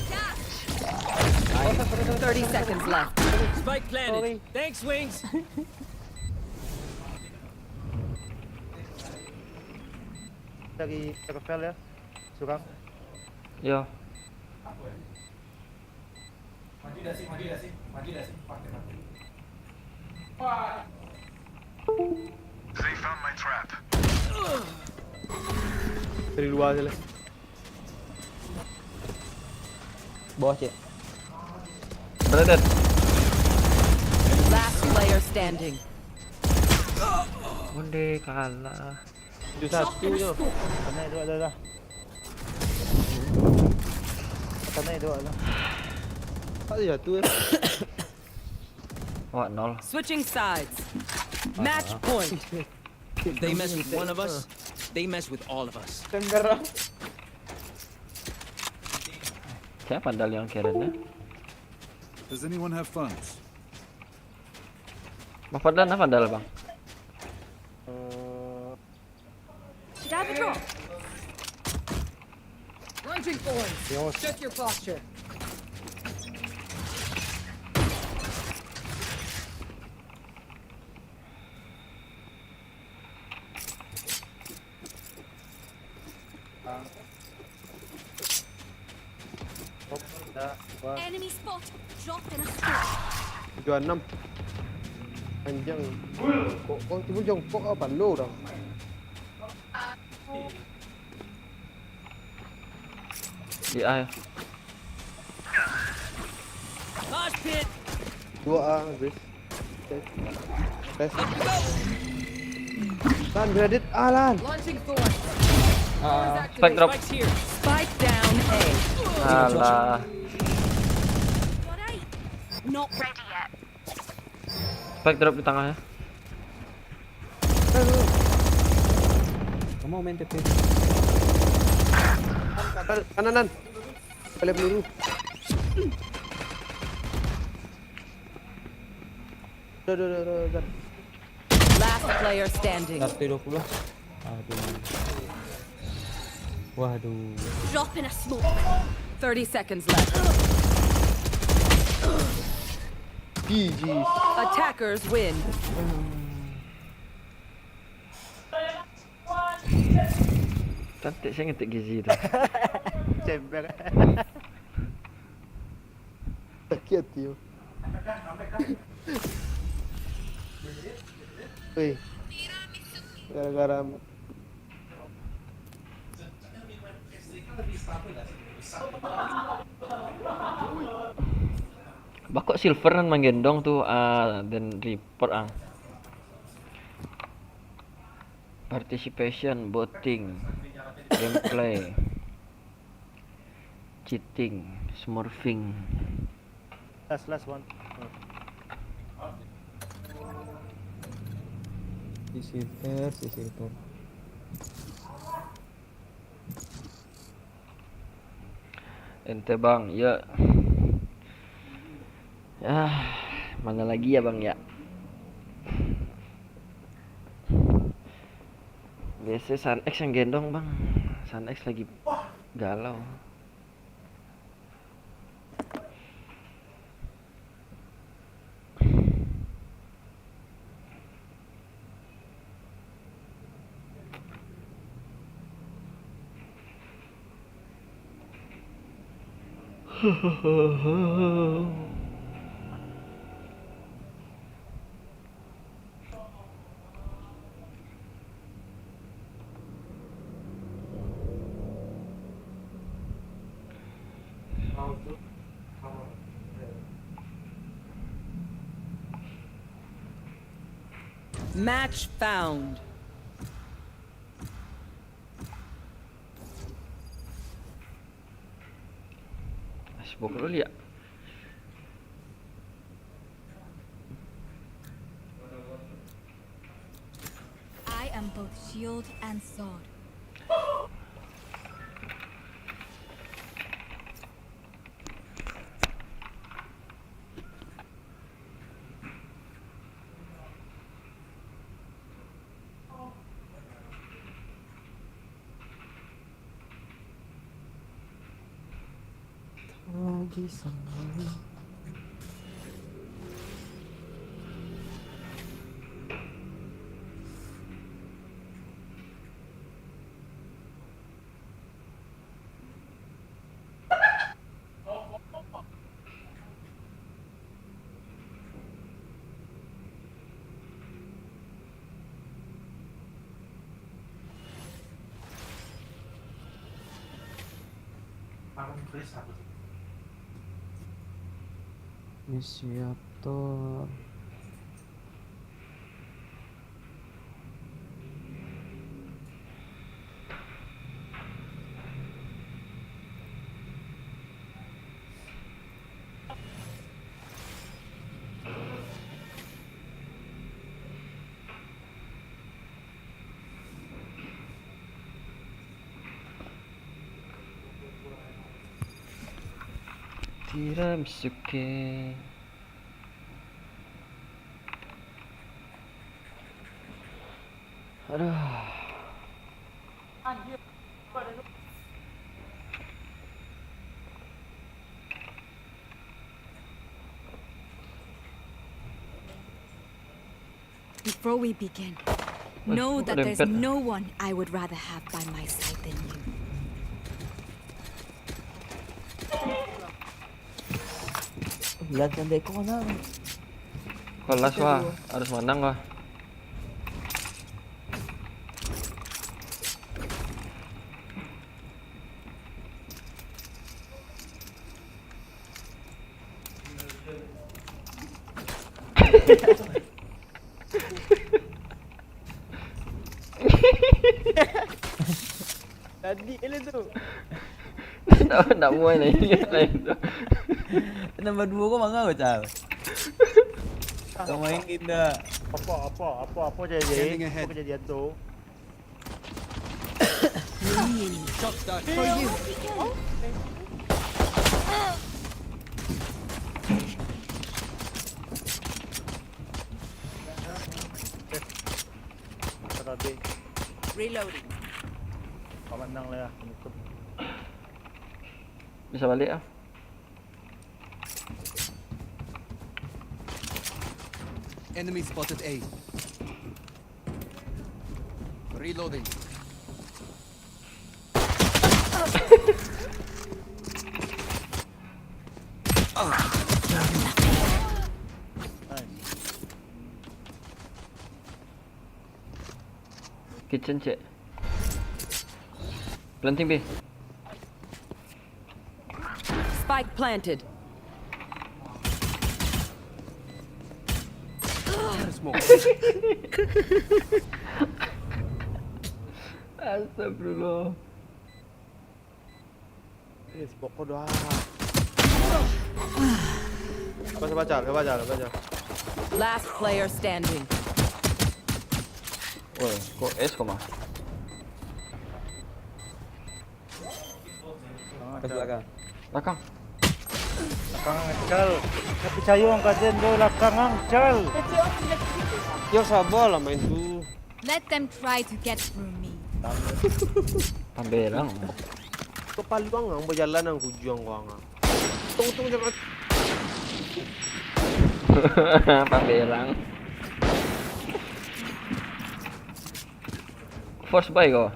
Thirty seconds left. Spike planted. Thanks, Wings. Dari Rafael ya. Surang. Yo. They found my trap. Dari luar je lah. Bawah cek. Brother. Last player standing. Onde kalah. Tujuh satu je. Tanah dua dah dah. Tanah dua dah. Tak ada jatuh eh. Awak nol. Switching sides. Match point. If they mess with one of us, they mess with all of us. Tenggeram. Siapa Vandal yang keren ya? Does anyone have funds? Bang Fadlan lah Vandal, Bang. Should I have a drop? Launching thorns. Check your posture. Enemy spot. Drop in a smoke. Tujuh enam. Panjang. Kok kau timbul jongkok apa lo dah. Di A ya. Mosh pit. Dua A, guys. Tes. Lan, ready? Ah, lan. Launching thorns. Spike drop. Spike's here. Spike down A. Alah. Got eight. Not ready yet. Spike drop di tengah ya. Kamu main T P. Kanan, kanan. Kalian peluru. Duh, duh, duh, duh, duh. Last player standing. Satu dua puluh. Aduh. Waduh. Drop in a smoke. Thirty seconds left. G G. Attackers win. Cantik saya ngetik gizi tu. Cember. Sakit hati tu. Weh. Gara-gara Bakok silver nan manggendong tu, ah, den report ang. Participation, voting, gameplay, cheating, smurfing. Last, last one. Di silver, di silver. Ente, Bang, ya. Ah, mana lagi ya, Bang, ya? Biasa San X yang gendong, Bang. San X lagi galau. Match found. Sibuk dulu ya. I am both shield and sword. Lagi sama. Inisiator. Tiramisu ke. Aduh. Before we begin, know that there's no one I would rather have by my side than you. Belajar dari kau lah. Kelas wah, harus menang wah. Tadi lah tu. Nak, nak muai lah ini lain tu. Nambah duo ko manga ko, Cal? Kau main indak? Apa, apa, apa, apa jadi? Scanning ahead. Apa kejadian tu? Shock dart for you. Reloading. Pamanang lah ya, penutup. Bisa balik ah. Enemy spotted A. Reloading. Kitchen cek. Planting B. Spike planted. Astagfirullah. Eh, smoke ko doh. Sabar, sabar, Cal, sabar, Cal, sabar, Cal. Last player standing. Woi, kok S kok mah? Kas belakang. Belakang. Lakang ang, Cal. Tapi picayo ang ka den, jo, lakang ang, Cal. Yo, sabar lah main tu. Let them try to get through me. Pambelang. Kapaluang ang bajalan ang kujuang ko ang. Tong, tong, jangan. Pambelang. Force buy ko.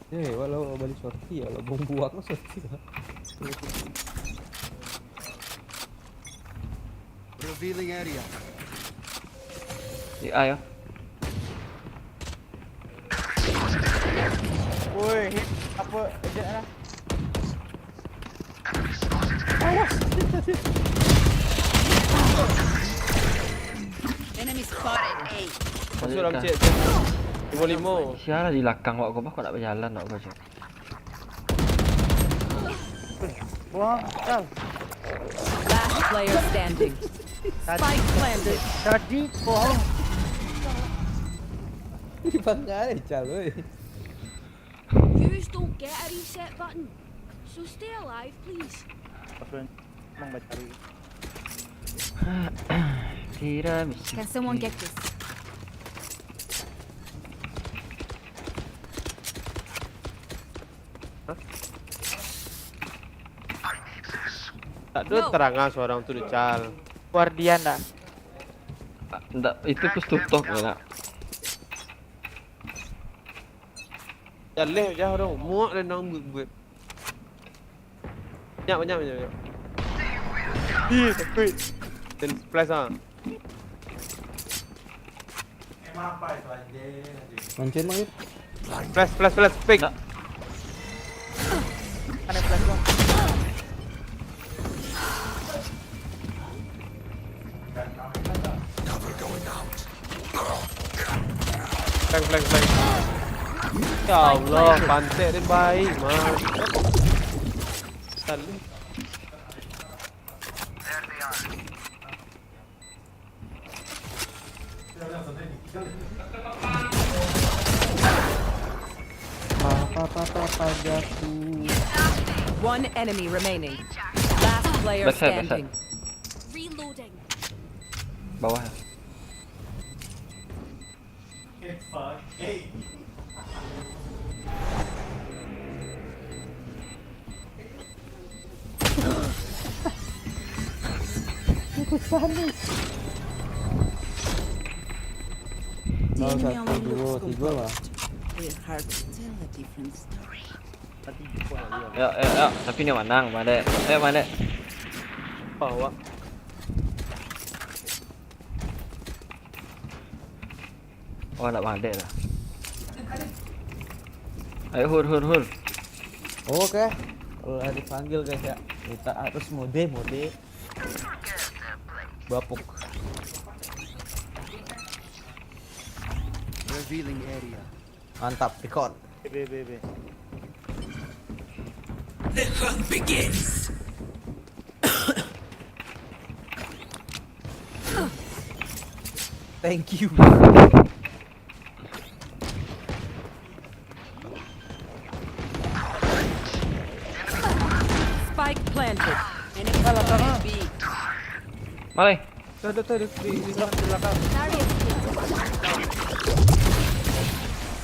Eh, walau bali sorti, walau buang-buang sorti lah. Revealing area. Di A yo. Woi, hit apa aja lah. Enemy spotted. Masuk dalam cek tu. Limo-limo. Sialah di lakang wak ko, bah, kok nak bajalan wak ko, cek. Buang, Cal. Last player standing. Tadi, Spike planted. Tadi, buang. Ih, bangai, Cal, oi. Viewers don't get a reset button, so stay alive, please. Apa yang emang baca hari? Tiramisu. Can someone get this? Tak ada. No. Terang ah seorang tu, Cal. Guardian dah. Ndak, itu push to talk ni nak. Jaleh jah orang, muak dan nang buat-buat. Banyak, banyak, banyak, banyak. Ih, takut. Dan splash ah. Mancing, Mak, yuk. Flash, flash, flash, pick. Nggak. Ada flash, Bang. Flank, flank, flank. Ya Allah, pantek dia baik, man. Salah. Apa, apa, apa, apa, jaku. One enemy remaining. Last player standing. Backside, backside. Reloading. Bawah. Satu, dua, tiga lah. Ya, ya, ya. Tapi ni manang, Mandek. Eh, Mandek. Bawah. Oh, nak Mandek lah. Ayo, hur, hur, hur. Oke. Kalau lah dipanggil, guys, ya. Kita harus mode, mode. Bapuk. Revealing area. Mantap, record. B, B, B. The hunt begins. Thank you. Spike planted. Enemy spotted B. Malai. Tuh, tuh, tuh, di, di, di belakang, di belakang.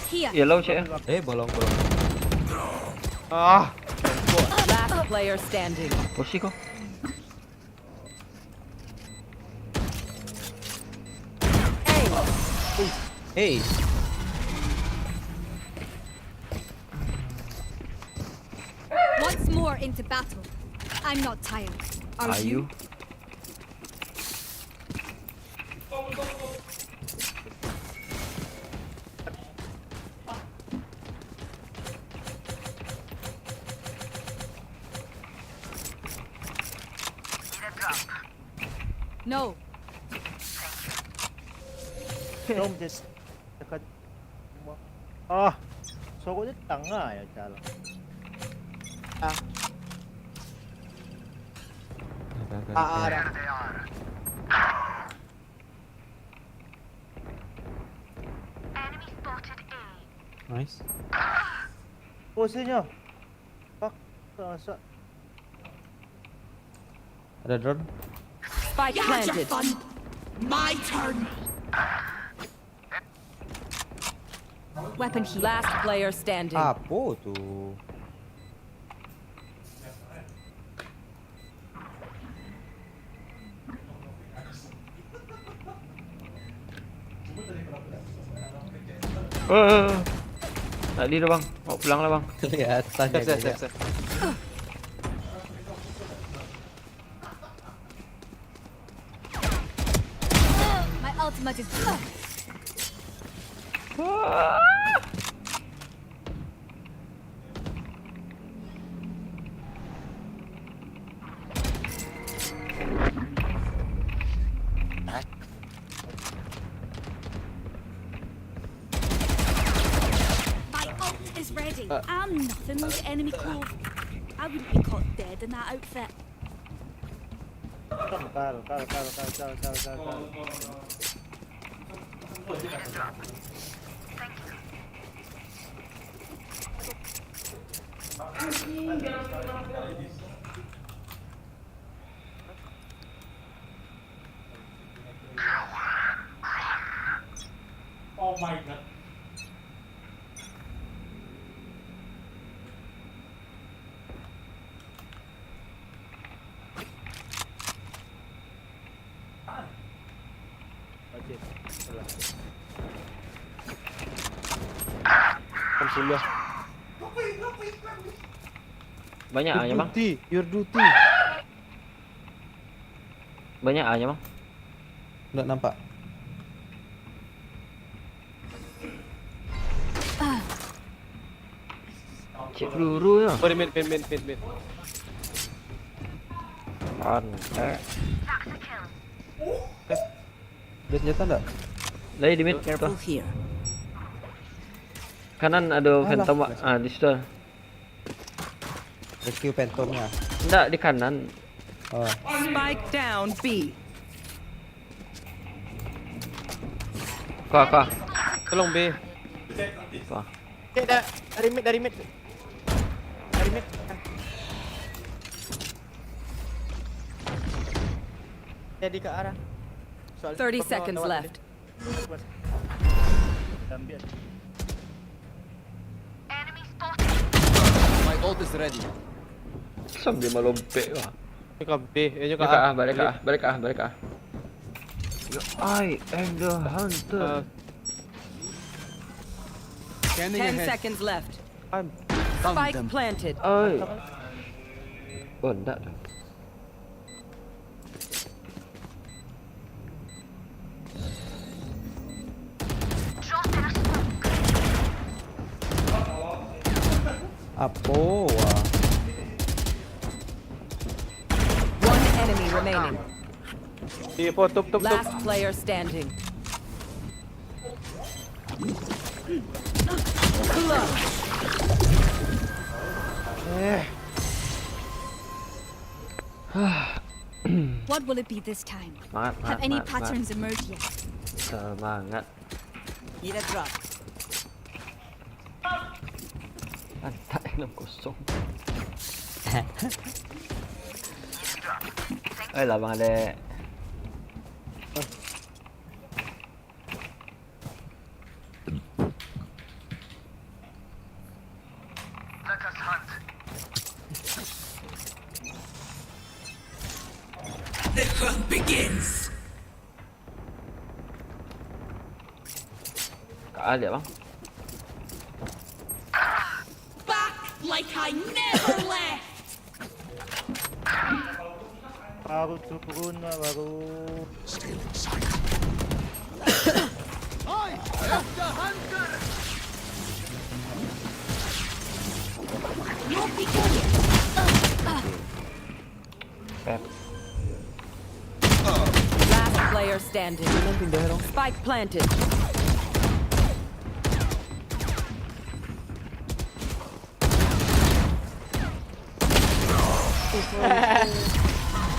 Here. Yellow, cek. Eh, bolong, bolong. Ah. Last player standing. Pusing kok. Hey. Once more into battle. I'm not tired. Are you? Are you? No. Dom, just dekat rumah. Ah, sorok dia tangah ya, jalan. Ah. Ada, ada, Ah, ada. Ada. Nice. Posisinya. Fuck, tak masak. Ada drone. Spike planted. My turn. Weapon here. Last player standing. Apa tu? Eh, tadi tu bang, bawa pulang lah bang. Kelihatan Siap, ya, siap, siap, dia. Siap. My ultimate is. My ult is ready. I'm nothing like enemy clove. I wouldn't be caught dead in that outfit. Kal, kal, kal. Oh my god. Okey, salah. Kan sudah. Banyak aja bang. Duty, your duty. Banyak aja bang. Nggak nampak. Cek peluru ya. Oh, di mid, mid, mid, mid, mid. Mantap. Ada senjata nggak? Lagi di mid. Careful here. Kanan ada Alah. Phantom, Wak. Ah, di situ. Rescue Phantomnya. Enggak, di kanan. Oh. Spike down B. Kau, kau. Tolong B. Kau. Cek dah, dari mid, dari mid. Dari mid. Jadi ke arah. Soal Thirty perlu seconds lewat left. Ambil. My ult is ready. Sambil melompek lah. Ini ke B, ini ke Balik A. ah, balik ah, balik ah, balik ah. Yo, I am the hunter. Uh, Scanning Ten ahead. Seconds left. I'm Found Spike them. Planted. Oi. Oh, enggak dah. Apo wah. One enemy remaining. Di four, tup, tup, tup. Last player standing. Clutch. What will it be this time? Semangat, Have semangat, any semangat, semangat. Patterns emerged yet? Semangat. Need a drop. Mantap, enam kosong. Ayolah bang Alek. The hunt begins. Kak Alek bang. Back like I never left. Baru turun lah, baru. Pep. Standing. Spike planted.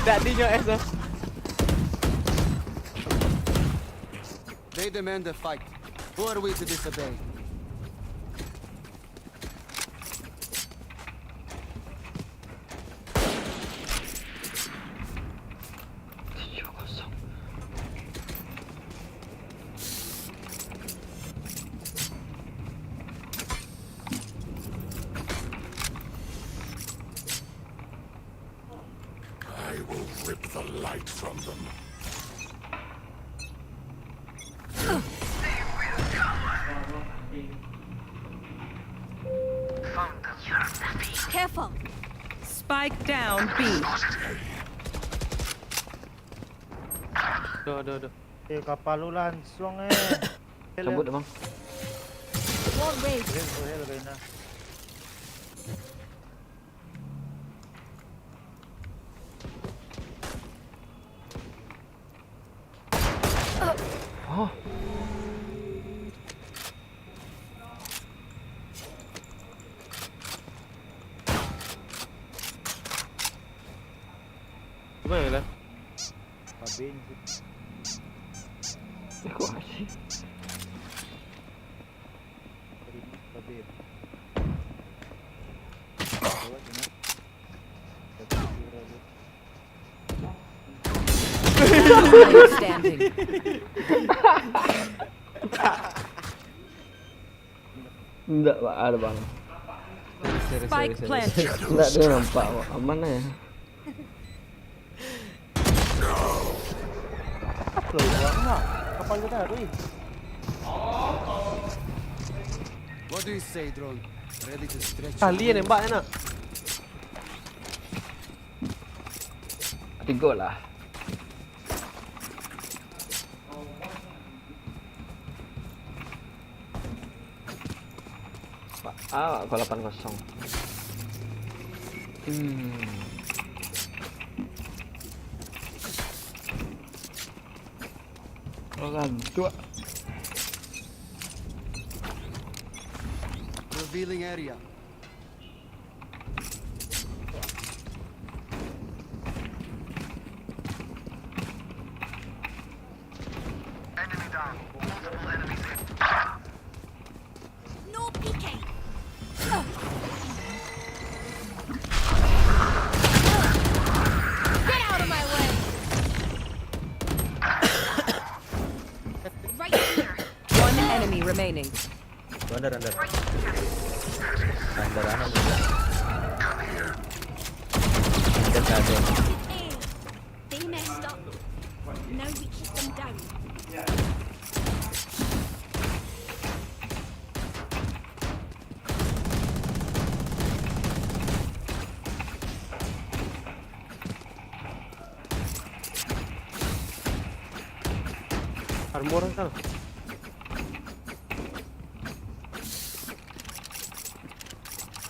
Dak dinyo es tu. They demand a fight. Who are we to disobey? I will rip the light from them. Careful. Spike down B. Aduh, aduh, aduh. Eh, kapalo langsung, eh. Cabut, Bang. Wall raised. Hell, hell, Reyna. Oh. Cuba lah. Habis ni. Eh, kok asyik? Standing. Ndak, Pak, ada, Bang. Sorry, sorry, Spike sorry, sorry. Planted. Ndak, dia nampak, Pak. Aman aja. Apa lu buat nak? Kapal kita, weh. What do you say, drone? Ready to stretch your Kalian wings? Nembak enak. Tiga lah. Pak, ah, gol delapan kosong. Hmm. Orang tua. Revealing area. Enemy down. Multiple enemies hit. No peeking. Get out of my way. Right here. One enemy remaining. Under, under. Under, under. Under, under. They messed up. Now we keep them down. Armor kan?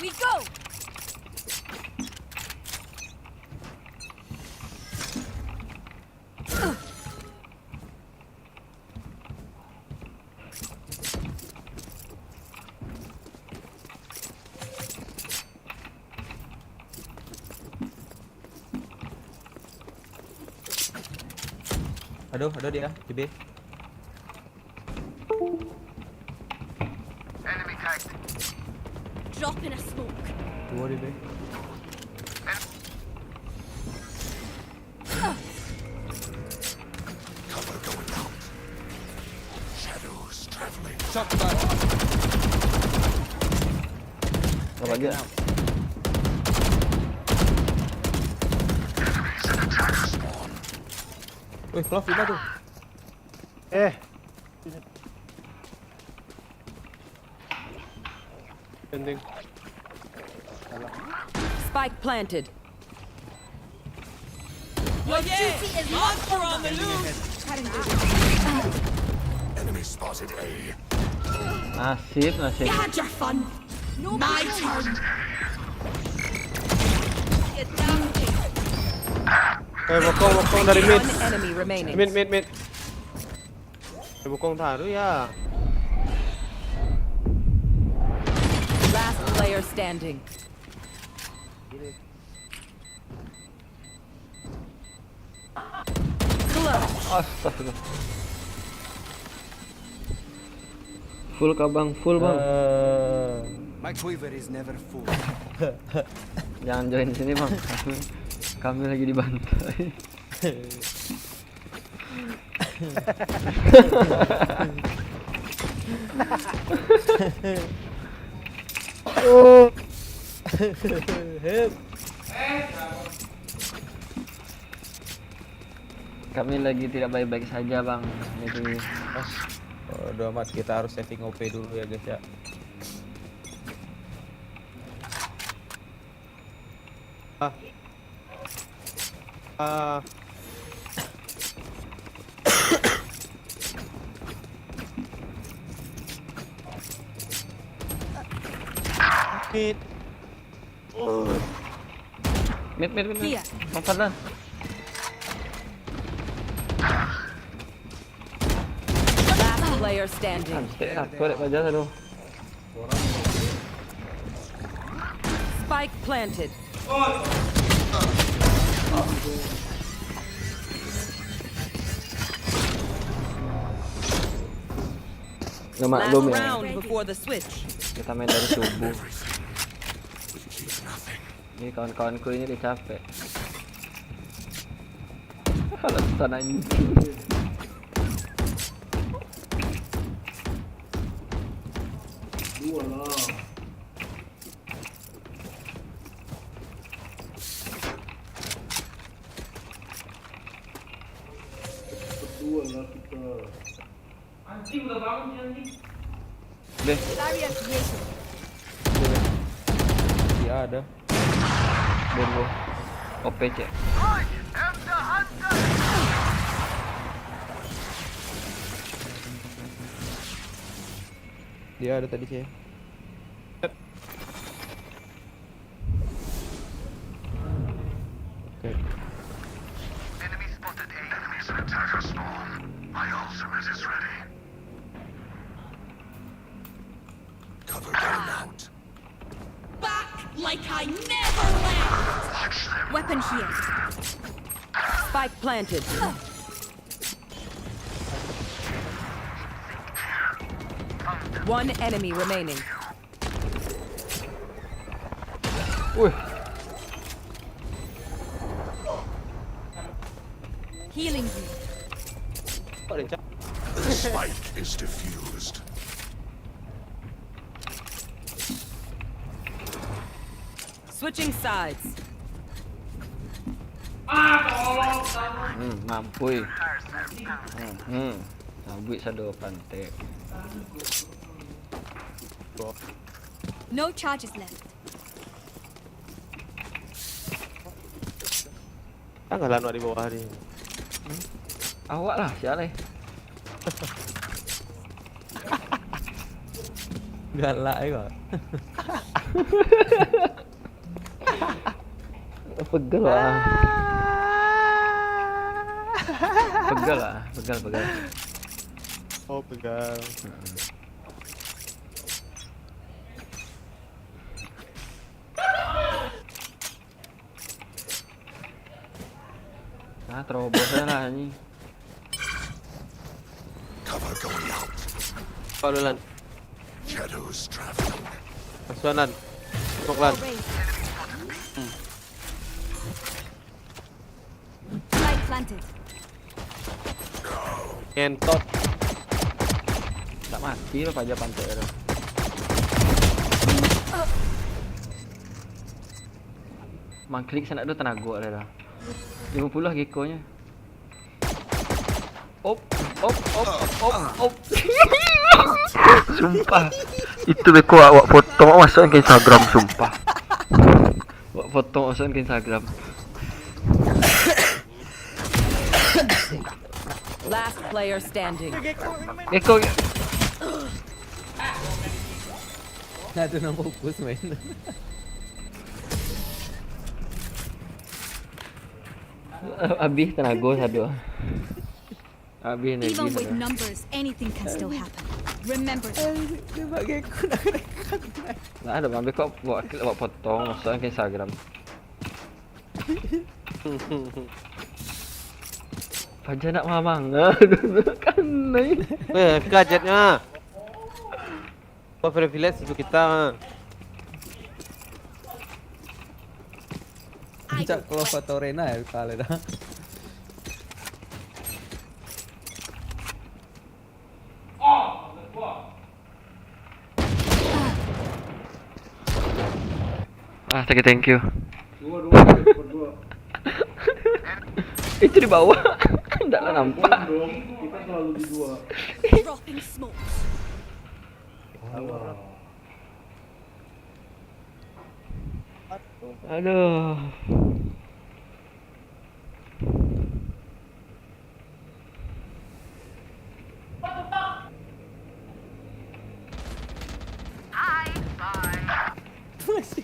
We go! Aduh, aduh dia, C B. Enemy tagged. Drop in a smoke. Dua dia, B. Cover going out. Shadows traveling. Shot fire. Apa dia? Enemies and attackers spawn. Weh, close di mana tu? Eh. Pending. Spike planted. Your duty is not over. Enemy spotted A. Nasib, nasib. You had your fun. My turn. Get down. Eh, bokong, bokong dari mid. One enemy remaining. Mid, mid, mid. Bokong taruh ya. Last player standing. Clutch. Astaga. Full kah bang, full bang. Eh, My quiver is never full. Jangan join sini bang. Kami, kami lagi dibantai. Kami lagi tidak baik-baik saja bang. Jadi Bodoh amat, kita harus saving O P dulu ya guys ya. Ah. Ah. Mid. Mid, mid, mid, mid. Here. Bang Fadlan. Last player standing. Antek lah, korek paja satu. Spike planted. Nggak maklum Last ya. Round before the switch. Kita main dari subuh. Ini kawan-kawanku ini udah capek. Alasan anjing. Dua lah. Berdua lah kita. Deh. Dia ada. Dulu. O P cek. Dia ada tadi sih. Oke. Enemy spotted A. Enemies at attacker spawn. My ultimate is ready. Cover going out. Back like I never left. Weapon here. Spike planted. One enemy remaining. Wih. Healing you. Kok ada cap? The spike is diffused. Switching sides. Hmm, mampui. Hmm, hmm. Sabuik sado pantek. No charges left. Tanggalan wak di bawah ni. Awak lah, sial eh. Galak juga. Pegal lah. Pegal lah, pegal, pegal. Oh, pegal. Ah, terobos lah anjing. Cover going out. Kau duluan. Shadows traveling. Masukan lan. Smoke lan. Light planted. Ngentot. Tak mati lo paja pantek tu. Mangklik sanak tu tenago ada dah. Lima puluh gekonyo. Op, op, op, op, op. Sumpah. Itu beko awak potong, awak masukin ke Instagram, sumpah. Awak potong, awak masukin ke Instagram. Last player standing. Geko. Nah, tu nampak fokus main. Habis tenaga satu. Habis ni. Even with numbers, anything can still happen. Remember that. Dia bagi aku nak kena. Nah, ada ambil kau buat, buat potong, masukkan ke Instagram. Paja nak mamang. Kan ni. Eh, F K jetnya. Kau privilege tu kita. Cak kalau foto Rena ya, kalau dah. Ah, thank you, thank you. Itu di bawah. Ndak lah nampak. Dropping smokes. Aduh.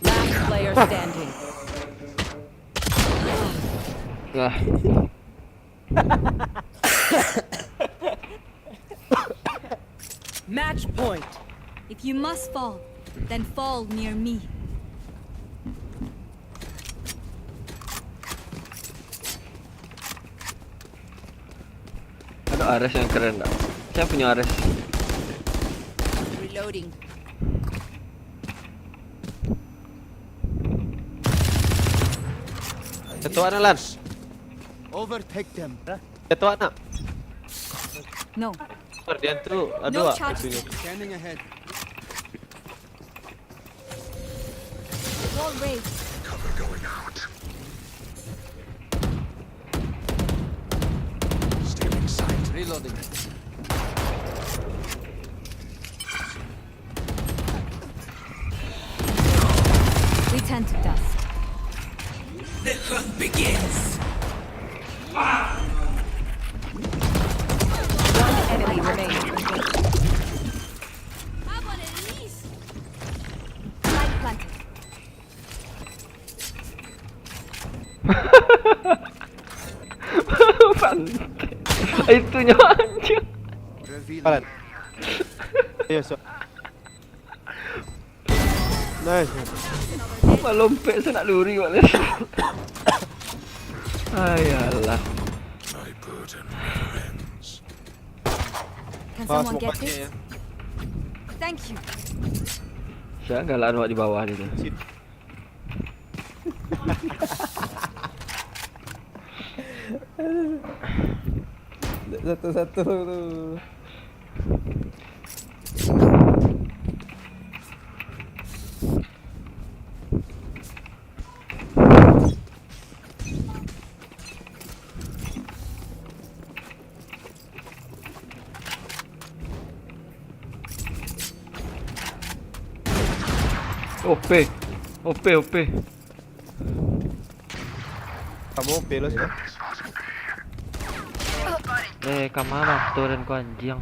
Last player standing. Lah. Match point. If you must fall, then fall near me. Ada Ares yang keren tak? Siapa punya Ares? Reloading. Satu anak, Lan. Overtake them. Satu anak. No. Guardian tu, aduh, no ah, charge. Itunya. Scanning ahead. Wall raised. Cover going out. Stealing sight. Reloading. We turn to dust. The hunt begins. One enemy remaining. Light planted. Pantai. Itu nyo anjing. Revealing. Alan. Ayo, so. Nice. Malompek sanak luri, Mak Lin. Ayalah. My burden never ends. Can someone get this? Thank you. Siapa galak awak di bawah dia tu? Satu-satu tu. O P. O P, O P. Kamu O P lo sih. Eh, kama mato dan ko anjing.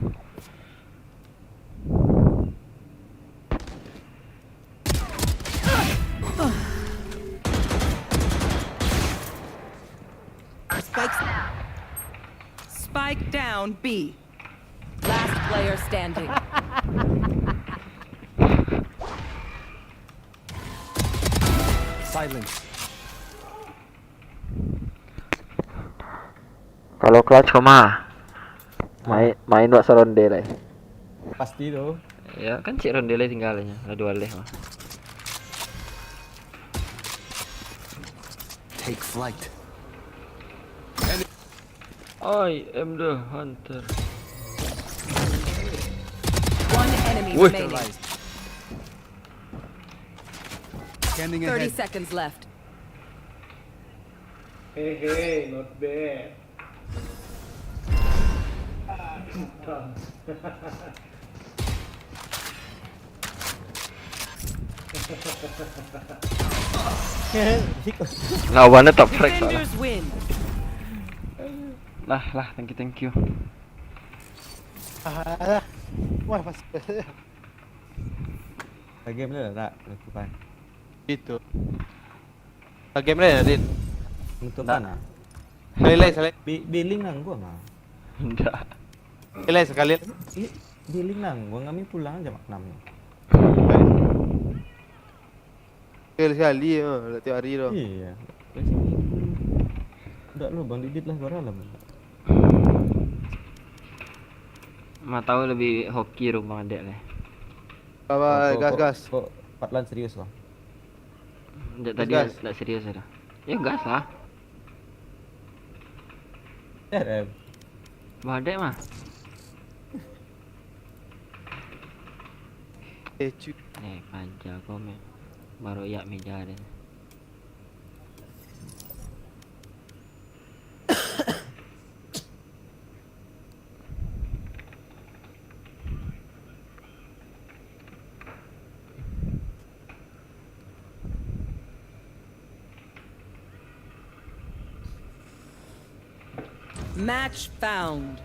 Spikes. Spike down B. Last player standing. Silence. Kalau clutch koma, main, main wak saronde lai. Pasti tu. Ya, kan cik ronde lai tinggal nya. Ada dua leh mah. Take flight. I am the hunter. One enemy remaining. Scanning ahead. Thirty seconds left. Hey, hey, not bad. Lawannya top frag soalnya. Defenders win. Lah, lah, thank you, thank you. Alah. Wah, pas. Game lah, tak, penutupan. Itu. Game lah, Din. Penutupan, ah. Salai, salai. Bi-, billing lah, gua mah. Ndak. Ilai sakali. Ih, dealing nanggung, kami pulang aja maknamnya. Sekali-sekali, ha, ndak tiap hari doh. Iya. Dari sini dulu. Ndak lo, Bang Didit lah, gua dalam. Mah tahu lebih hoki rumah dek leh. Bye, Kok- gas, kok- gas. Kok Patlan serius, Bang? Ndak tadi Gas. Ndak serius dah. Ya gas lah. Eh, eh, Badek mah. Eh, cu. Eh, panjang komen. Baru yak meja deh. Match found.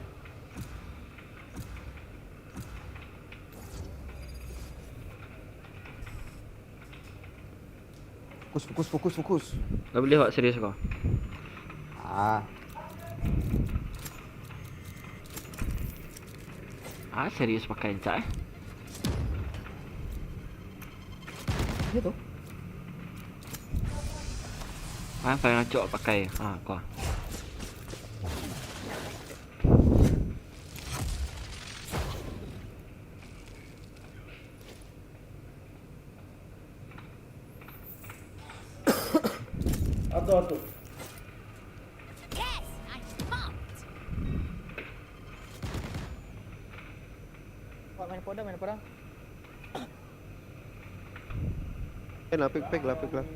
Fokus, fokus, fokus, fokus. Nggak boleh awak serius kau. Ah, Ah, serius pakai encak eh. Gitu. Ah, paling acok pakai. Ah, kau. Atuh, atuh. Yes, I smoked. Wak, main podang, main podang. Eh, lah, pik, pik lah, pik lah.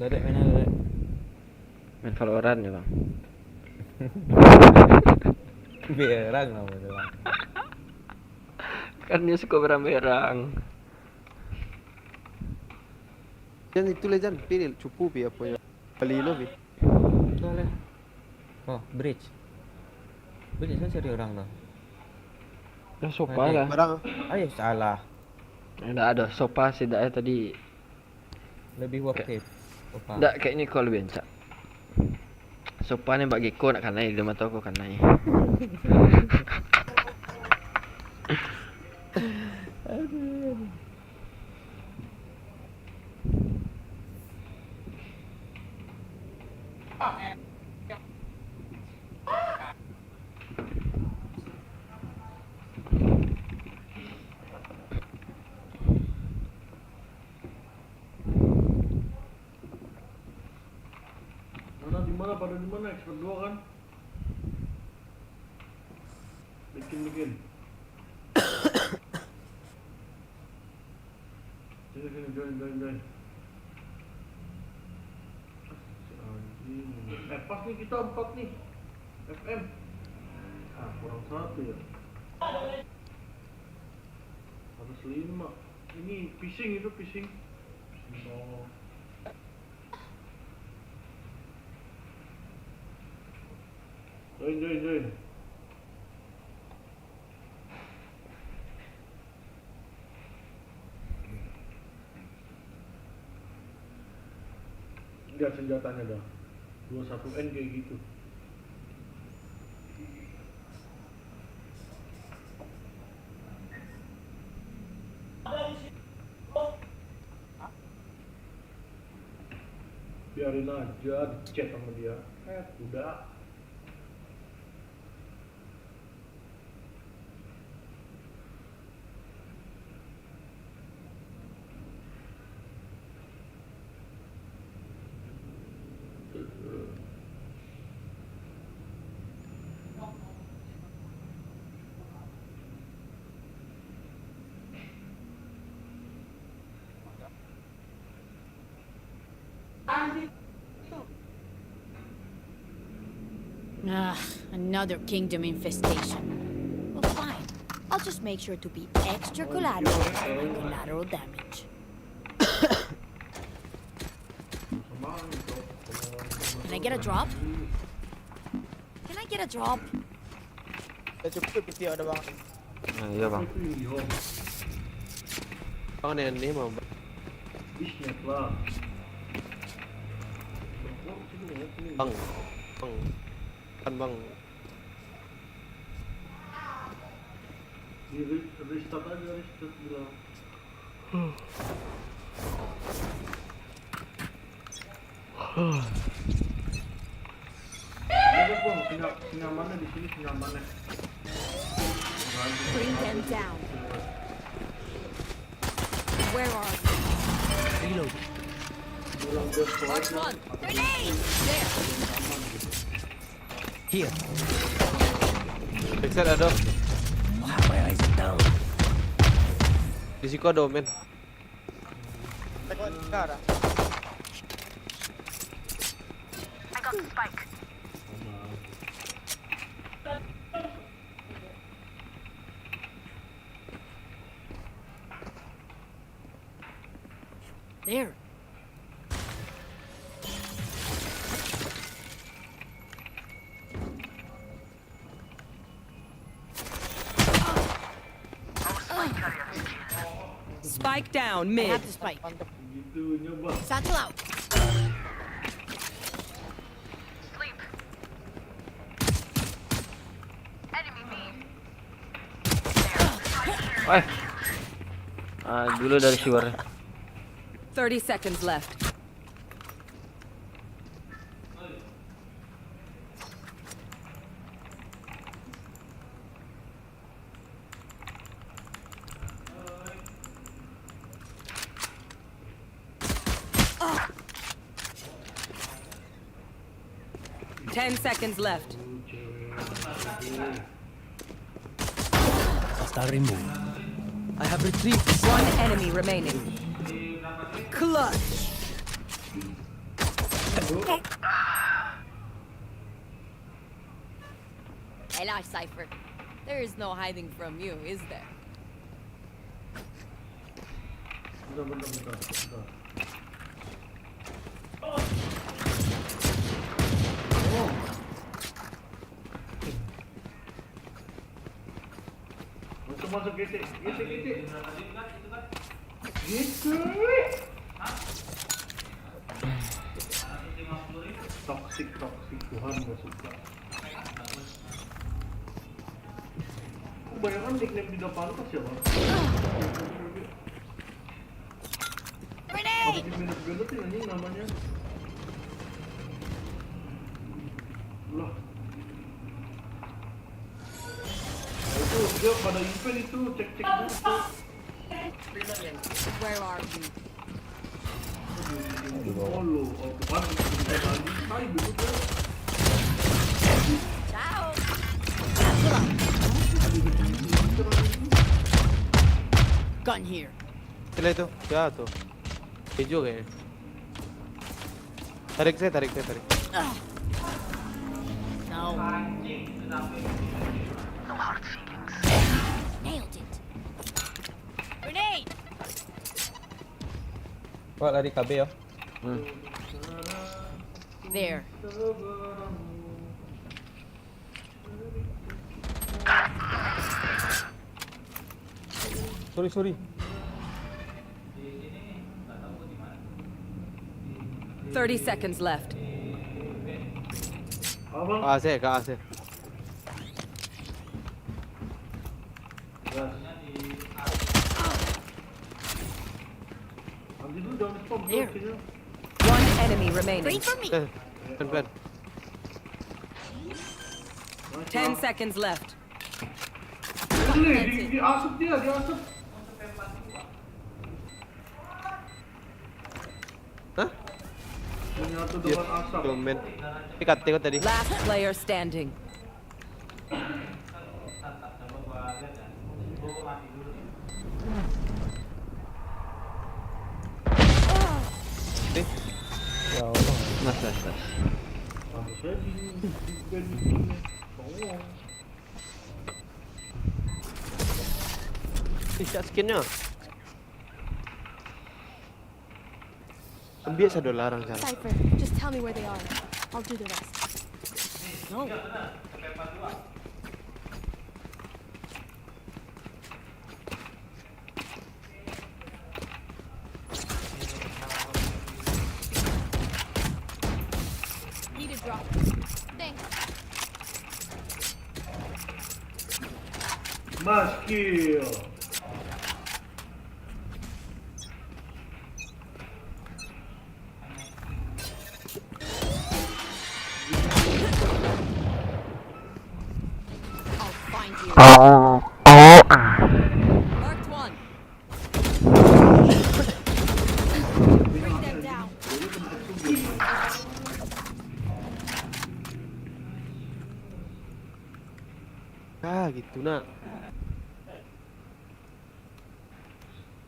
Dadek main apa, Dadek? Main Valorant ya bang. Berang nama tu, Bang. Kan dia suka berang-berang. Jan, itu lah, Jan. Pi, cupu pi apa ya? Bali lo pi. Dah lah. Oh, bridge. Bridge kan cari orang tu. Ya sopa lah. Barang. Ayo, salah. Ndak ada sopa sih dak eh tadi. Lebih worth it. Sopa. Ndak, kayaknya kau lebih encak. Sopa ni bak geko nak kanai, dia mah tahu kau kanai. Mana, di mana, pada di mana? Expert dua kan? Bikin, bikin. Sini, sini, join, join, join. Si anjing. Eh, pas nih kita empat nih. F M. Ah, kurang satu ya. Harus lima. Ini fishing itu, fishing. Fishing, oh. Join, join, join. Lihat senjatanya dah. Dua satu N kayak gitu. Biarin aja di-chat sama dia. Eh, udah. Ugh, another kingdom infestation. Well, fine. I'll just make sure to be extra collateral for my collateral damage. Can I get a drop? Can I Get a drop. Dah cukup piti ada, Bang. Ah, iya, Bang. Bang, ni, ni mau, Bang. Bang. Bang. Kan, Bang. Di re-, restart aja, restart bilang. Udah, Bang, senya-, senyamannya di sini, senyamannya. Bring them down. Where are you? Reload. Bilang gas. Mark one. Grenade! There. Here. Backside ada. Why my eyes down? Di siko ada, men. Tengok, tengok dah. I got the spike. There. Spike down mid. I have the spike. Satchel out. Eh. Ah, dulu dari siwar. Thirty seconds left. Ten seconds left. Hostile removed. I have retrieved the spike. One enemy remaining. Clutch. Hello, Cypher. There is no hiding from you, is there? Bentar, bentar, bentar, bentar. Masuk, masuk, gesek, gesek, gesek. Gesek. Toxic, toxic, Tuhan gak suka. Kebanyakan nickname tidak pantas ya, Bang. Grenade! Apa di minus banget sih anjing namanya? Lah. Itu dia pada event itu, cek-cek dulu tuh. Where are you? Ciao. Gun here. Sila itu, siapa tuh? Hijau kayaknya. Tarik saya, tarik saya, tarik. No. No hard feelings. Nailed it. Grenade. Wah, lari K B ya. Hmm. There. Sorry, sorry. Thirty seconds left. Ka A C, ka A C. There. One enemy remaining. Wait for me. Eh, plan, plan. Ten seconds left. Di, di, di asup dia, di asup. Hah? Menyatu dengan asap. Komen. Tapi kata kau tadi. Last player standing. Eh. Ya Allah. Nice, nice, nice. Bagus aja di, di, di, di, tolong. Eh, siap skinnya. Ambil sado larang sana. Cypher, just tell me where they are. I'll do the rest. No. Mas kill. I'll find you. Oh, oh, ah. Marked one. Bring them down. Ah, gitu nak.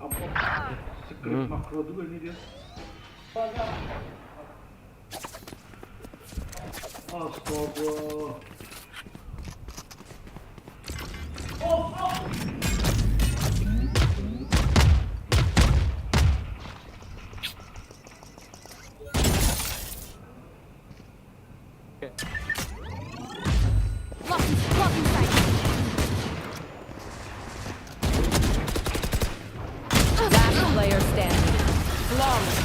Apa? Script Hmm. makro juga ini dia. Astaga. Oke. Blocking, blocking sight. Last player standing. Flawless.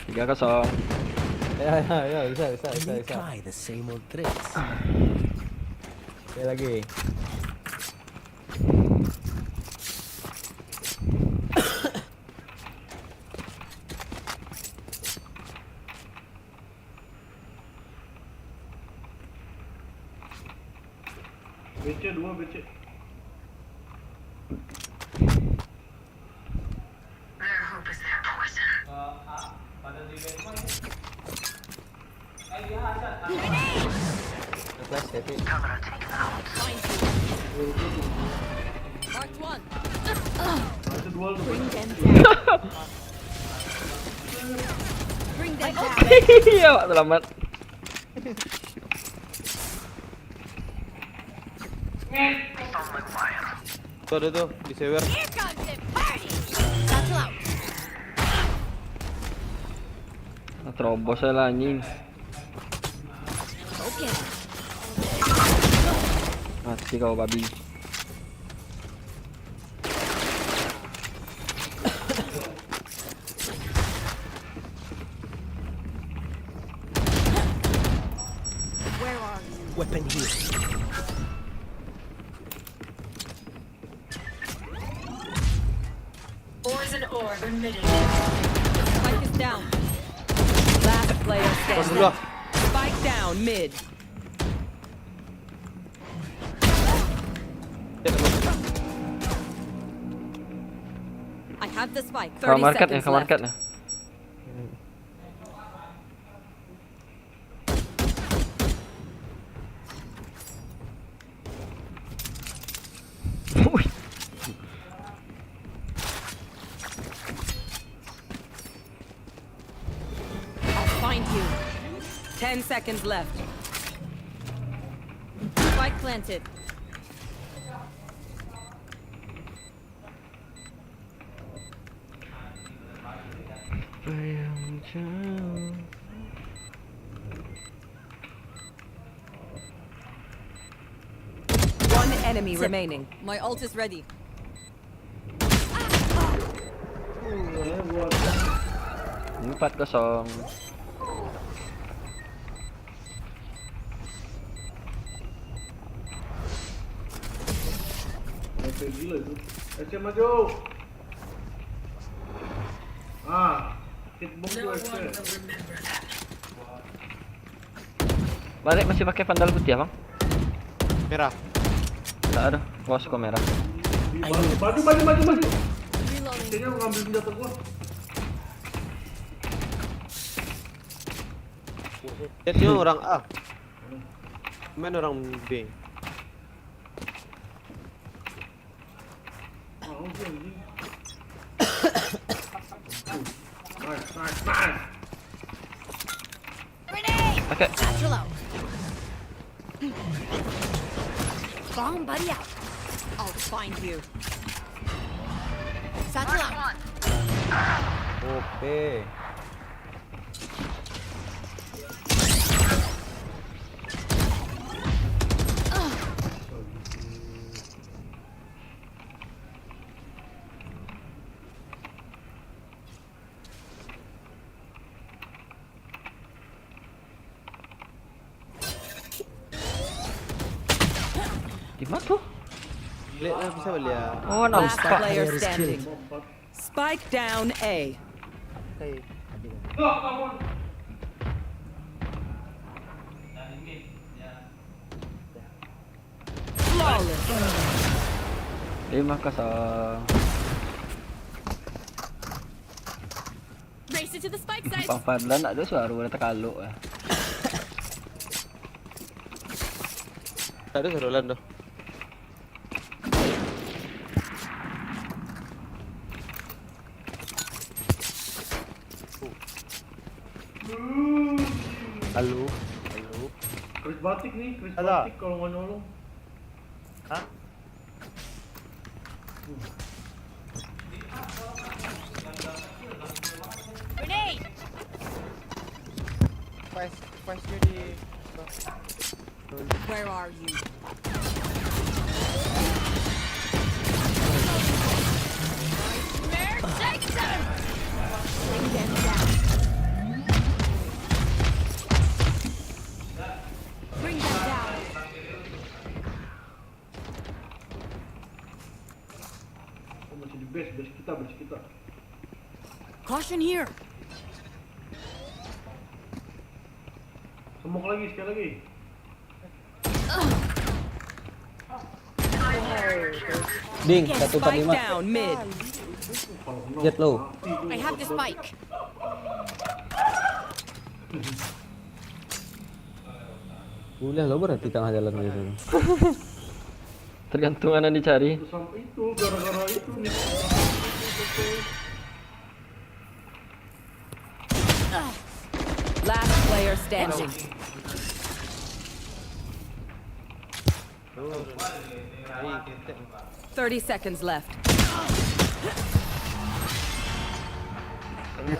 Tiga kosong. Ya, ya, ya, bisa, bisa, bisa, bisa. Try the same old tricks. Sekali lagi. B C dua, B C. Their hope is their poison. Flash, Devi. Marked one. Bring them down. Bring them down. Iya, Wak, selamat. Tuh, ada tuh, di sewer. Here comes the party. Satchel out. Ah, terobos aja lah, anjing. Oke. Mati kau, babi. Where are you? Weapon here. Poison orb emitting. Spike is down. Last player standing. Astagfirullah. Spike down mid. I have the spike. Kamar thirty kat ya, seconds kamar left. Kat ya. Wih. I'll find you. Ten seconds left. Spike planted. Sayang jauh. One enemy remaining. My ult is ready. Empat kosong. Gila itu. S C maju. Ah, hit bomb tu S C. Barek masih pakai Vandal putih, Bang? Merah. Tak ada. Gua suka merah. Maju, maju, maju, maju. Kayaknya ngambil senjata gua. Dia orang A. Main orang B. Nice, nice, nice. Grenade! Pakai. Satchel out. Bomb buddy out. I'll find you. Satchel out. Oke. Di mana tu? Lihat lah, bisa balik ya. Oh, no. Last player standing. Spike down A. Flawless. Terima kasih. Race it to the spike site. Bang Fadlan tak ada suara, dah takalok lah. Tak ada suara Lan tu. Halo, halo. Karismatik ni, karismatik kalau nggak nolong. Hah? Grenade! Spice, spice dia di. Where are you? Nightmare, take them! Bring them down. Bring them down. Oh, masih di base, base kita, base kita. Caution here. Smoke lagi, sekali lagi. Ding, satu empat lima. Spike down mid. Jet low. I have the spike. Boleh lo berhenti tangah jalan gitu. Tergantung mana dicari. Sampai itu gara-gara itu nih. Last player standing. Thirty seconds left.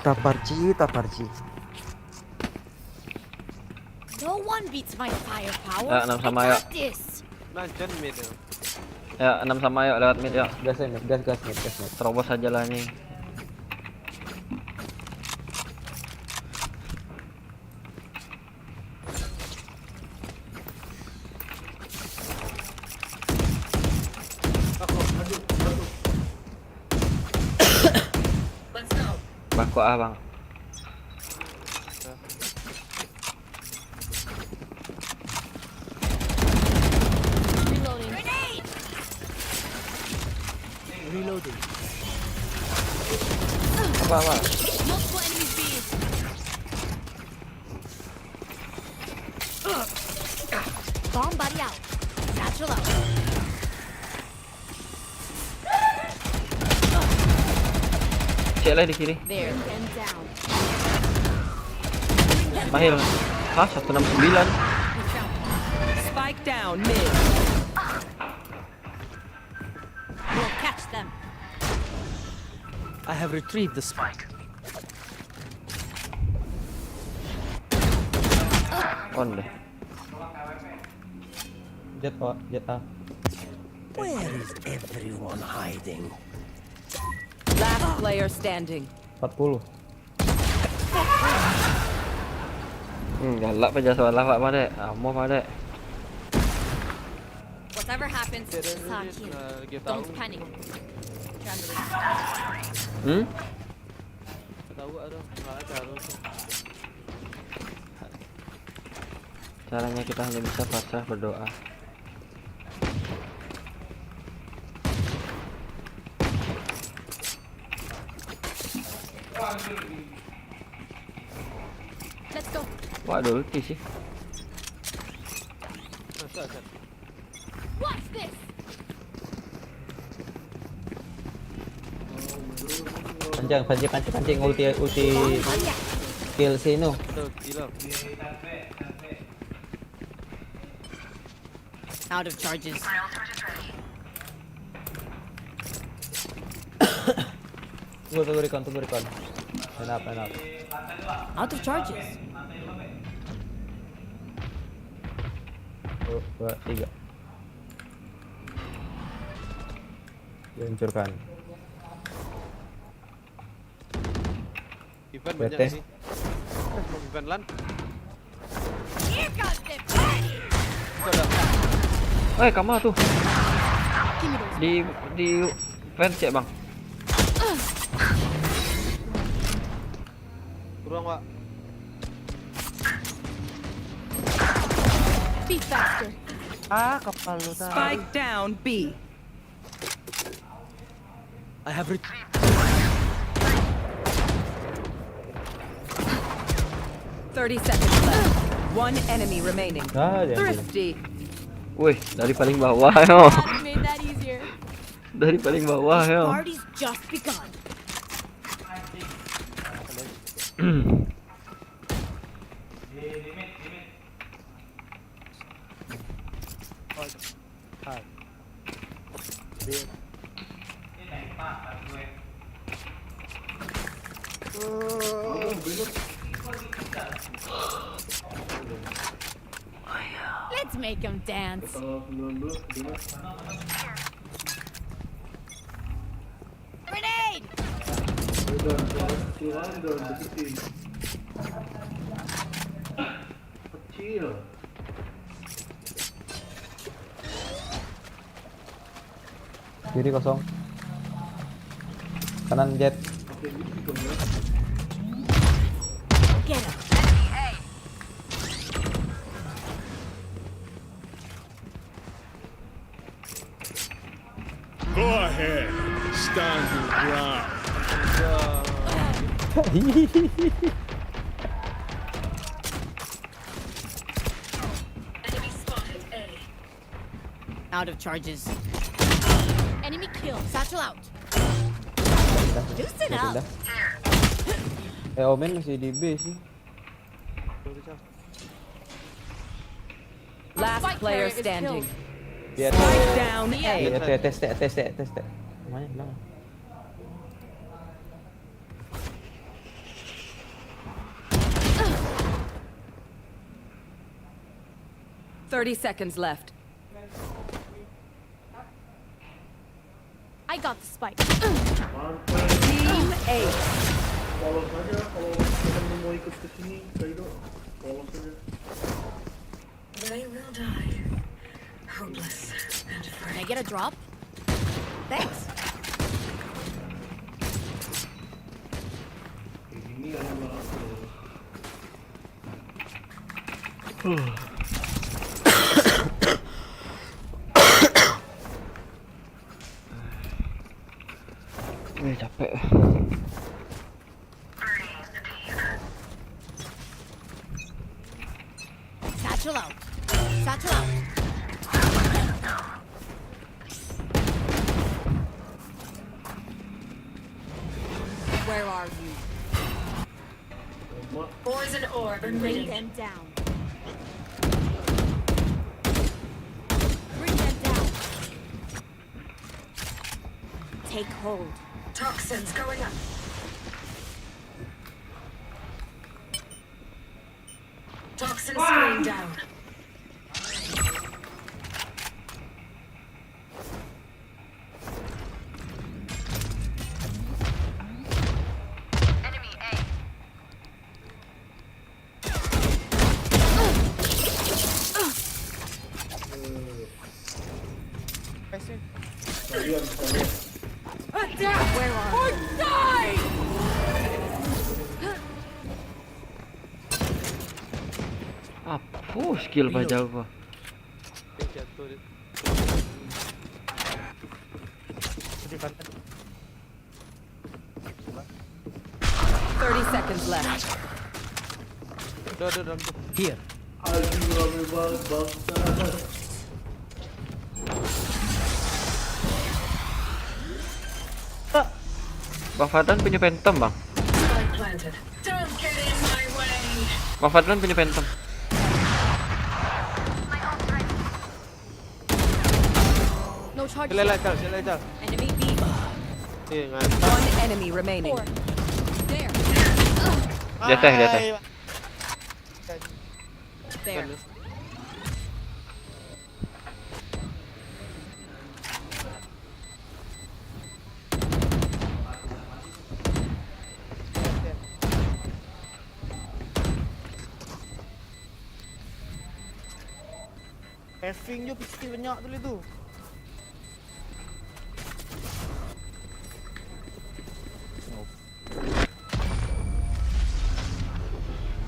Taparji, taparji. No one beats my firepower. Ya, enam sama, ya. I got this. Nah, John mid tu. Ya, enam sama, yuk, lewat mid, yuk. Gas, mid, gas, gas, mid, gas, mid. Terobos aja lah ni. Bangkok ah, Bang. Reloading. Reloading. Apa, apa? Multiple enemies B. Bomb buddy out. Satchel out. Cek lah di kiri. There. Bring them down. Mahir. Hah, satu enam sembilan. Spike down mid. We'll catch them. I have retrieved the spike. On deh. Jet, oh, jet ah. Where is everyone hiding? Last player standing. Empat puluh. Hmm, galak aja soal lawak, Pak Dek. Amoh, Pak Dek. Whatever happens, Sakin, don't panic. Hmm? Ketawa tu, malah taruh. Caranya kita hanya bisa pasrah berdoa. Let's go. Wah, ada ulti sih. Watch this. Pancing, pancing, pancing, pancing, ulti, ulti kill si Inu. Tuh, gila. Out of charges. Tunggu, tunggu recon, tunggu recon. Line up, line up. Out of charges. Satu, dua, tiga. Dihancurkan. Event banyak ni. Event Lan. Here comes the party. Itu ada. Eh, kama tu? Di, di fence cek, Bang. Kurang, Pak. Be faster. Ah, kapalo dah. Spike down B. I have retrieved. Thirty seconds left. One enemy remaining. Ah, dia ambil. Thrifty. Wih, dari paling bawah yo. Made that easier. Dari paling bawah yo. Party's just begun. Hai. Let's make 'em dance. Grenade! Kiri kosong. Kanan Jett. Get him. Go ahead, stand your ground. Out of charges. Enemy kill. Satchel out. Loosen up. Eh, Omen masih di B sih. Last player standing. Dia Spike down A. Dia tes tes tes tes tes tes. Mana hilang? Thirty seconds left. I got the spike. Team Ace. Polos aja kalau teman mau ikut ke sini, Kaido. Polos aja. They will die. Hopeless and Can I free. Get a drop? Thanks. Kayak gini aja malah. Eh, capek. Satchel out. Satchel out. Where are you? Poison orb Bring emitting. Them down. Bring them down. Take hold. Toxins going up. Toxin screen down. Apo skill paja ko? Di pantai. Thirty seconds left. Udah, udah, udah, udah. Here. Anjing, rame banget, bangsa. Bang Fadlan punya Phantom, Bang. Spike planted. Don't get in my way. Bang Fadlan punya Phantom. No charge. Sila lah, Chal, sila lah, Chal. Enemy B. Eh, ngan. One enemy remaining. Four. There. Di atas, di atas. Ai, There. Effing jo pistol banyak tu, tu.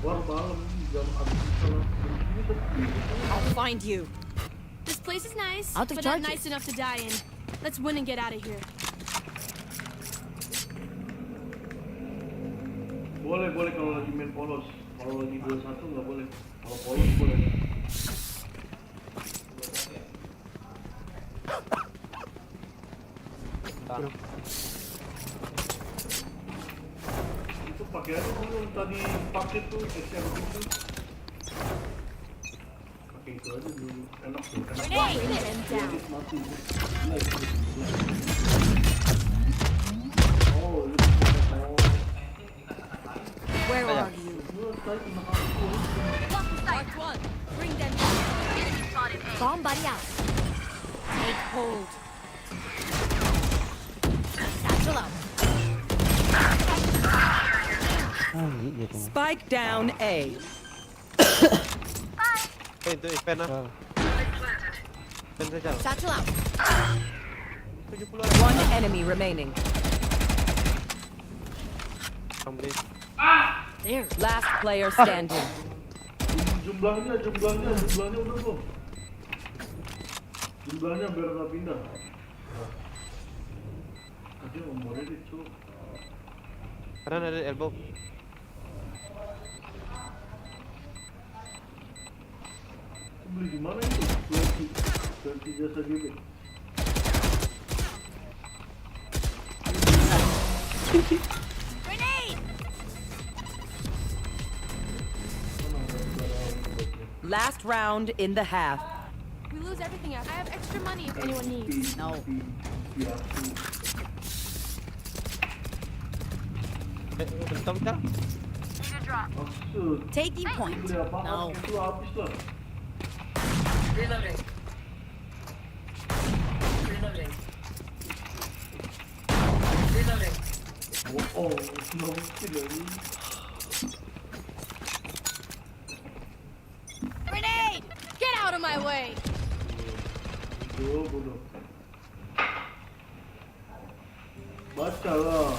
War malam jam abis salam. Ini sepi. I'll find you. This place is nice, but not nice enough to die in. Let's win and get out of here. Boleh, boleh kalau lagi main polos. Kalau lagi dua satu nggak boleh. Kalau polos boleh. Itu pakai aja dulu yang tadi pakai tuh S R gitu. Pakai itu aja dulu. Enak tuh, enak. Bring them down. Mati. Nice, nice. Oh, ini pakai. Where are you? Marked one. Bring them down. Bomb buddy out. Take hold. Satchel out. Ah, iya tu. Spike down A. Pen tu, eh, pen lah. Ah, Pen saja. Satchel out. Tujuh puluh. One enemy remaining. Kambali. There. Last player standing. Jumlahnya, jumlahnya, jumlahnya udah belum? Jumlahnya biar nggak pindah. Tadi nomornya itu. Kanan ada elbow. Beli di mana itu? Twenty, twenty jasa G B. Grenade! Last round in the half. We lose everything else. I have extra money if anyone needs. No. Eh, bentar, bentar. Maksud Taking point. beli apa? No. Itu habis lah. Reloading. Reloading. Reloading. Oh, oh, nggak mungkin lagi. Grenade! Get out of my way! Bodoh, bodoh. Baca lah.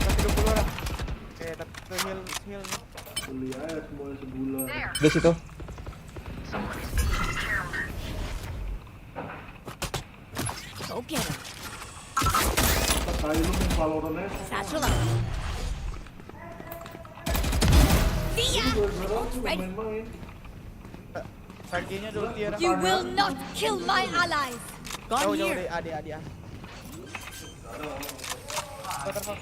Satu dua puluh orang. Eh, tapi heal, heal. Beli aja semuanya sebulan. Di situ. Go get him. Tai lu main Valorant aja. Satchel out. See ya! Gara-gara lu main-main. Kakinya ada ulti ya. You will not kill my allies! Jauh, Gone jauh, here! dek, adik, adik, ah. Sabar, Bang.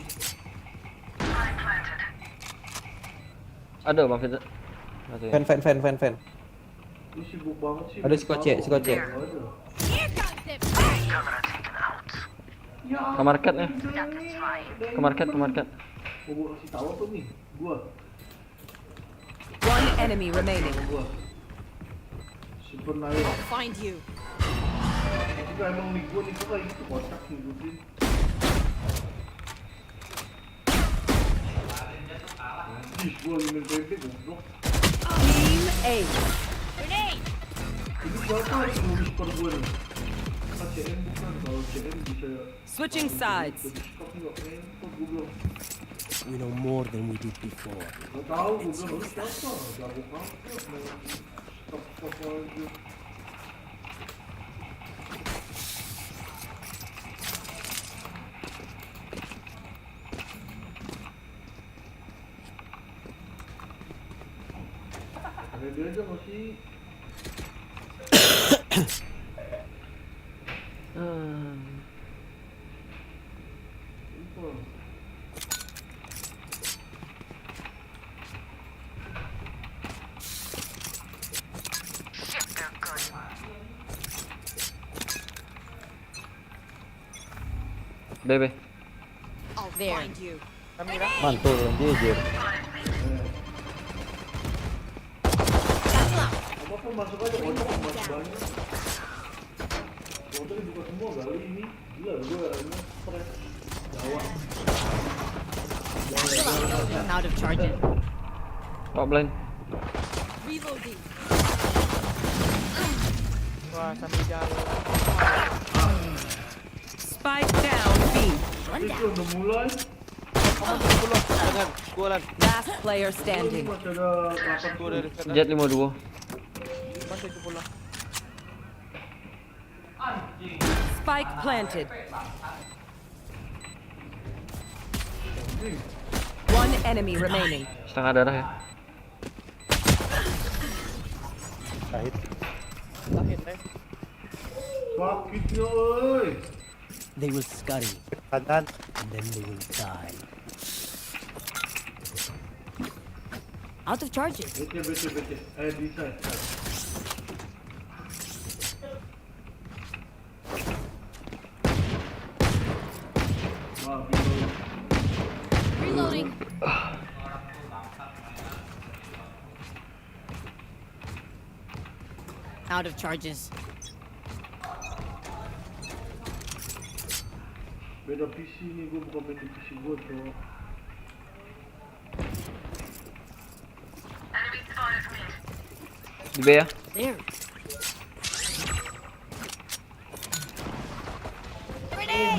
Ada, Bang Fitz. Masih. Fan, fan, fan, fan, fan. Lu sibuk banget sih. Ada si Kocek, si Kocek. Here comes the Ke market nih. Ke market, ke market. Mau gua kasih tahu apa nih? Gua, One enemy remaining. gua. Super Naya. Find you. Enggak, emang nih gua nih gua kayak gitu, kocak nih gua nih. Ih, gua main P P goblok. Team A. Grenade! Ini siapa yang nulis per gua nih? Apa C M bukan? Kalau C M bisa Switching sides. Tapi nggak main, kok gua belum. We know more than we did before. Gak tahu, gue bilang lu siapa? Jago kampret, main stop-stop aja. Ada dia aja masih. Info. B B. I'll find you. Mantul, jejer. Apa-apa masuk aja, kocok masih banyak. Kocok dibuka semua kali ini. Gila, gue ini stres. Gawat. I'm out of charges. Top blind. Reloading. Wah, sambil jalan. Spike down B. One down. Kanan, gua lan. Last player standing. Gua dari sana. Jett lima dua. Masih itu pulang. Spike planted. One enemy remaining. Setengah darah ya. Sahid. Tahin, eh. Sakit yo, oi. They will scurry Kanan. and then they will die. Out of charges. Betul, betul, betul. Eh, bisa, bisa. Wah, bisa. Reloading. Out of charges. Beda P C ni, gua bukan main di P C gua, bro. Di B ya. There.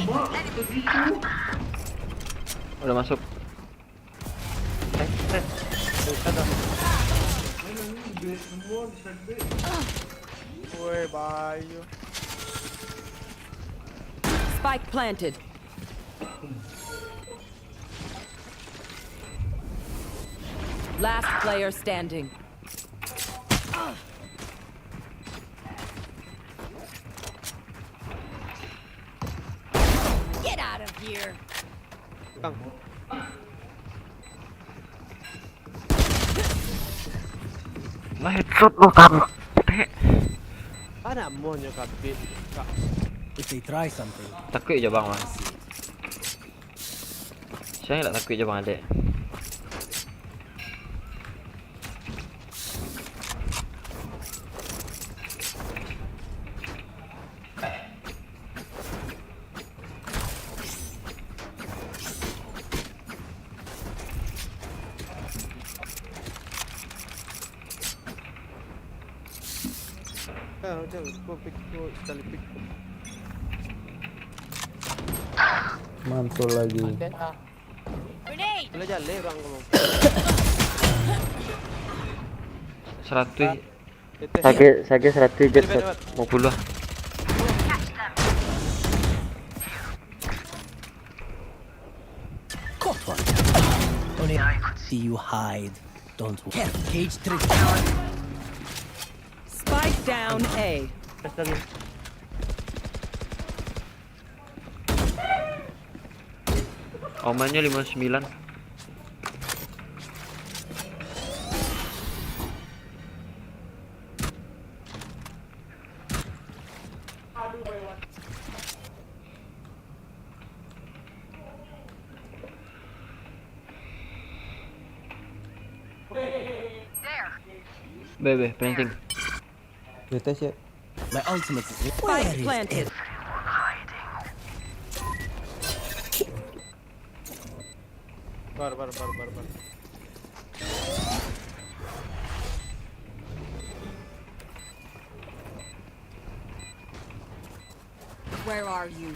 Mak, segitu. Udah masuk. Eh, eh. Dari sana. Mana ni, bed semua di side bed. Woi, bayu. Spike planted. Last player standing. Get out of here. Kang. Lah headshot lo kan. Anak monyo kabit. Kak. If they try something, Takut je bang lah. Saya tak takut je bang, adik. Ah, macam kau pick, kau sekali pick. Mantul lagi. Ada ah. Grenade. Boleh jalan orang kau. Seratus. Teteh. Saga, saga seratus, Jett lima puluh. caught one. Only I could see you hide. Don't care. Cage trick. Spike down A. Tes lagi. Omannya lima sembilan. B B, planting. Di atas ya. My ultimate is Spike planted. Bar, bar, bar, bar, bar. Where are you?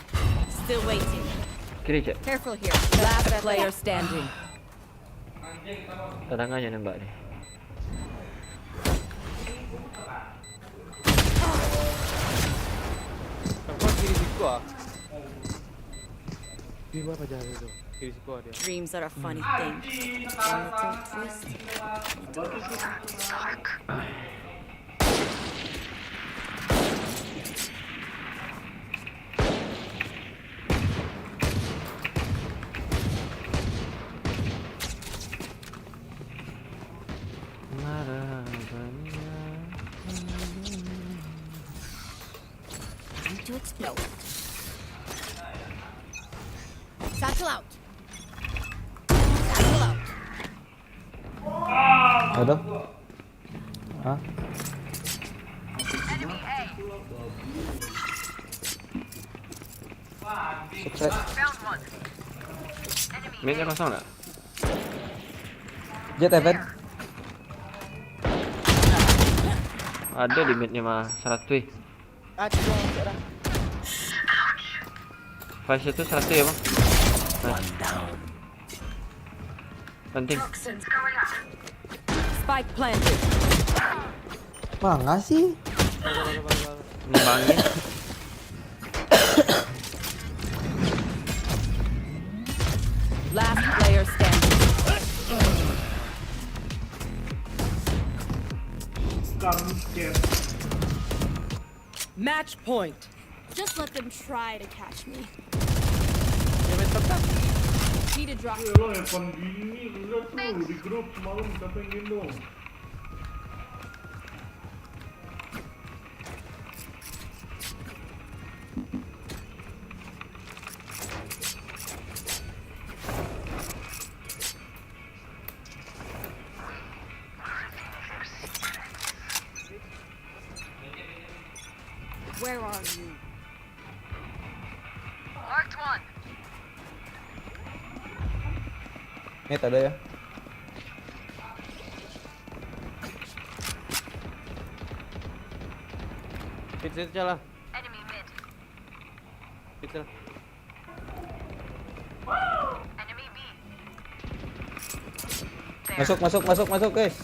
Still waiting. Kiri, Jett. Careful here. Last player standing. Tadanganyo nembak ni. Kau kiri siku ah. Di mana jalan tu? Kiri siku ah dia. Dreams are a funny thing. One little twist. Need to explode. Satchel out. Satchel out. Ada? Hah? Sukses. Midnya kosong tak? Jet heaven. Ado limitnyo mah, saratuih. Aduh, dah. Flash itu saratuih ya, Bang? Nice. Penting. Spike planted. Manga sih? Ngembangin. Last player standing. Match point. Just let them try to catch me. Need a drop. Yalah, Evan Dini lihat tuh di grup semalam siapa yang gendong. Where are you? Ini tak ada ya. Pixel salah. Pixel. Masuk, masuk, masuk, masuk, guys.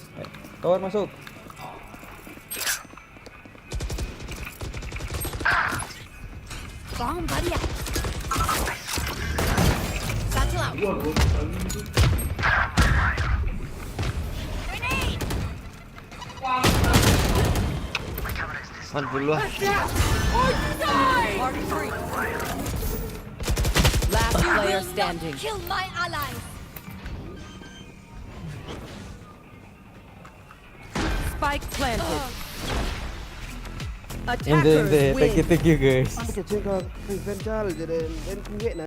Tower masuk. Bomb buddy out. Satchel out. Grenade. One puluh ah. Last player standing. Kill my allies. Spike planted. Ente, ente, Attackers thank you, win. Thank you, guys. Ang kecil ka prevent cal je den. Den kunyek na.